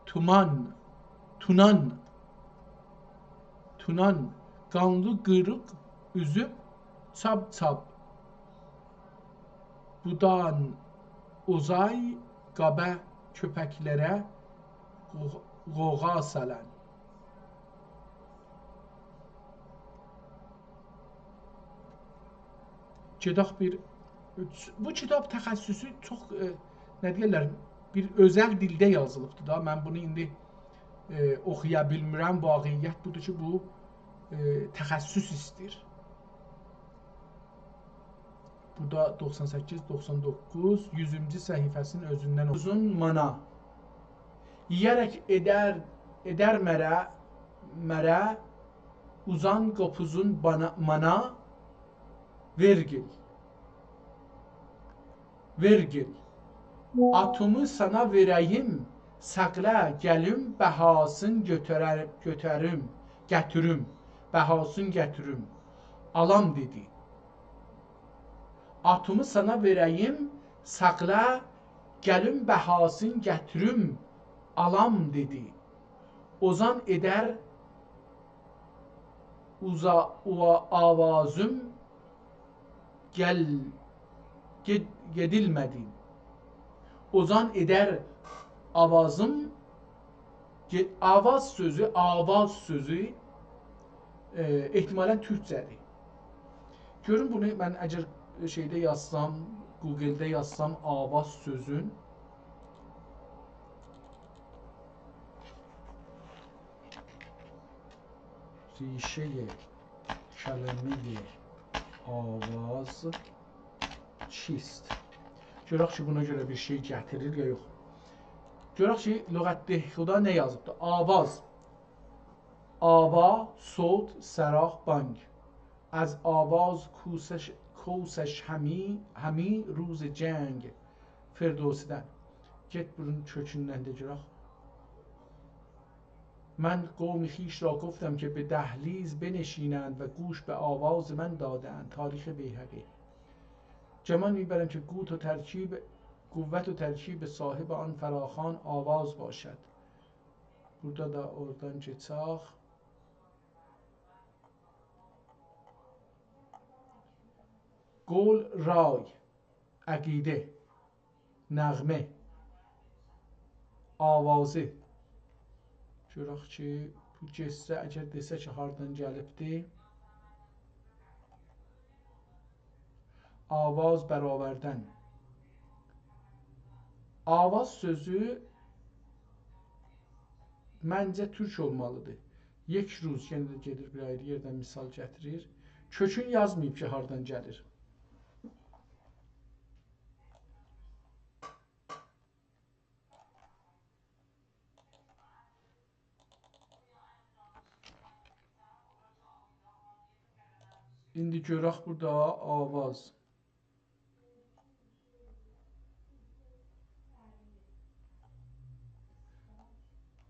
تومان، تونان، تونان، قانلی قیریق اوزوب چاپ-چاپ بودان اوزای قابا کؤپکلره قوغ-، قوغا سالان. گئدک بیر، بو کیتاب تخصصو چوخ، ائ، نه دئیرلر، بیر اؤزل دیلده یازیلیبدیر دا. من بونو ایندی، ائ، اوخویا بیلمیرم. واقعیت بودور کی، بو، ائ، تخصص ایسته‌ییر. بو دا دوخسان سککیز، دوخسان دوققوز، یوزونجو صفحه‌سینین اؤزوندن اوخویوم. اوزون مانا. یئیه‌رک ائدر، ائدر مره، مره، اوزان قوپوزون بانا، مانا، وئرگیل. وئرگیل. آتومو سانا وئره‌ییم، ساخلا گلیم بهاسین گؤتورر-، گؤتوریم، گتیریم، بهاسین گتیریم. آلام دئدی. آتومو سانا وئره‌ییم، ساخلا گلیم بهاسین گتیریم، آلام دئدی. اوزان ائدر اوزا-، اووا-، آوازیم گل-، گئد-، گئدیلمه‌دی. اوزان ائدر آوازیم، گئ-، آواز سؤزو، آواز سؤزو، ائ، احتمالاً تورکجه‌دیر. گؤرون بونو من اگر شئیده یازسام، گوگلده یازسام آواز سؤزون، ریشه‌ی کلمه‌ی آواز چیست؟ گؤرک کی، بونا گؤره بیر شئی گتیریر یا یوخ. گؤرک کی، لغت دهخدا نه یازیبدی؟ آواز. آوا، صوت، صراخ، بانگ. از آواز کوسش، کوسش همی، همی روز جنگ. فردوسی‌دن. گئت بونون کؤکوندن ده گؤرک. من قوم خویش را گفتم که به دهلیز بنشینند و گوش به آواز من داده‌اند. تاریخ بیهقی. گمان می‌برم که قوت و ترکیب، قوت و ترکیب صاحب آن فراخوان آواز باشد. بورادا دا اورادان گئچک. قول، رای، عقیده، نغمه، آوازی. گؤرک کی، بو گئتسه، اگر دئسه کی، هاردان گلیبدی؟ آواز برآوردن. آواز سؤزو منجه تورک اولمالیدیر. یک روز، یئنه ده گئدیر بیر آیری یئردن مثال گتیریر. کؤکون یازماییب کی، هاردان گلیر. ایندی گؤرک بورادا آواز.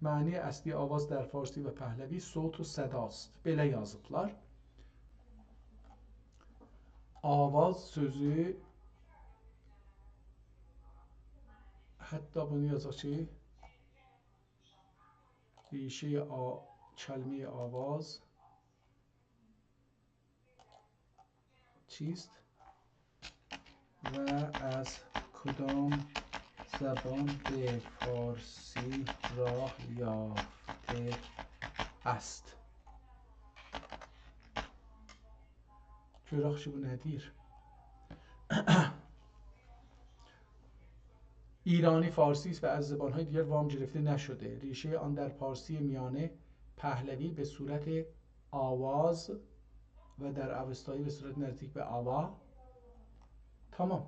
معنی اصلی آواز در فارسی و پهلوی صوت و صداست. بئله یازیبلار. آواز سؤزو، حتی بونو یازاق کی، ریشهٔ آ-، کلمهٔ آواز چیست و از کدام زبان به فارسی راه یافته است؟ گؤرک کی، بو نه دئییر؟ ایرانی فارسی است و از زبان‌های دیگر وام گرفته نشده. ریشهٔ آن در پارسی میانه پهلوی به صورت آواز و در اوستایی به صورت نزدیک به آوا. تمام.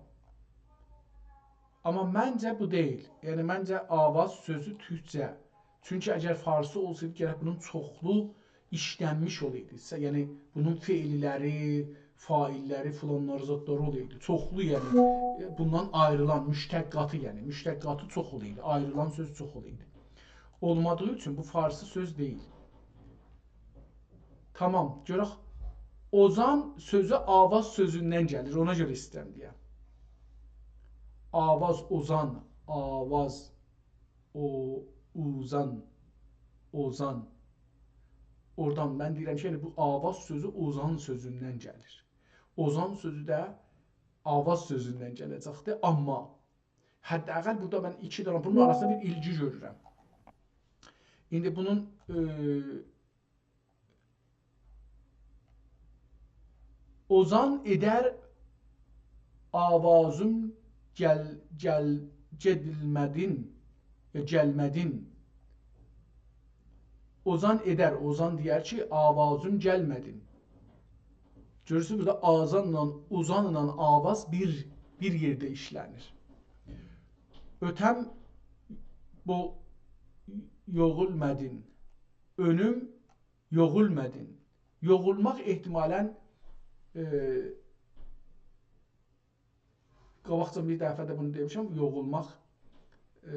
آمما منجه بو دئییل. یعنی، منجه آواز سؤزو تورکجه. چونکی اگر فارسی اولسایدی، گرک بونون چوخلو ایشلنمیش اولایدی. س-، یعنی، بونون فعل‌لری، فاعل‌لری، فلانلاری، زادلاری اولایدی. چوخلو، یعنی، بوندان آیریلان، مشتقاتی، یعنی، مشتقاتی چوخ اولایدی. آیریلان سؤز چوخ اولایدی. اولمادیغی اوچون بو فارسی سؤز دئییل. تمام، گؤرک. اوزان سؤزو آواز سؤزوندن گلیر، اونا گؤره ایسته‌ییرم دئیم. آواز، اوزان، آواز، او، اوزان، اوزان. اورادان من دئییرم کی، یعنی بو آواز سؤزو اوزان سؤزوندن گلیر. اوزان سؤزو ده آواز سؤزوندن گله‌جکدیر، آمما حداقل بورادا من ایکی دنه بونون آراسیندا بیر ایلگی گؤرورم. ایندی بونون، ائ، اوزان ائدر آوازیم گل-، گل-، گئدیلمه‌دین، یا گلمه‌دین. اوزان ائدر، اوزان دئیر کی، آوازیم گلمه‌دین. گؤرورسونوز، بورادا آزانلا، اوزانلا آواز بیر، بیر یئرده ایشله‌نیر. اؤتم بو یوغولمه‌دین. اؤنوم یوغولمه‌دین. یوغولماق احتمالاً، ائ، قاباقجا بیر دفعه ده بونو دئمیشم، یوغولماق، ائ،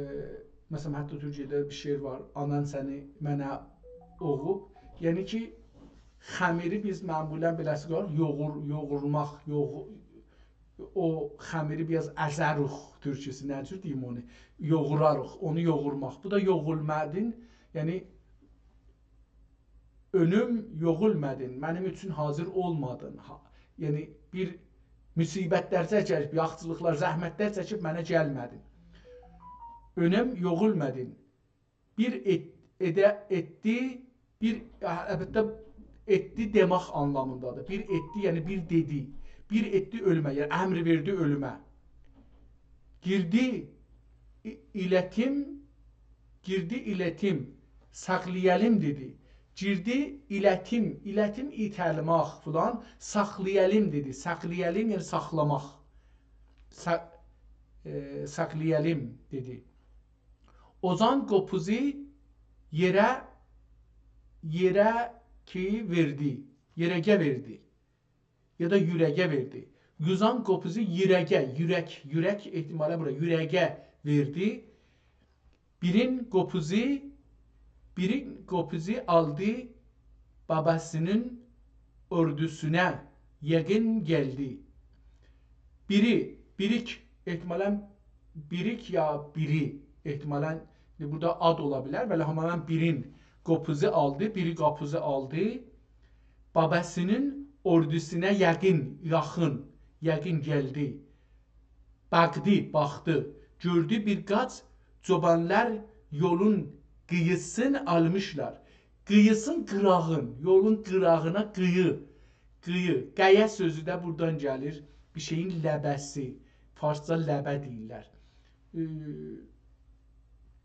مثلاً، حتی تورکیه‌ده بیر شعر وار، «آنان سنی منه اوغوب». یعنی کی، خمیری بیز معمولاً بئله‌سی قویاریق، یوغور-، یوغورماق، یوغو-، او خمیری بیر آز ازه‌ریک، تورکجه‌سی، نه جور دئییم اونو؟ یوغوراریق، اونو یوغورماق. بو دا یوغولمه‌دین، یعنی اؤنوم یوغولمه‌دین، منیم اوچون حاضر اولمادین. ها، یعنی، بیر مصیبت‌لر چکیب، یاخچیلیقلار، زحمت‌لر چکیب منه گلمه‌دین. اؤنوم یوغولمه‌دین. بیر ائت-، ائده-، ائتدی، بیر، البته، ائتدی دئمک آنلامیندادیر. بیر ائتدی، یعنی بیر دئدی. بیر ائتدی اؤلومه، یعنی امر وئردی اؤلومه. گیردی، ای-، ایلتیم، گیردی ایلتیم، ساخلایالیم دئدی. گیردی ایلتیم، ایلتیم ایته‌له‌مک فلان، ساخلایالیم دئدی. ساخلایالیم، یعنی ساخلاماق. سا-، ائ، ساخلایالیم دئدی. اوزان قوپوزو یئره، یئره کی وئردی، یئرگه وئردی. یا دا یورگه وئردی. یوزان قوپوزو یورگه، یورک، یورک احتمالاً بورا، یورگه وئردی. بیرین قوپوزو بیری قوپوزو آلدی، باباسی‌نین اوردوسونا یاقین گلدی. بیری، بیریک، احتمالاً بیریک یا بیری، احتمالاً بورادا آد اولا بیلر، ولی همانا بیرین قوپوزو آلدی، بیری قوپوزو آلدی. باباسی‌نین اوردوسونا یاقین، یاخین، یاقین گلدی. باقدی، باخدی. گؤردو بیر قاچ چوبانلار یولون قیییسین آلمیشلار. قیییسین، قیراغین، یولون قیراغینا قییی. قییی، قایه سؤزو ده بورادان گلیر. بیر شئیین لبه‌سی. فارسجا لبه دئییرلر. ائ،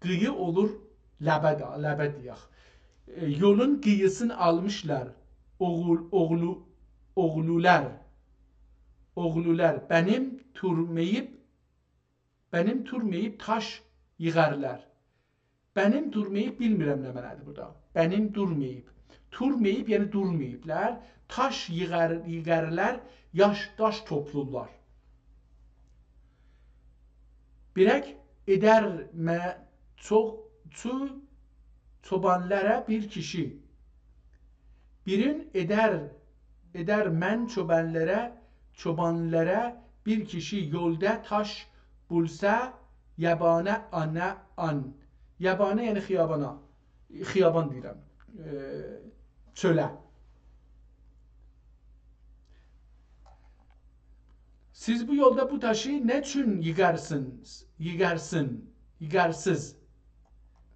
قییی اولور لبه ده، لبه دئیک. ائ، یولون قیییسین آلمیشلار. اوغول، اوغلو، اوغلولار. اوغلولار بنیم تورمه‌ییب، بنیم تورمه‌ییب تاش ییغارلار. بنیم تورمه‌ییب بیلمیرم نه معنادیر بورادا. بنیم دورمه‌ییب. تورمه‌ییب، یعنی دورماییبلار. تاش ییغار، ییغارلار، یاش، داش توپلورلار. بیرک ائدر مه، چوخ، چو، چوبانلارا بیر کیشی. بیرین ائدر، ائدر من چوبانلارا، چوبانلارا بیر کیشی یولدا تاش بولسا، یابانا آنا آن. یابانا، یعنی خیابانا. خیابان دئییرم. ائ، چؤله. سیز بو یولدا بو تاشی نه اوچون ییغارسین، ییغارسین، ییغارسیز؟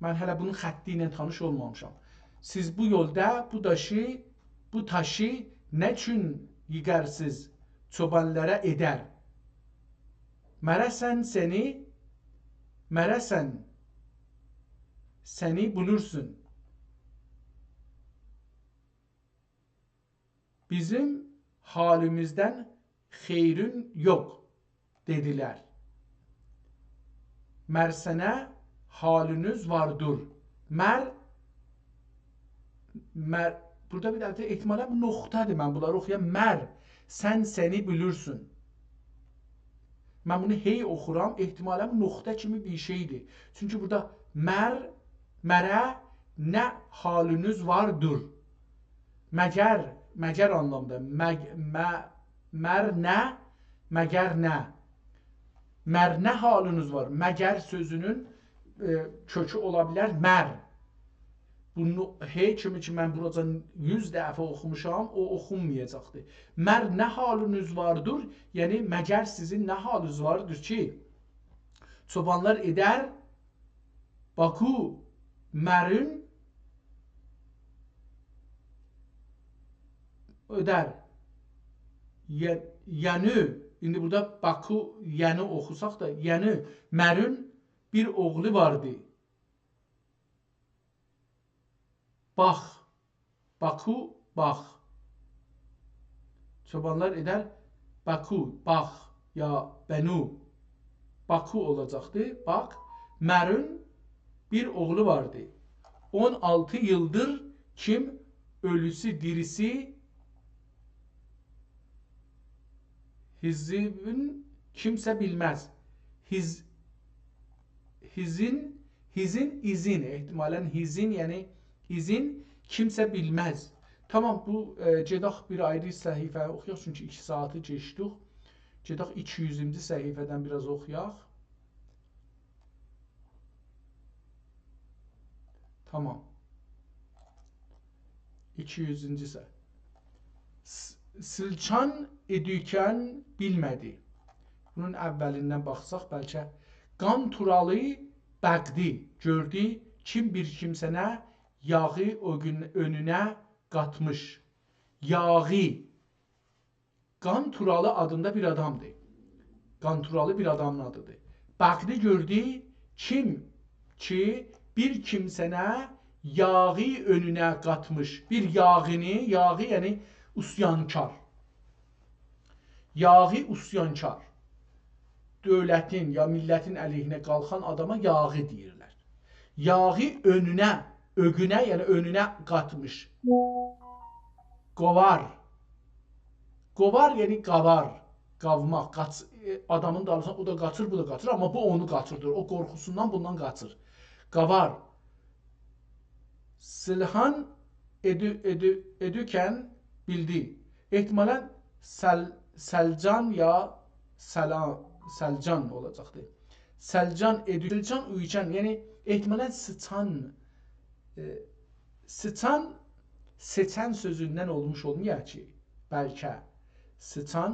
من هله بونون خطی ایله تانیش اولمامیشام. سیز بو یولدا بو داشی، بو تاشی نه اوچون ییغارسیز؟ چوبانلارا ائدر. مره‌سن سنی، مره‌سن سنی بولورسون. بیزیم حالیمیزدن خئیرین یوخ، دئدیلر. مرسنه حالینیز واردور. مر، مر، بورادا بیر دنه ده احتمالاً بو نقطه‌دیر، من بونلاری اوخویام. مر، سن سنی بیلیرسین. من بونو هئی اوخورام، احتمالاً بو نقطه کیمی بیر شئیدیر. چونکی بورادا مر، مره، نه حالینیز واردور. مگر، مگر آنلامدا. مگ، مه، مر نه، مگر نه. مر نه حالینیز وار؟ مگر سؤزونون، ائ، کؤکو اولا بیلر مر. بونو هئی کیمی کی، من بوراجان یوز دفعه اوخوموشام، او اوخونمایاجاقدیر. مر نه حالینیز واردور؟ یعنی، مگر سیزین نه حالینیز واردیر کی، چوبانلار ائدر، باکو، مرون، اؤدر. یه، یعنی، ایندی بورادا باکو، یعنی اوخوساق دا، یعنی، مرون بیر اوغلو واردی. باخ، باکو، باخ. چوبانلار ائدر، باکو، باخ، یا بنو. باکو اولاجاقدی، باک. مرون بیر اوغلو واردی. اون آلتی ییلدیر کیم اؤلوسو، دیریسی، هیزین کیمسه بیلمز. هیز، هیزین، هیزین ایزین، احتمالاً هیزین، یعنی ایزین کیمسه بیلمز. تامام، بو، ائ، گئدک بیر آیری صفحه اوخویاق، چونکی ایکی ساعاتی کئچدیک. گئدک ایکی یوزونجو صفحه‌دن بیر آز اوخویاق. تامام. ایکی یوزونجو صفحه. س، سیلچان ائدوکن بیلمه‌دی. بونون اولیندن باخساق بلکه. قان‌تورالی باقدی، گؤردو، کیم بیر کیمسنه یاغی او گون اؤنونه قاتمیش. یاغی. قان‌تورالی آدیندا بیر آدامدیر. قان‌تورالی بیر آدامین آدیدیر. باقدی، گؤردو، کیم کی بیر کیمسنه یاغی اؤنونه قاتمیش. بیر یاغینی، یاغی یعنی عصیانکار. یاغی عصیانکار. دؤولتین یا میللتین علیهینه قالخان آداما یاغی دئییرلر. یاغی اؤنونه، اؤگونه، یعنی اؤنونه قاتمیش. قووار. قووار، یعنی قاوار. قاوماق، قاچ، ائ، آدامین دالیسیندان او دا قاچیر، بو دا قاچیر، آمما بو اونو قاچیردیر. او قورخوسوندان بوندان قاچیر. قاوار. سیلهان ائدو-، ائدو-، ائدوکن بیلدی. احتمالاً سل-، سلجان یا سلا-، سلجان اولاجاقدی. سلجان ائدو-، سلجان اویوکن، یعنی احتمالاً سیچان، ائ، سیچان، سئچن سؤزوندن اولموش اولمایا کی، بلکه. سیچان،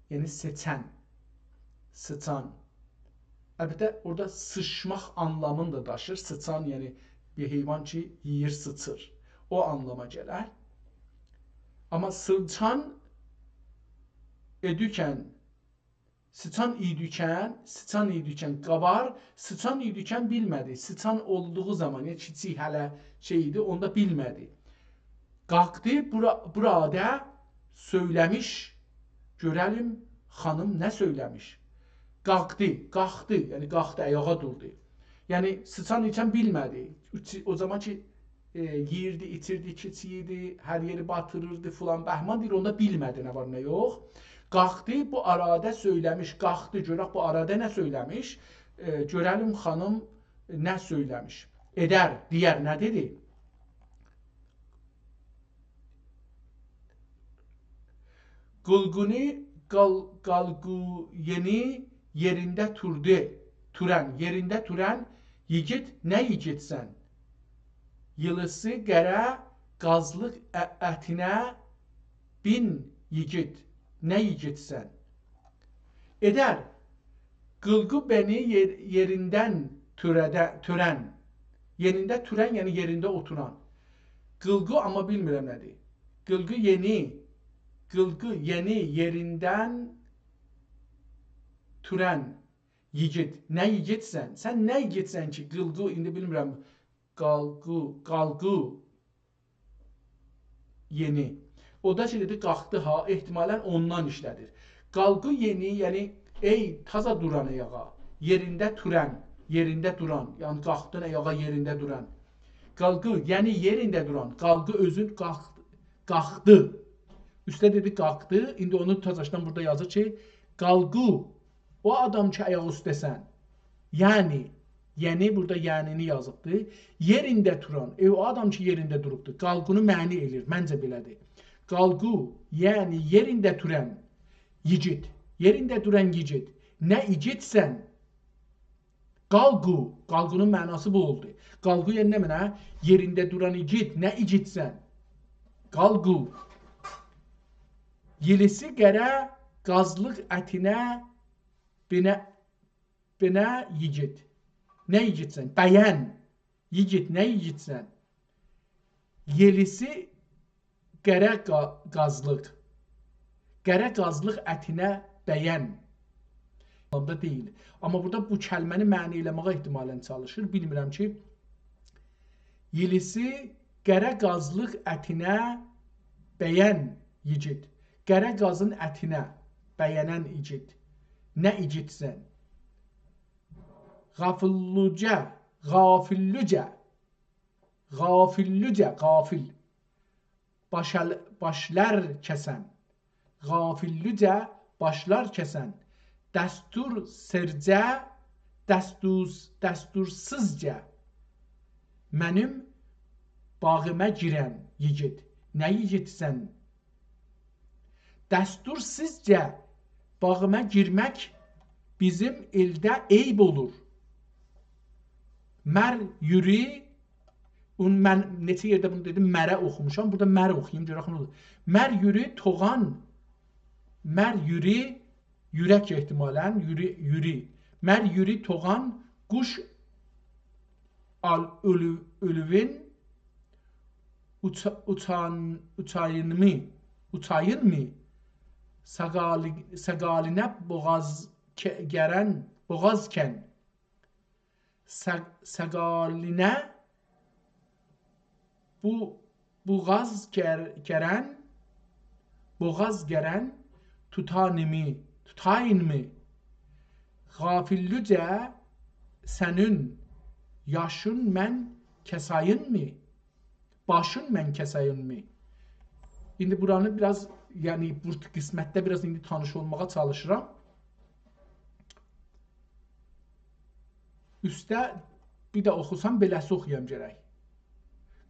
یعنی سئچن. سیچان. البته، اورادا سیشماق آنلامینی دا داشیر. سیچان، یعنی بیر حیوان کی، یئییر، سیچیر. او آنلاما گلر. آمما سیلجان ائدوکن، سیچان ایدوکن، سیچان ایدوکن قابار، سیچان ایدوکن بیلمه‌دی. سیچان اولدوغو زامان، یعنی کیچیک هله شئی ایدی، اوندا بیلمه‌دی. قالخدی، بورا-، بورادا سؤیله‌میش، گؤره‌لیم خانیم نه سؤیله‌میش. قالخدی، قالخدی، یعنی قالخدی، آیاغا دوردو. یعنی سیچان ایچن بیلمه‌دی. او چی-، او زامان کی، ائ، یئییردی، ایچیردی، کیچیک ایدی، هر یئری باتیریردی، فلان بهمان دئییر، اوندا بیلمه‌دی نه وار، نه یوخ. قالخدی، بو آرادا سؤیله‌میش، قالخدی، گؤرک بو آرادا نه سؤیله‌میش، ائ، گؤره‌لیم خانیم نه سؤیله‌میش. ائدر، دئیر، نه دئدی؟ قیلقونی، قال-، قالقو یئنی یئرینده توردو، تورن، یئرینده تورن ییگیت، نه ییگیتسن؟ ییلیسی قره قازلیق ا-، اتینه بین ییگیت، نه ییگیتسن؟ ائدر، قیلقو بئنی یئر-، یئریندن توره‌ده-، تورن. یئرینده تورن، یعنی یئرینده اوتوران. قیلقو، آمما بیلمیرم نه‌دیر. قیلقو یئنی، قیلقو یئنی یئریندن تورن ییگیت. نه ییگیتسن؟ سن نه ییگیتسن کی، قیلقو، ایندی بیلمیرم، قالقو، قالقو یئنی. او دا کی، دئدی، قالخدی ها، احتمالاً اوندان ایشله‌دیر. قالقو یئنی، یعنی، ای تازا دوران آیاغا، یئرینده تورن، یئرینده دوران، یعنی قالخدین آیاغا یئرینده دوران. قالقو، یعنی یئرینده دوران، قالقو اؤزون قالخ-، قالخدی. اوسته دئدی قالخدی، ایندی اونو تازاشدان بورادا یازیر کی، قالقو، او آدام کی، آیاق اوسته‌سن. یعنی، یعنی بورادا یعنی‌نی یازیبدی. یئرینده توران، ائ، او آدام کی، یئرینده دوروبدور. قالقونو معنی ائله‌ییر، منجه بئله‌دیر. قالقو، یعنی یئرینده توران ییگیت. یئرینده دوران ییگیت. نه ایگیتسن؟ قالقو، قالقونون معناسی بو اولدو. قالقو، یعنی نمنه؟ یئرینده دوران ایگیت، نه ایگیتسن؟ قالقو. ییلیسی قره قازلیق اتینه بینه، بینه ییگیت. نه ییگیتسن؟ بین. ییگیت، نه ییگیتسن؟ یئلیسی قره قا-، قازلیق. قره قازلیق اتینه بین. آنلامدا دئییل. آمما بورادا بو کلمه‌نی معنی ائله‌مه‌یه احتمالاً چالیشیر. بیلمیرم کی، ییلیسی قره قازلیق اتینه بین ییگیت. قره قازین اتینه بینن ایگیت. نه ایگیتسن؟ غافیللوجه، غافیللوجه. غافیللوجه، غافیل. باشل-، باشلار کسن. غافیللوجه باشلار کسن. دستورسیزجه، دستور-، دستورسیزجه منیم باغیما گیرن ییگیت. نه ییگیتسن؟ دستورسیزجه باغیما گیرمک بیزیم ائلده عیب اولور. مر یوری، اون من نئچه یئرده بونو دئدیم، مره اوخوموشام. بورادا مر اوخویوم، گؤرک نه اولور. مر یوری توغان، مر یوری، یورک احتمالاً، یوری، یوری. مر یوری توغان قوش آل اؤلو-، اؤلووین اوچا-، اوچان-، اوچایینمی، اوچایینمی؟ ساقالی-، ساقالینه بوغاز ک-، گرن، بوغاز کن. سا-، ساقالینه بو-، بوغاز گر-، گرن، بوغاز گرن توتانمی، توتایینمی؟ غافیللوجه سنین یاشین من کسایینمی؟ باشین من کسایینمی؟ ایندی بورانی بیر آز، یعنی بو قسمتده بیر آز ایندی تانیش اولماغا چالیشیرام. اوسته بیر ده اوخوسام، بئله‌سی اوخویام گرک.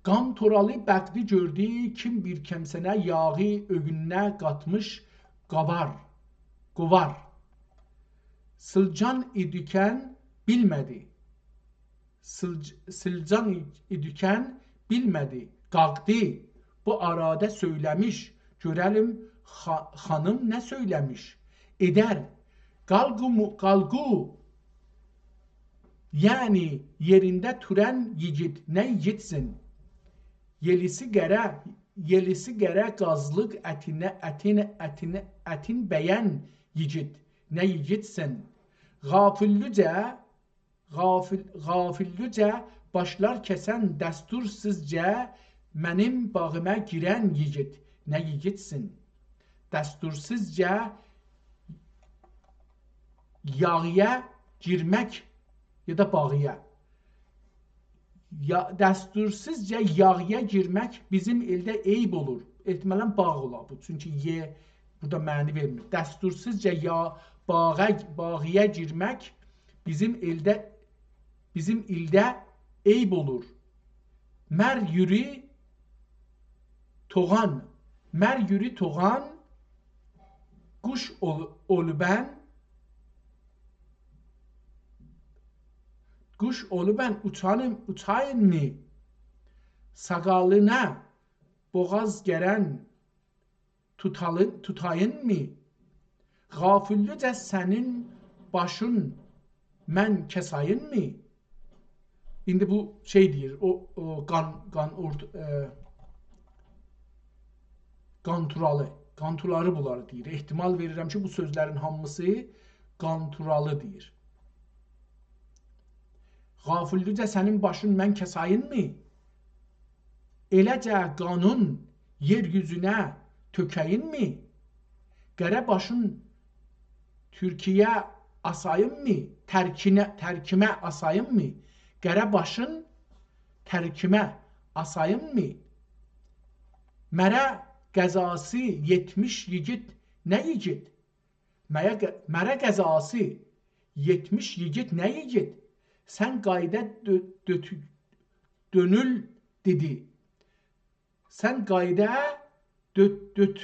قانتورالی بختی گؤردو، کیم بیر کمسنه یاغی اؤنونه قاتمیش قاوار، قووار. سیلجان ایدیکن بیلمه‌دی. سیلج-، سیلجان ای-، ایدیکن بیلمه‌دی، قالخدی. بو آرادا سؤیله‌میش، گؤره‌لیم خا-، خانیم نه سؤیله‌میش. ائدر قالقو مو-، قالقو، یعنی یئرینده توران ییگیت، نه ییگیتسین. یئلیسی قره، یئلیسی قره قازلیق اتینه، اتین، اتین، اتین به‌ین ییگیت، نه ییگیتسین. غافیللیجه، غافیل، غافیللیجه باشلار کسن، دستورسوزجا منیم باغیما گیرن ییگیت، نه ییگیتسین. دستورسوزجا یاغییا گیرمک یا دا باغییا. یا، دستورسوزجا یاغییا گیرمک بیزیم ائلده عیب اولور. احتمالاً باغ اولا بو، چونکی «ی» بورادا معنی وئرمیر. دستورسوزجا یا باغا، باغییا گیرمک بیزیم ائلده، بیزیم ایلده عیب اولور. مر یوری توغان، مر یوری توغان، قوش اول-، اولوبن، قوش اولوبن اوچانیم، اوچایینمی؟ ساقالینا بوغاز گرن توتالین، توتایینمی؟ غافیللیجه سنین باشین من کسایینمی؟ ایندی بو شئی دئییر، او، او قان، قان اورت-، ائ، قانتورالی، قانتورالی بونلاری دئییر. احتمال وئریرم کی، بو سؤزلرین هامیسی قانتورالی دئییر. غافیللیجه سنین باشین من کسایینمی؟ ائله‌جه قانین یئر یوزونه تؤکه‌یینمی؟ قره باشین تورکیه آسایینمی؟ ترکینه، ترکیمه آسایینمی؟ قره باشین ترکیمه آسایینمی؟ مره قضاسی یئتمیش ییگیت نه ییگیت؟ مره ق-، مره قضاسی یئتمیش ییگیت نه ییگیت؟ سن قایدا دؤ-، دؤتو-، دؤنول دئدی. سن قایدا دؤت، دؤت،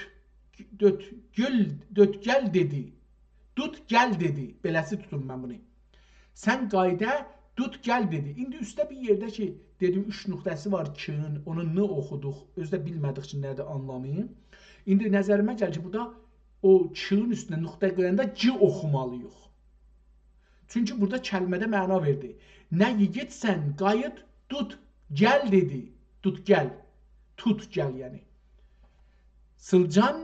دؤت گل، دؤت گل دئدی. دوت گل دئدی. بئله‌سی توتوم من بونو. سن قایدا دوت گل دئدی. ایندی اوسته بیر یئرده کی، دئدیم، اوچ نقطه‌سی وار، کی‌نین، اونو «ن» اوخودوق. اؤزو ده بیلمه‌دیک کی، نه‌دیر آنلامی. ایندی نظریمه گلیر کی، بورادا او «کی‌نین» اوستونه نقطه قویاندا «گ» اوخومالی‌ییق. چونکی بورادا کلمه‌ده معنا وئردی. نه ییگیتسن، قاییت، دوت، گل دئدی. دوت، گل. توت، گل، یعنی. سیلجان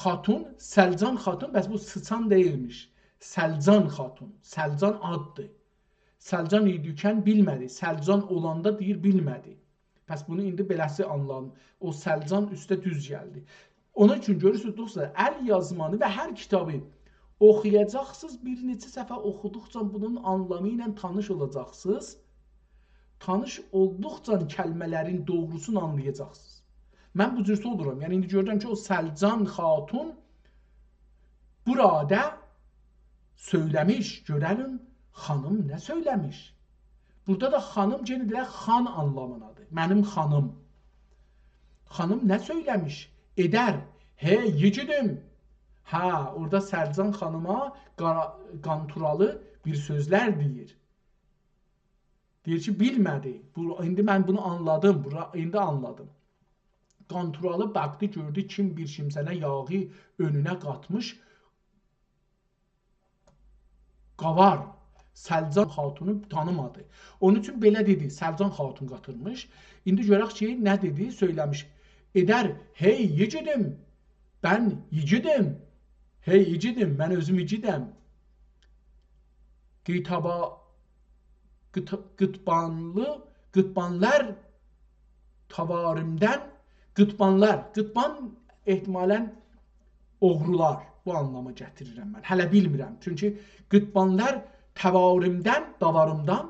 خاتون، سلجان خاتون، بس بو سیچان دئییلمیش. سلجان خاتون، سلجان آددیر. سلجان ایدیکن بیلمه‌دی. سلجان اولاندا دئییر بیلمه‌دی. پس بونو ایندی بئله‌سی آنلام، او سلجان اوسته دوز گلدی. اونون اوچون گؤرورسونوز، دوستلار، ال یازمانی و هر کیتابی اوخویاجاقسینیز، بیر نئچه صفحه اوخودوقجا بونون آنلامی ایله تانیش اولاجاقسینیز. تانیش اولدوقجا کلمه‌لرین دوغروسونو آنلایاجاقسینیز. من بو جور اولورام. یعنی، ایندی گؤرورم کی، او سلجان خاتون بورادا سؤیله‌میش، گؤره‌لیم، خانیم نه سؤیله‌میش؟ بورادا دا خانیم یئنه ده خان آنلامینادیر. منیم خانیم. خانیم نه سؤیله‌میش؟ ائدر، هئی ییگیدیم. هه، اورادا سلجان خانیما قارا-، قانتورالی بیر سؤزلر دئییر. دئییر کی، بیلمه‌دی. بو، ایندی من بونو آنلادیم. بورا، ایندی آنلادیم. قانتورالی باخدی، گؤردو، کیم بیر کیمسنه یاغی اؤنونه قاتمیش قاوار. سلجان خاتونو تانیمادی. اونون اوچون بئله دئدی، سلجان خاتون قاتیرمیش. ایندی گؤرک کی، نه دئدی، سؤیله‌میش. ائدر، هئی ییگیدیم، بن ییگیدیم. هئی ییگیدیم، من اؤزوم ییگیدم. قیتابا، قیت-، قیتبانلی، قیتبانلار تاواریمدن، قیتبانلار، قیتبان احتمالاً اوغرولار، بو آنلامی گتیریرم من. هله بیلمیرم. چونکی قیتبانلار تاواریمدن، داواریمدان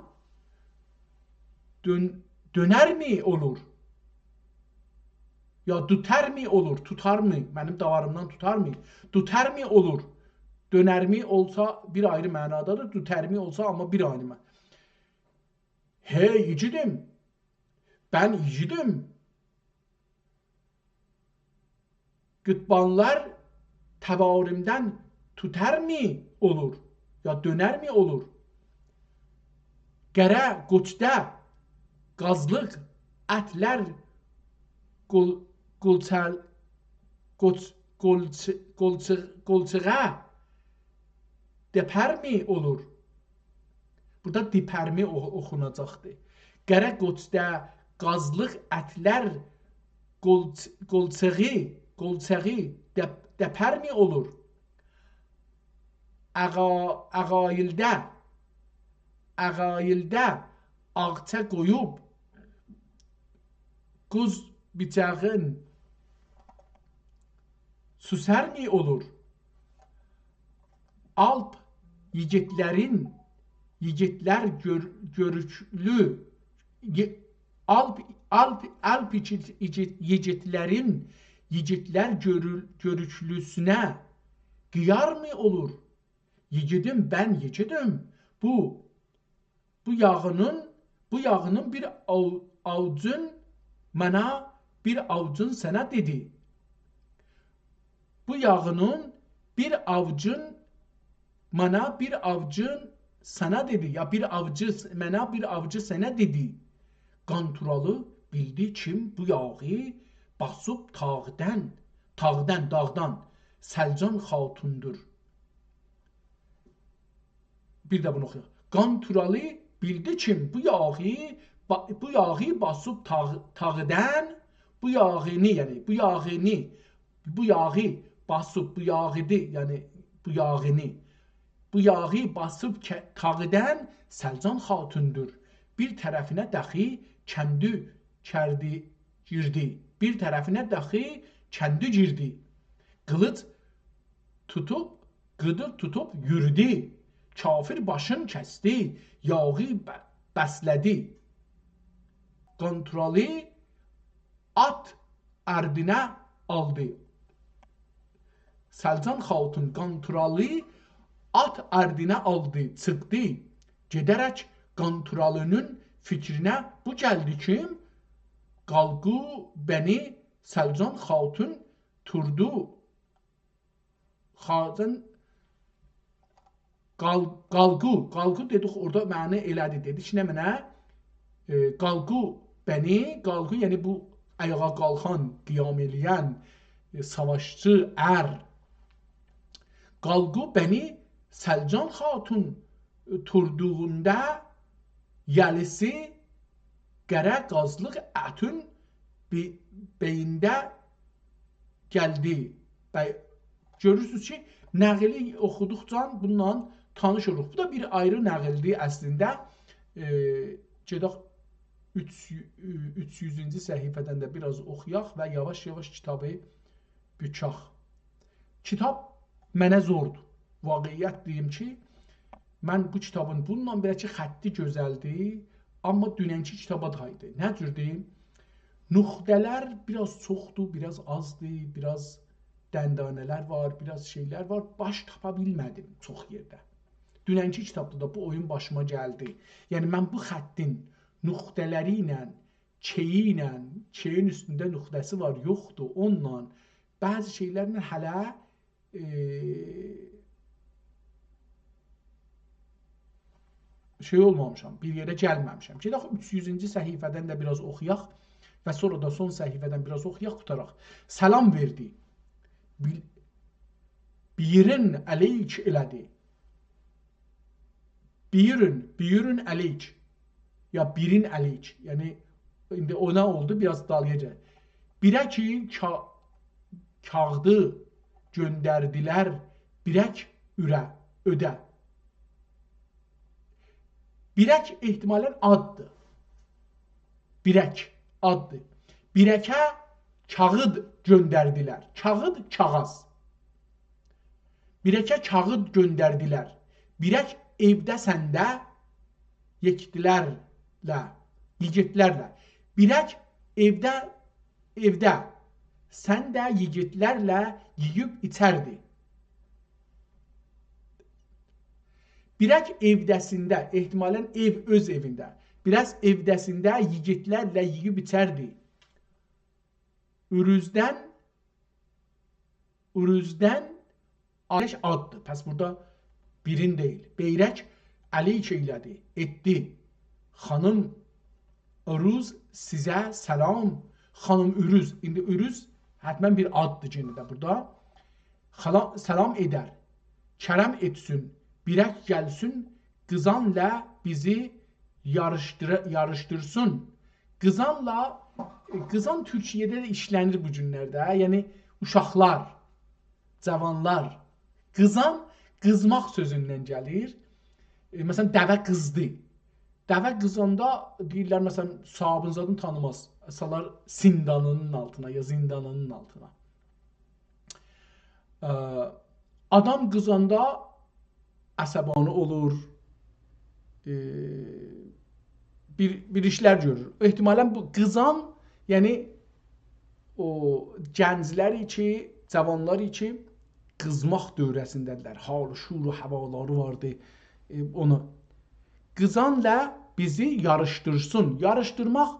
دؤن-، دؤنرمی اولور؟ یا دوترمی اولور؟ توتارمی؟ منیم داواریمدان توتارمی؟ دوترمی اولور؟ دؤنرمی اولسا بیر آیری معنادادیر، دوترمی اولسا آمما بیر آیری مع-، هئی، ایگیدیم، بن ایگیدیم. قیربانلار تواریمدن توتارمی اولور، یا دؤنرمی اولور؟ قره قوچدا قازلیق اتلر قول-، قولچل-، قوچ-، قولچ-، قولچیق-، قولچیغا دپرمی اولور؟ بورادا دیپرمی او-، اوخوناجاقدیر. قره قوچدا قازلیق اتلر قولچ-، قولچیغی، قولچیغی دپ-، دپرمی اولور؟ آغا-، آغاییلده، آغاییلده آغچا قویوب قوز بیجاغین سوسرمی اولور؟ آلپ ییگیتلرین، ییگیتلر گؤر-، گؤروکلو، یی-، آلپ، آلپ، آلپ ییگیت-، ییگیت-، ییگیتلرین، ییگیتلر گؤرول-، گؤروکلوسونه قیارمی اولور؟ ییگیدیم، بن ییگیدیم. بو، بو یاغینین، بو یاغینین بیر آو-، آوجون منه، بیر آوجون سنه دئدی. بو یاغینین بیر آوجون منه، بیر آوجون سنه دئدی. یا بیر آوجی س-، منه، بیر آوجی سنه دئدی. قانتورالی بیلدی کیم بو یاغی باسیب تاغدان، تاغدان، داغدان سلجان خاتوندور. بیر ده بونو اوخویاق. قانتورالی بیلدی کیم بو یاغی، با-، بو یاغی باسیب تاغ-، تاغدان، بو یاغینی، یعنی بو یاغینی، بو یاغی باسیب، بو یاغیدی، یعنی بو یاغینی، بو یاغی باسیب که-، تاغدان سلجان خاتوندور. بیر طرفینه داخی کندی کردی، گیردی. بیر طرفینه داخی کندی گیردی. قیلیج توتوب، قیدیر توتوب یورودو. کافر باشین کسدی، یاغی ب-، بسله‌دی. قانتورالی آت آردینه آلدی. سلجان خاتون قانتورالی آت آردینه آلدی، چیخدی. گئده‌رک قانتورالی‌نین فیکرینه بو گلدی کیم، قالقو بنی سلجان خاتون توردو خازن قال-، قالقو، قالقو دئدیک، اورادا معنی ائله‌دی. دئدی کی، نمنه؟ ائ، قالقو بنی، قالقو، یعنی بو آیاغا قالخان، قیام ائله‌ین، ائ، ساواشچی ار. قالقو بنی سلجان خاتون توردوغوندا یالیسی قره قازلیق اتون بی-، بئیینده گلدی. بی-، گؤرورسونوز کی، نقلی اوخودوقجا بونونلا تانیش اولوروق. بو دا بیر آیری نقلدیر اصلینده. ائ، گئدک اوچ، اوچ یوزونجو صفحه‌دن ده بیر آز اوخویاق و یاواش-یاواش کیتابی بوکاق. کیتاب منه زوردور. واقعیت دئییم کی، من بو کیتابین، بونونلا بئله کی، خطی گؤزلدیر، آمما دوننکی کیتابا تایدی. نه جوردور؟ نقطه‌لر بیر آز چوخدور، بیر آز آزدیر، بیر آز دندانه‌لر وار، بیر آز شئیلر وار. باش تاپا بیلمه‌دیم چوخ یئرده. دوننکی کیتابدا دا بو اویون باشیما گلدی. یعنی، من بو خطین نقطه‌لری ایله، کیی ایله، کیین اوستونده نقطه‌سی وار، یوخدور، اونونلا، بعضی شئیلرله هله، ائ، شئی اولمامیشام، بیر یئره گلمه‌میشم. گئدک اوچ یوزونجو صفحه‌دن ده بیر آز اوخویاق و سونرا دا سون صفحه‌دن بیر آز اوخویاق، قوتاراق. سلام وئردی. بیل-، بیرین علیک ائله‌دی. بیرین، بیرین علیک. یا بیرین علیک. یعنی، ایندی او نه اولدو؟ بیر آز دالییا گل. بیره کی، کا-، کاغدی گؤندردیلر، بیرک اوره، اؤده. بیرک احتمالاً آددیر. بیرک آددیر. بیرکه کاغید گؤندردیلر. کاغید، کاغاذ. بیرکه کاغید گؤندردیلر. بیرک ائوده سن ده یئکدیلرله، ییگیتلرله. بیرک ائوده، ائوده سن ده ییگیتلرله یئییب ایچردی. بیرک ائوده‌سینده، احتمالاً ائو، اؤز ائوینده. بیر آز ائوده‌سینده ییگیتلرله یئییب ایچردی. اوروزدن، اوروزدن آتش آددی. پس بورادا بیرین دئییل. بیرک علیک ائیله‌دی، ائتدی. خانیم اوروز سیزه سلام. خانیم اوروز. ایندی اوروز حتماً بیر آددیر یئنه ده بورادا. خالا-، سلام ائدر. کرم ائتسین، بیرک گلسین، قیزانلا بیزی یاریشدیر-، یاریشدیرسین. قیزانلا، ائ، قیزان تورکیه‌ده ده ایشله‌نیر بو گونلرده. یعنی اوشاقلار، جاوانلار. قیزان، قیزماق سؤزوندن گلیر. ائ، مثلاً، دوه قیزدی. دوه قیزاندا دئییرلر، مثلاً، صاحابین زادینی تانیماز. سالار سیندانینین آلتینا یا زیندانینین آلتینا. ا، آدام قیزاندا عصبانی اولور، ائ، بیر، بیر ایشلر گؤرور. احتمالاً بو قیزان، یعنی او گنجلر کی، جاوانلار کی، قیزماق دوره‌سینده‌دیرلر. حال و شور و هوالاری واردی، ائ، اونو. قیزانلا بیزی یاریشدیرسین. یاریشدیرماق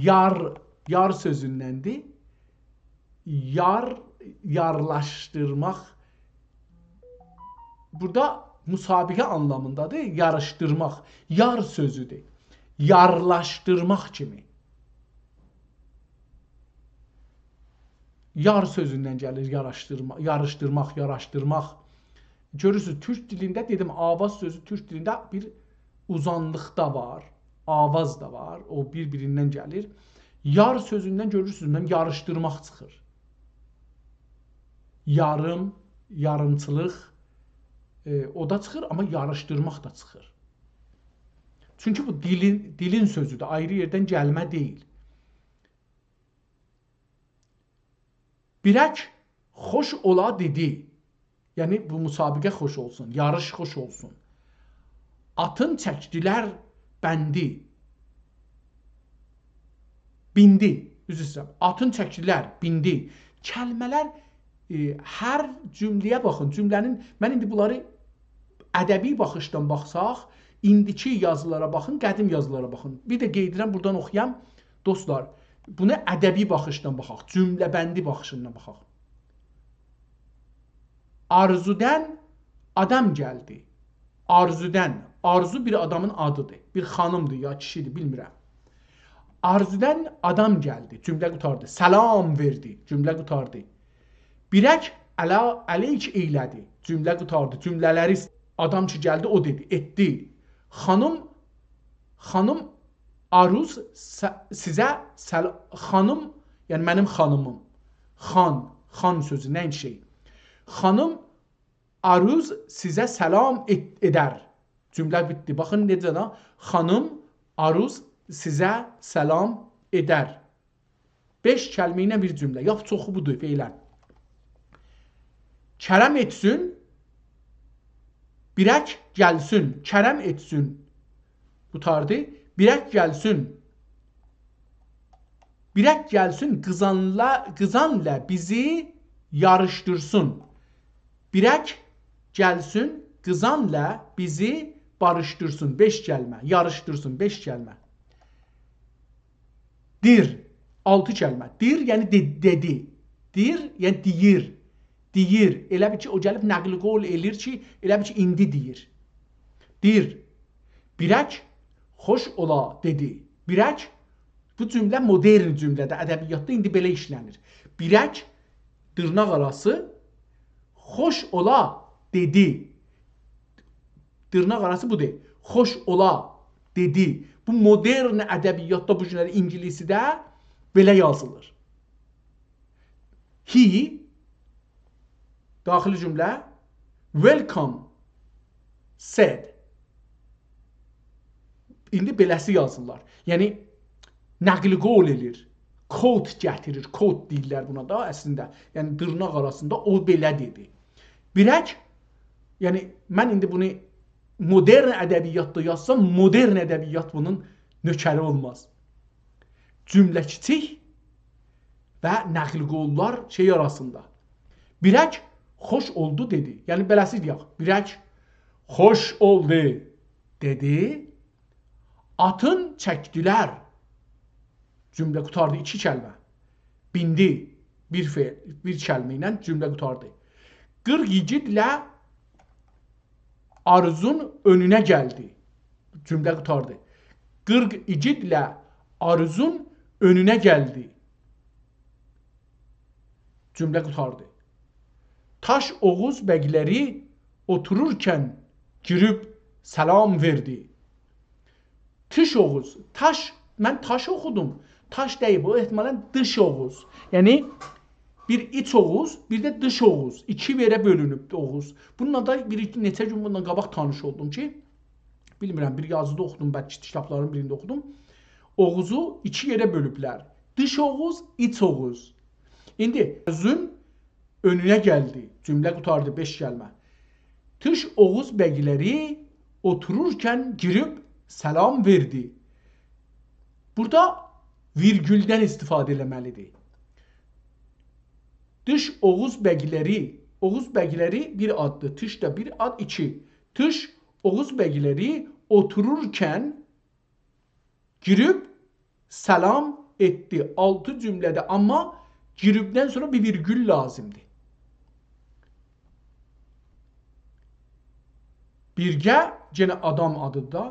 یار، یار سؤزوندندیر. یار، یارلاشدیرماق. بورادا مسابقه آنلامیندادیر، یاریشدیرماق. یار سؤزودور. یارلاشدیرماق کیمی. یار سؤزوندن گلیر، یاریشدیرما-، یاریشدیرماق، یاراشدیرماق. گؤرورسونوز، تورک دیلینده، دئدیم، آواز سؤزو تورک دیلینده بیر اوزانلیقدا وار، آواز دا وار، او بیر-بیریندن گلیر. یار سؤزوندن گؤرورسونوز، من یاریشدیرماق چیخیر. یاریم، یاریمچیلیق، ائ، او دا چیخیر، آمما یاریشدیرماق دا چیخیر. چونکی بو دیلین، دیلین سؤزودور، آیری یئردن گلمه دئییل. بیرک خوش اولا دئدی. یعنی، بو مسابقه خوش اولسون، یاریش خوش اولسون. آتین چکدیلر بندی. بیندی، عذر ایسته‌ییرم. آتین چکدیلر، بیندی. کلمه‌لر، ائ، هر جمله‌یه باخین. جمله‌نین، من ایندی بونلاری ادبی باخیشدان باخساق، ایندیکی یازیلارا باخین، قدیم یازیلارا باخین. بیر ده قید ائدیرم، بورادان اوخویام. دوستلار، بونو ادبی باخیشدان باخاق، جمله‌بندی باخیشیندان باخاق. آرزودن آدام گلدی. آرزودن. آرزو بیر آدامین آدیدیر. بیر خانیمدیر یا کیشیدیر، بیلمیرم. آرزودن آدام گلدی. جمله قوتاردی. سلام وئردی. جمله قوتاردی. بیرک علا-، علیک ائیله‌دی. جمله قوتاردی. جمله‌لری آدام کی گلدی، او دئدی، ائتدی. خانیم، خانیم آروز س-، سیزه سل-، خانیم، یعنی منیم خانیمیم. خان، خان سؤزو، نه شئی. خانیم آروز سیزه سلام ائت-، ائدر. جمله بیتدی. باخین نئجه ده. خانیم آروز سیزه سلام ائدر. بئش کلمه ایله بیر جمله. لاپ چوخو بودور فعلاً. کرم ائتسین، بیرک گلسین. کرم ائتسین. قوتاردی. بیرک گلسین. بیرک گلسین، قیزانلا، قیزانلا بیزی یاریشدیرسین. بیرک گلسین، قیزانلا بیزی باریشدیرسین. بئش کلمه. یاریشدیرسین، بئش کلمه. دیر، آلتی کلمه. دیر، یعنی دئ-، دئدی. دیر، یعنی دئییر. دئییر. ائله بیل کی، او گلیب نقل قول ائله‌ییر کی، ائله بیل کی، ایندی دئییر. دیر. بیرک خوش اولا دئدی. بیرک، بو جمله مدرن جمله‌دیر، ادبیاتدا ایندی بئله ایشله‌نیر. بیرک، دیرناق آراسی، خوش اولا دئدی. دیرناق آراسی بودور. خوش اولا دئدی. بو مدرن ادبیاتدا بو گونلری اینگیلیسیده بئله یازیلیر. He، داخلی جمله، welcome said. ایندی بئله‌سی یازیرلار. یعنی، نقل قول ائله‌ییر. Quote گتیریر. Quote دئییرلر بونا دا اصلینده. یعنی، دیرناق آراسیندا او بئله دئدی. بیرک، یعنی، من ایندی بونو مدرن ادبیاتدا یازسام، مدرن ادبیات بونون نؤکری اولماز. جمله کیچیک و نقل قوللار شئی آراسیندا. بیرک خوش اولدو دئدی. یعنی، بئله‌سی دئیک. بیرک خوش اولدو دئدی. آتین چکدیلر. جمله قوتاردی، ایکی کلمه. بیندی، بیر فعل، بیر کلمه ایله جمله قوتاردی. قیرخ ایگیدله آروزون اؤنونه گلدی. جمله قوتاردی. قیرخ ایگیدله آروزون اؤنونه گلدی. جمله قوتاردی. تاش اوغوز بگلری اوتورورکن گیریب سلام وئردی. تیش اوغوز، تاش، من تاش اوخودوم. تاش دئییل، بو احتمالاً دیش اوغوز. یعنی بیر ایچ اوغوز، بیر ده دیش اوغوز. ایکی یئره بؤلونوبدور اوغوز. بونونلا دا بیر نئچه گون بوندان قاباق تانیش اولدوم کی، بیلمیرم، بیر یازیدا اوخودوم، بلکه کیتابلارین بیرینده اوخودوم. اوغوزو ایکی یئره بؤلوبلر. دیش اوغوز، ایچ اوغوز. ایندی سؤزون اؤنونه گلدی. جمله قوتاردی، بئش کلمه. تیش اوغوز بگلری اوتورورکن گیریب سلام وئردی. بورادا ویرگولدن استفاده ائله‌مه‌لیدیر. تیش اوغوز بگلری، اوغوز بگلری بیر آددیر، تیش ده بیر آد، ایکی. تیش اوغوز بگلری اوتورورکن گیریب سلام ائتدی. آلتی جمله‌ده، آمما گیریبدن سونرا بیر ویرگول لازیمدیر. بیرگه، یئنه آدام آدی دا،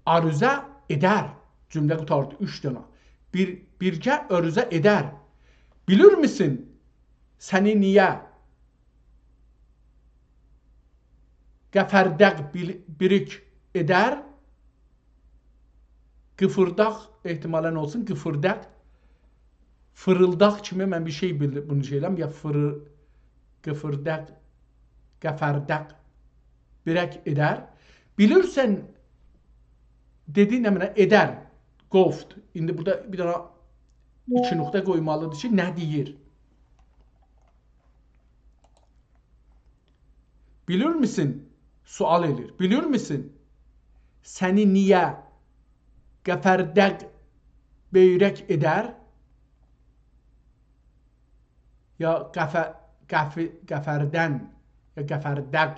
آروزه ائدر. جمله قوتاردی، اوچ دنه. بیر، بیرگه آروزه ائدر. بیلیرمیسین، سنی نییه قفردق بیل-، بیریک ائدر؟ قیفیرداق احتمالاً اولسون، قیفیرداق. فیریلداق کیمی من بیر شئی بیل-، بونو شئی ائلم، یا فیری-، قیفیرداق، قفردق، بیرک ائدر. بیلیرسن، دئدی، نمنه، ائدر، گفت. ایندی بورادا بیر دنه ایکی نقطه قویمالیدیر کی، نه دئییر؟ بیلیرمیسین؟ سؤال ائله‌ییر. بیلیرمیسین؟ سنی نییه قفردق بؤیرک ائدر؟ یا قفه-، قفی-، قفردن، یا قفردق.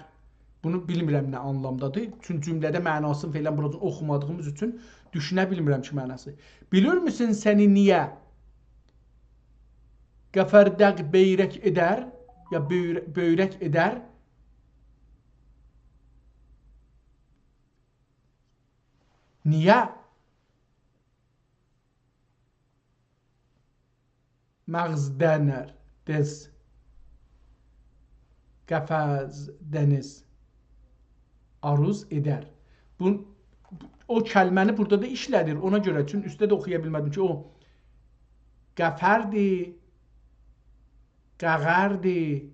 بونو بیلمیرم نه آنلامدادیر. چونکی جمله‌ده معناسینی فعلاً بورادا اوخومادیغیمیز اوچون دوشونه بیلمیرم کی، معناسی. بیلیرمیسین سنی نییه قفردق بؤیرک ائدر، یا بؤیر-، بؤیرک ائدر؟ نییه؟ مغزدنر، دز، قفزدنیز، آروز ائدر. بو، او کلمه‌نی بورادا دا ایشله‌دیر. اونا گؤره، چون اوسته ده اوخویا بیلمه‌دیم کی، او قفردی، قاغاردی،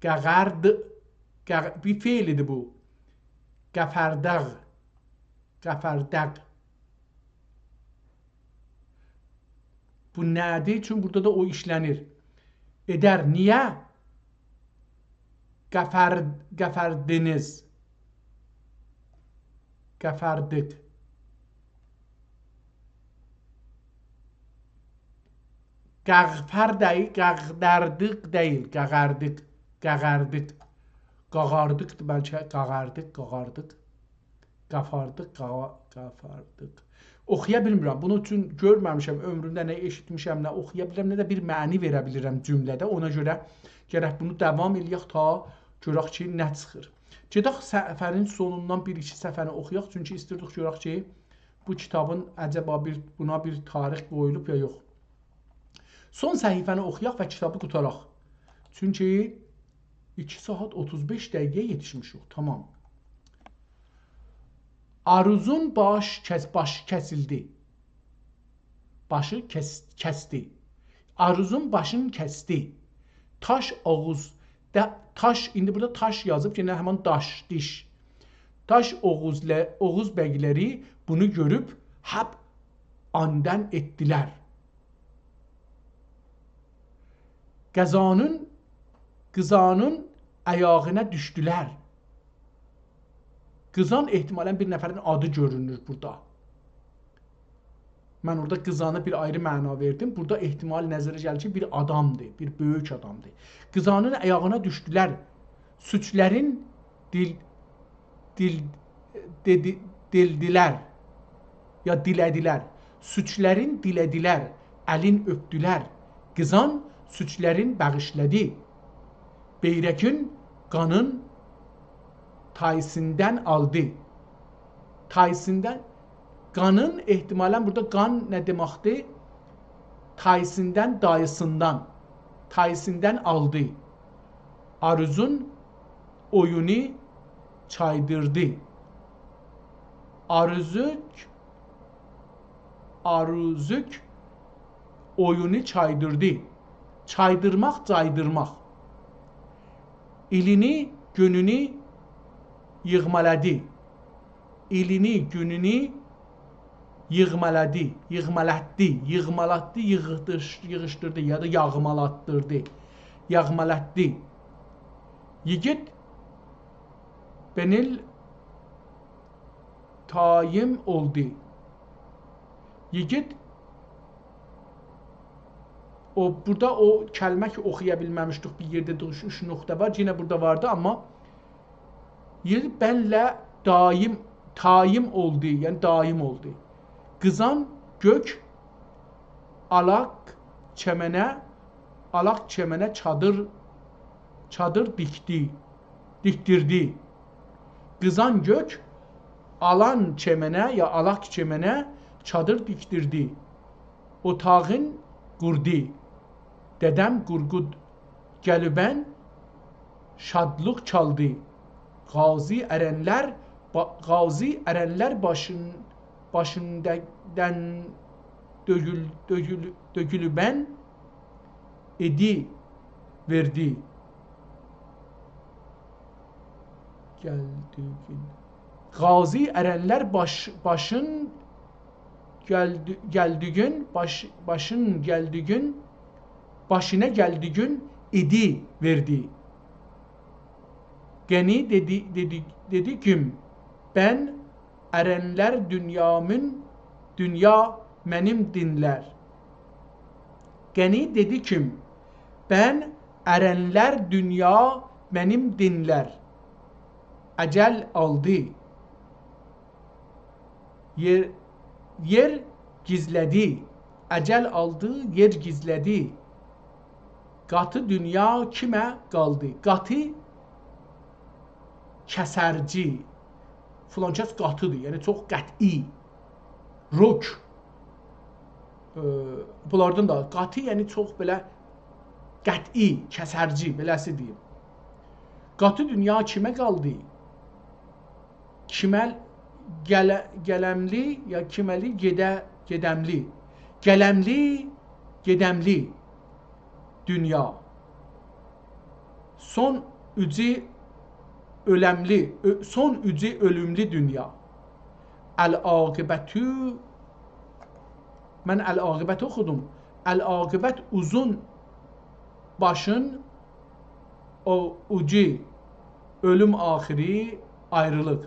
قاغاردی، قاغ-، بیر فعل ایدی بو. قفرداغ، قفردق. بو نه‌دیر؟ چون بورادا دا او ایشله‌نیر. ائدر، نییه؟ قفر-، قفردینیز. قفردیق. قاغفر دئییل، قاغداردیق دئییل، قاغاردیق، قاغاردیق. قاغاردیقدیر بلکه، قاغاردیق، قاغاردیق. قافاردیق، قاغا-، قافاردیق. اوخویا بیلمیرم. بونو چون گؤرمه‌میشم، عؤمرومده نه ائشیتمیشم، نه اوخویا بیلیرم، نه ده بیر معنی وئره بیلیرم جمله‌ده. اونا گؤره گرک بونو داوام ائله‌یک تا گؤرک کی، نه چیخیر. گئدک صفحه‌نین سونوندان بیر-ایکی صفحه‌نی اوخویاق، چونکی ایستیردیک گؤرک کی، بو کیتابین عجبا بیر، بونا بیر تاریخ قویولوب یا یوخ. سون صفحه‌نی اوخویاق و کیتابی قوتاراق. چونکی ایکی ساعت اوتوز بئش دقیقه‌یه یئتیشمیشیک. تامام. آروزون باش کس-، باشی کسیلدی. باشی کس-، کسدی. آروزون باشینی کسدی. تاش اوغوز، ده، تاش، ایندی بورادا تاش یازیب، یئنه همین داش، دیش. تاش اوغوزله-، اوغوز بگلری بونو گؤروب حب آندن ائتدیلر. قزانین، قیزانین آیاغینا دوشدولر. قیزان احتمالاً بیر نفرین آدی گؤرونور بورادا. من اورادا قیزانا بیر آیری معنا وئردیم. بورادا احتمال نظره گلیر کی، بیر آدامدیر، بیر بؤیوک آدامدیر. قیزانین آیاغینا دوشدولر. سوچلرین دیل، دیل، دئدی، دیلدیلر، یا دیله‌دیلر. سوچلرین دیله‌دیلر، الین اؤپدولر. قیزان سوچلرین باغیشلادی. بئیرکین قانین تاییسیندان آلدی. تاییسیندان، قانین، احتمالاً بورادا قان نه دئمکدیر؟ تاییسیندان، داییسیندان. تاییسیندان آلدی. آروزون اویونو چایدیردی. آروزوک، آروزوک اویونو چایدیردی. چایدیرماق، جایدیرماق. ایلینی، گونونو ییغمالادی. ایلینی، گونونو ییغمالادی، ییغمالاتدی، ییغمالاتدی، ییغیتیش-، ییغیشدیردی یا دا یاغمالاتدیردی، یاغمالاتدی. ییگیت بنیل تایم اولدو. ییگیت، او، بورادا او کلمه کی، اوخویا بیلمه‌میشدیک، بیر یئرده ده اوچ، اوچ نقطه وار، یئنه بورادا واردی، آمما یئر بنله دایم، تایم اولدو، یعنی دایم اولدو. قیزان گؤک آلاق چمنه، آلاق چمنه چادیر، چادیر دیکدی، دیکدیردی. قیزان گؤک آلان چمنه یا آلاق چمنه چادیر دیکدیردی. اوتاغین قوردو. دده‌م قورقود گلوبن شادلیق چالدی. غازی ارنلر، با-، غازی ارنلر باشین، باشیندان دؤگول-، دؤگول-، دؤگولوبن ائدی وئردی. گلدیگین. غازی ارنلر باش-، باشین گلدی-، گلدیگین، باش-، باشین گلدیگین، باشینا گلدیگین ائدی وئردی. قنی دئدی، دئدی، دئدی کیم، بن ارنلر دونیامین، دونیا منیم دینلر. قنی دئدی کیم، بن ارنلر دونیا منیم دینلر. اجل آلدی. یئر، یئر گیزله‌دی. اجل آلدی، یئر گیزله‌دی. قاتی دونیا کیمه قالدی؟ قاتی کسرجی. فلان کس قاتیدیر، یعنی چوخ قطعی. روک. ائ، بونلاردان دا قاتی، یعنی چوخ بئله قطعی، کسرجی، بئله‌سی دئییم. قاتی دونیا کیمه قالدی؟ کیمه گله-، گلملی یا کیمه‌لی گئده-، گئدملی. گلملی، گئدملی دونیا. سون اوجو اؤلملی، اؤ-، سون اوجو اؤلوملو دونیا. العاقبتو، من العاقبت اوخودوم. العاقبت اوزون، باشین او-، اوجو، اؤلوم آخیری، آیریلیق.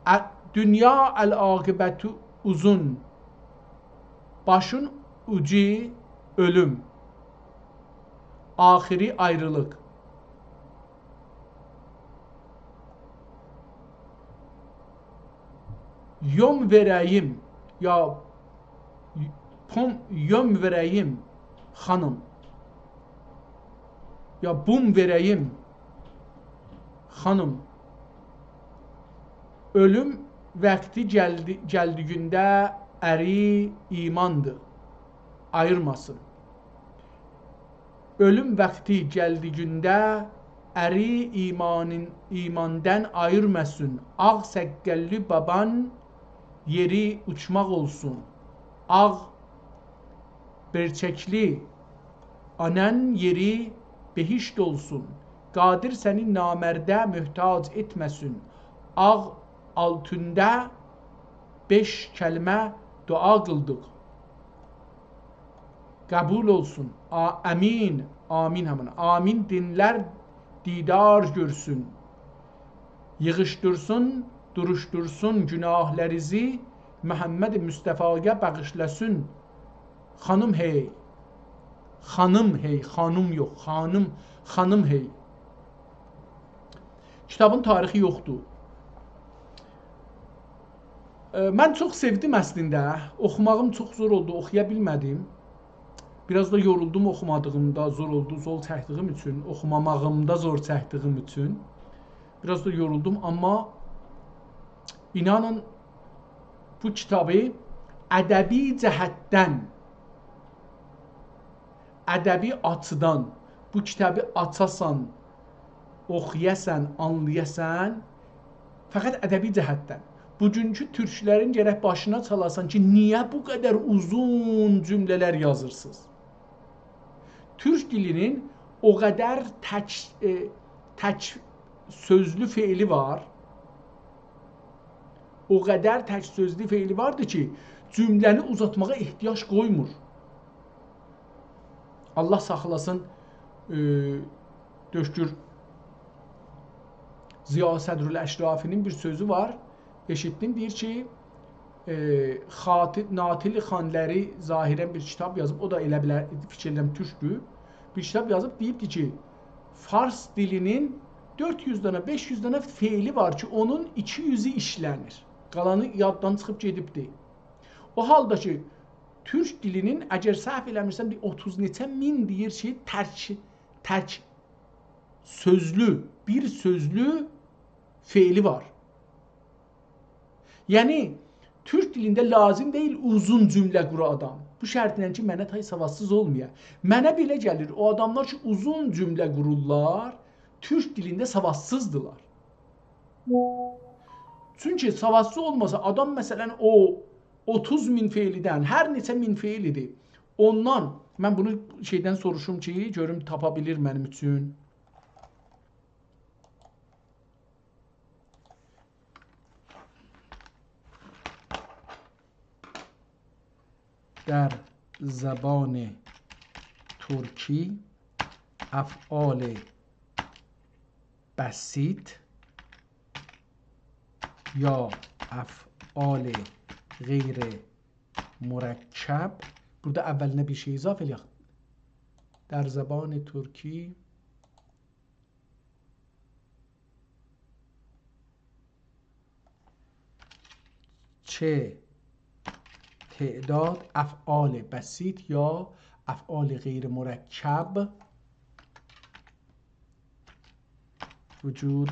ا-، دونیا العاقبتو اوزون، باشین اوجو اؤلوم، آخیری آیریلیق. یوم وئره‌ییم، یا پوم، یوم وئره‌ییم، خانیم. یا بوم وئره‌ییم، خانیم. اؤلوم واختی گلدی-، گلدیگینده اری ایماندیر، آییرماسین. اؤلوم واختی گلدیگینده اری ایمانین، ایماندان آییرماسین. آغ ساققاللی بابان یئری اوچماق اولسون. آغ برچکلی آنان یئری بهشت اولسون. قادر سنی نامرده محتاج ائتمه‌سین. آغ آلتیندا بئش کلمه دعا قیلدیق. قبول اولسون. آ-، امین. آمین همین. آمین دینلر دیدار گؤرسون. ییغیشدیرسین، دوروشدورسون گوناهلارینیزی، محمد مصطفایا باغیشلاسین. خانیم هئی. خانیم هئی، خانیم یوخ، خانیم، خانیم هئی. کیتابین تاریخی یوخدور. ائ، من چوخ سئودیم اصلینده. اوخوماغیم چوخ زور اولدو، اوخویا بیلمه‌دیم. بیر آز دا یورولدوم اوخومادیغیمدا، زور اولدو، زور چکدیگیم اوچون، اوخوماماغیمدا زور چکدیگیم اوچون. بیر آز دا یورولدوم، آمما اینانین، بو کیتابی ادبی جهتدن، ادبی آچیدان بو کیتابی آچاسان، اوخویاسان، آنلایاسان، فقط ادبی جهتدن. بوگونکو تورکلرین گرک باشینا چالاسان کی، نییه بو قدر اوزون جمله‌لر یازیرسینیز؟ تورک دیلینین او قدر تک، ائ، تک سؤزلو فعلی وار. او قدر تک سؤزلو فعلی واردی کی، جمله‌نی اوزاتماغا احتیاج قویمور. الله ساخلاسین، ائ، دؤکتور ضیاء صدرالاشرافی‌نین بیر سؤزو وار. ائشیتدیم، دئییر کی، ائ، خاطی-، ناتیل خانلری ظاهراً بیر کیتاب یازیب، او دا ائله بیله، فیکیر ائدیرم، تورکدور. بیر کیتاب یازیب، دئییبدی کی، فارس دیلینین دؤرد یوز دنه، بئش یوز دنه فعلی وار کی، اونون ایکی یوزو ایشله‌نیر. قالانی یاددان چیخیب گئدیبدی. او حالدا کی، تورک دیلینین، اگر سهو ائله‌میرسم، بیر اوتوز نئچه مین دئییر کی، تک، تک سؤزلو، بیر سؤزلو فعلی وار. یعنی، تورک دیلینده لازیم دئییل اوزون جمله قورا آدام. بو شرطله کی، منه تای سوادسیز اولمایا. منه بئله گلیر، او آداملار کی، اوزون جمله قورورلار، تورک دیلینده سوادسیزدیلار. چونکی سوادسیز اولماسا، آدام، مثلاً، او اوتوز مین فعلیدن، هر نئچه مین فعل ایدی، اوندان، من بونو شئیدن سوروشوم کی، گؤروم تاپا بیلیر منیم اوچون. در زبان ترکی افعال بسیط یا افعال غیر مرکب، بورادا اولینه بیر شئی اضافه ائله‌یک. در زبان ترکی چه تعداد افعال بسیط یا افعال غیر مرکب وجود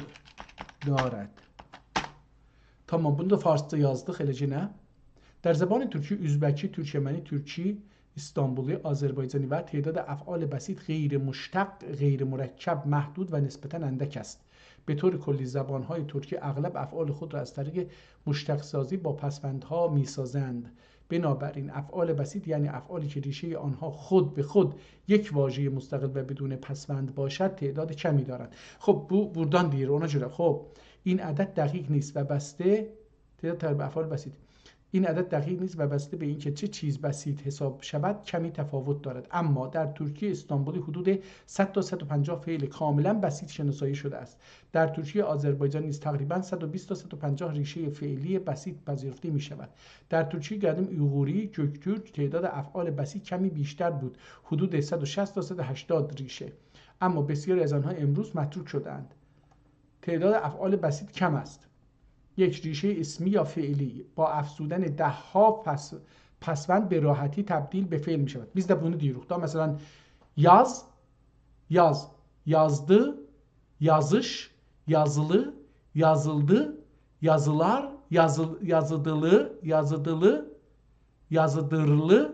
دارد؟ تامام، بونو دا فارسجا یازدیق ائله یئنه. در زبان ترکی ازبکی، ترکمنی، ترکی، استانبولی، آذربایجانی و تعداد افعال بسیط غیر مشتق، غیر مرکب، محدود و نسبتاً اندک است. به طور کلی زبان‌های ترکی اغلب افعال خود را از طریق مشتق‌سازی با پسوندها می‌سازند. بنابراین افعال بسیط یعنی افعالی که ریشهٔ آنها خود به خود یک واژهٔ مستقل و بدون پسوند باشد، تعداد کمی دارند. خب، بو بورادان دئییر، اونا گؤره. خب، این عدد دقیق نیست و بسته، تعداد تقریبی افعال بسیط. این عدد دقیق نیست و بسته به اینکه چه چیز بسیط حساب شود، کمی تفاوت دارد. اما در ترکیه استانبولی حدود صد تا صد و پنجاه فعل کاملاً بسیط شناسایی شده است. در ترکیه آذربایجان نیز تقریباً صد و بیست تا صد و پنجاه ریشهٔ فعلی بسیط پذیرفته می‌شود. در ترکیهٔ قدیم اویغوری، گؤکتورک، تعداد افعال بسیط کمی بیشتر بود، حدود صد و شصت تا صد و هشتاد ریشه. اما بسیاری از آنها امروز متروک شده‌اند. تعداد افعال بسیط کم است. یک ریشهٔ اسمی یا فعلی با افزودن ده‌ها پس-، پسوند به راحتی تبدیل به فعل می‌شود. بیز ده بونو دئییریک دا، مثلاً، یاز، یاز، یازدی، یازیش، یازیلی، یازیلدی، یازیلار، یازیل-، یازیدیلی، یازیدیلی، یازیدیرلی،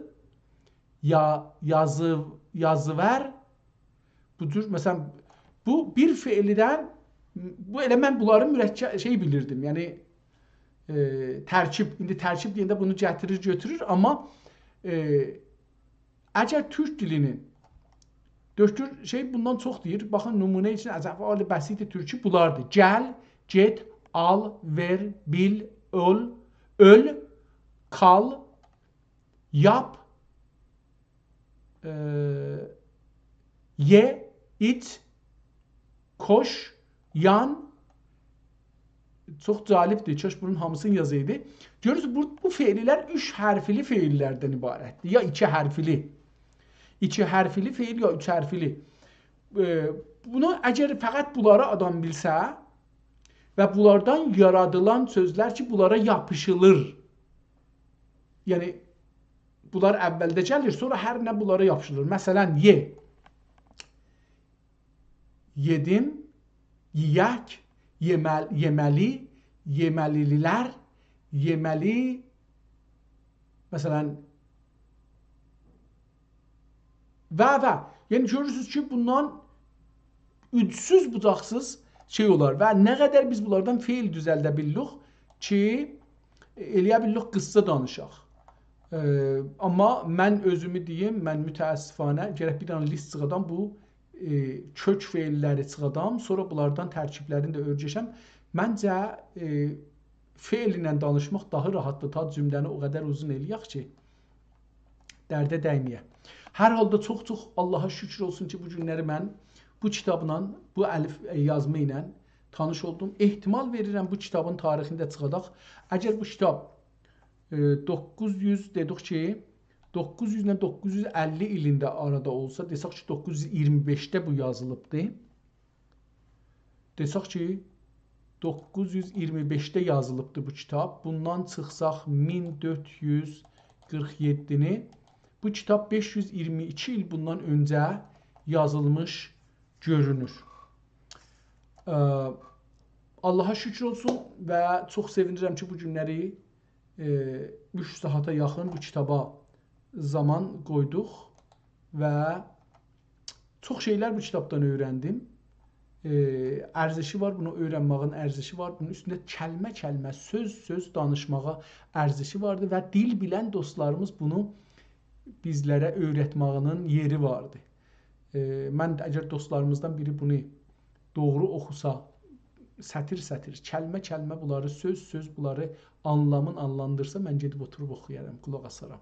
یا-، یازی-، یازیور، بو جور، مثلاً، بو بیر فعلیدن، بو ائله من بونلاری مرکب، شئی بیلیردیم، یعنی، ائ، ترکیب، ایندی ترکیب دئینده بونو گتیریر، گؤتورور، آمما، ائ، اگر تورک دیلینین، دؤکتور شئی بوندان چوخ دئییر، باخین، نمونه اوچون از افعال بسیط ترکی بونلاردیر: گل، گئت، آل، وئر، بیل، اول، اؤل، کال، یاپ، ائ، یئ، ایچ، کوش، یان. چوخ جالبدیر. کاش بونون هامیسینی یازایدی. گؤرورسونوز، بو، بو فعل‌لر اوچ حرفلی فعل‌لردن عبارتدیر. یا ایکی حرفلی. ایکی حرفلی فعل یا اوچ حرفلی. ائ، بونو اگر فقط بونلاری آدام بیلسه، و بونلاردان یارادیلان سؤزلر کی، بونلارا یاپیشیلیر. یعنی، بونلار اولده گلیر، سونرا هر نه بونلارا یاپیشیلیر. مثلا، ی. یئدیم، یئیک، یئمل-، یئمه‌لی، یئمه‌لی‌لیلر، یئمه‌لی، مثلا، و، و. یعنی، گؤرورسونوز کی، بوندان اوجسوز بوجاقسیز شئی اولار. و نه قدر بیز بونلاردان فعل دوزلده بیللیک کی، ائلیه بیللیک قیسسا دانیشاق. ائ، آمما من اؤزومو دئییم، من متأسفانه گرک بیر دنه لیست چیخادام، بو، ائ، کؤک فعل‌لری چیخادام، سونرا بونلاردان ترکیب‌لرینی ده اؤیرشم. منجه، ائ، فعل ایله دانیشماق داها راحتدیر، تا جمله‌نی او قدر اوزون ائلیه‌ک کی، درده دیمه‌یه. هر حالدا چوخ-چوخ آللاها شوکور اولسون کی، بو گونلری من بو کیتابلا، بو الف، ائ، یازما ایله تانیش اولدوم. احتمال وئریرم، بو کیتابین تاریخینده چیخاجاق. اگر بو کیتاب، ائ، دوققوز یوز، دئدیک کی، دوققوز یوز ایله دوققوز یوز اللی ایلینده آرادا اولسا، دئسک کی، دوققوز یوز ایگیرمی بئشده بو یازیلیبدی. دئسک کی، دوققوز یوز ایگیرمی بئشده یازیلیبدی بو کیتاب. بوندان چیخساق، مین دؤرد یوز قیرخ یئددینی، بو کیتاب بئش یوز ایگیرمی ایکی ایل بوندان اؤنجه یازیلمیش گؤرونور. ا، آللاها شوکور اولسون و چوخ سئوینیرم کی، بو گونلری، ائ، اوچ ساعاتا یاخین بو کیتابا زامان قویدوق و چوخ شئیلر بو کیتابدان اؤیرندیم. ائ، ارزشی وار، بونو اؤیرنمه‌یین ارزشی وار. بونون اوستونده کلمه-کلمه، سؤز-سؤز دانیشماغا ارزشی واردی و دیل بیلن دوستلاریمیز بونو بیزلره اؤیرتمه‌یینین یئری واردی. ائ، من اگر دوستلاریمیزدان بیری بونو دوغرو اوخوسا، سطیر-سطیر، کلمه-کلمه بونلاری، سؤز-سؤز بونلاری آنلامین آنلاندیرسا، من گئدیب اوتوروب اوخویارام، قولاق آسارام.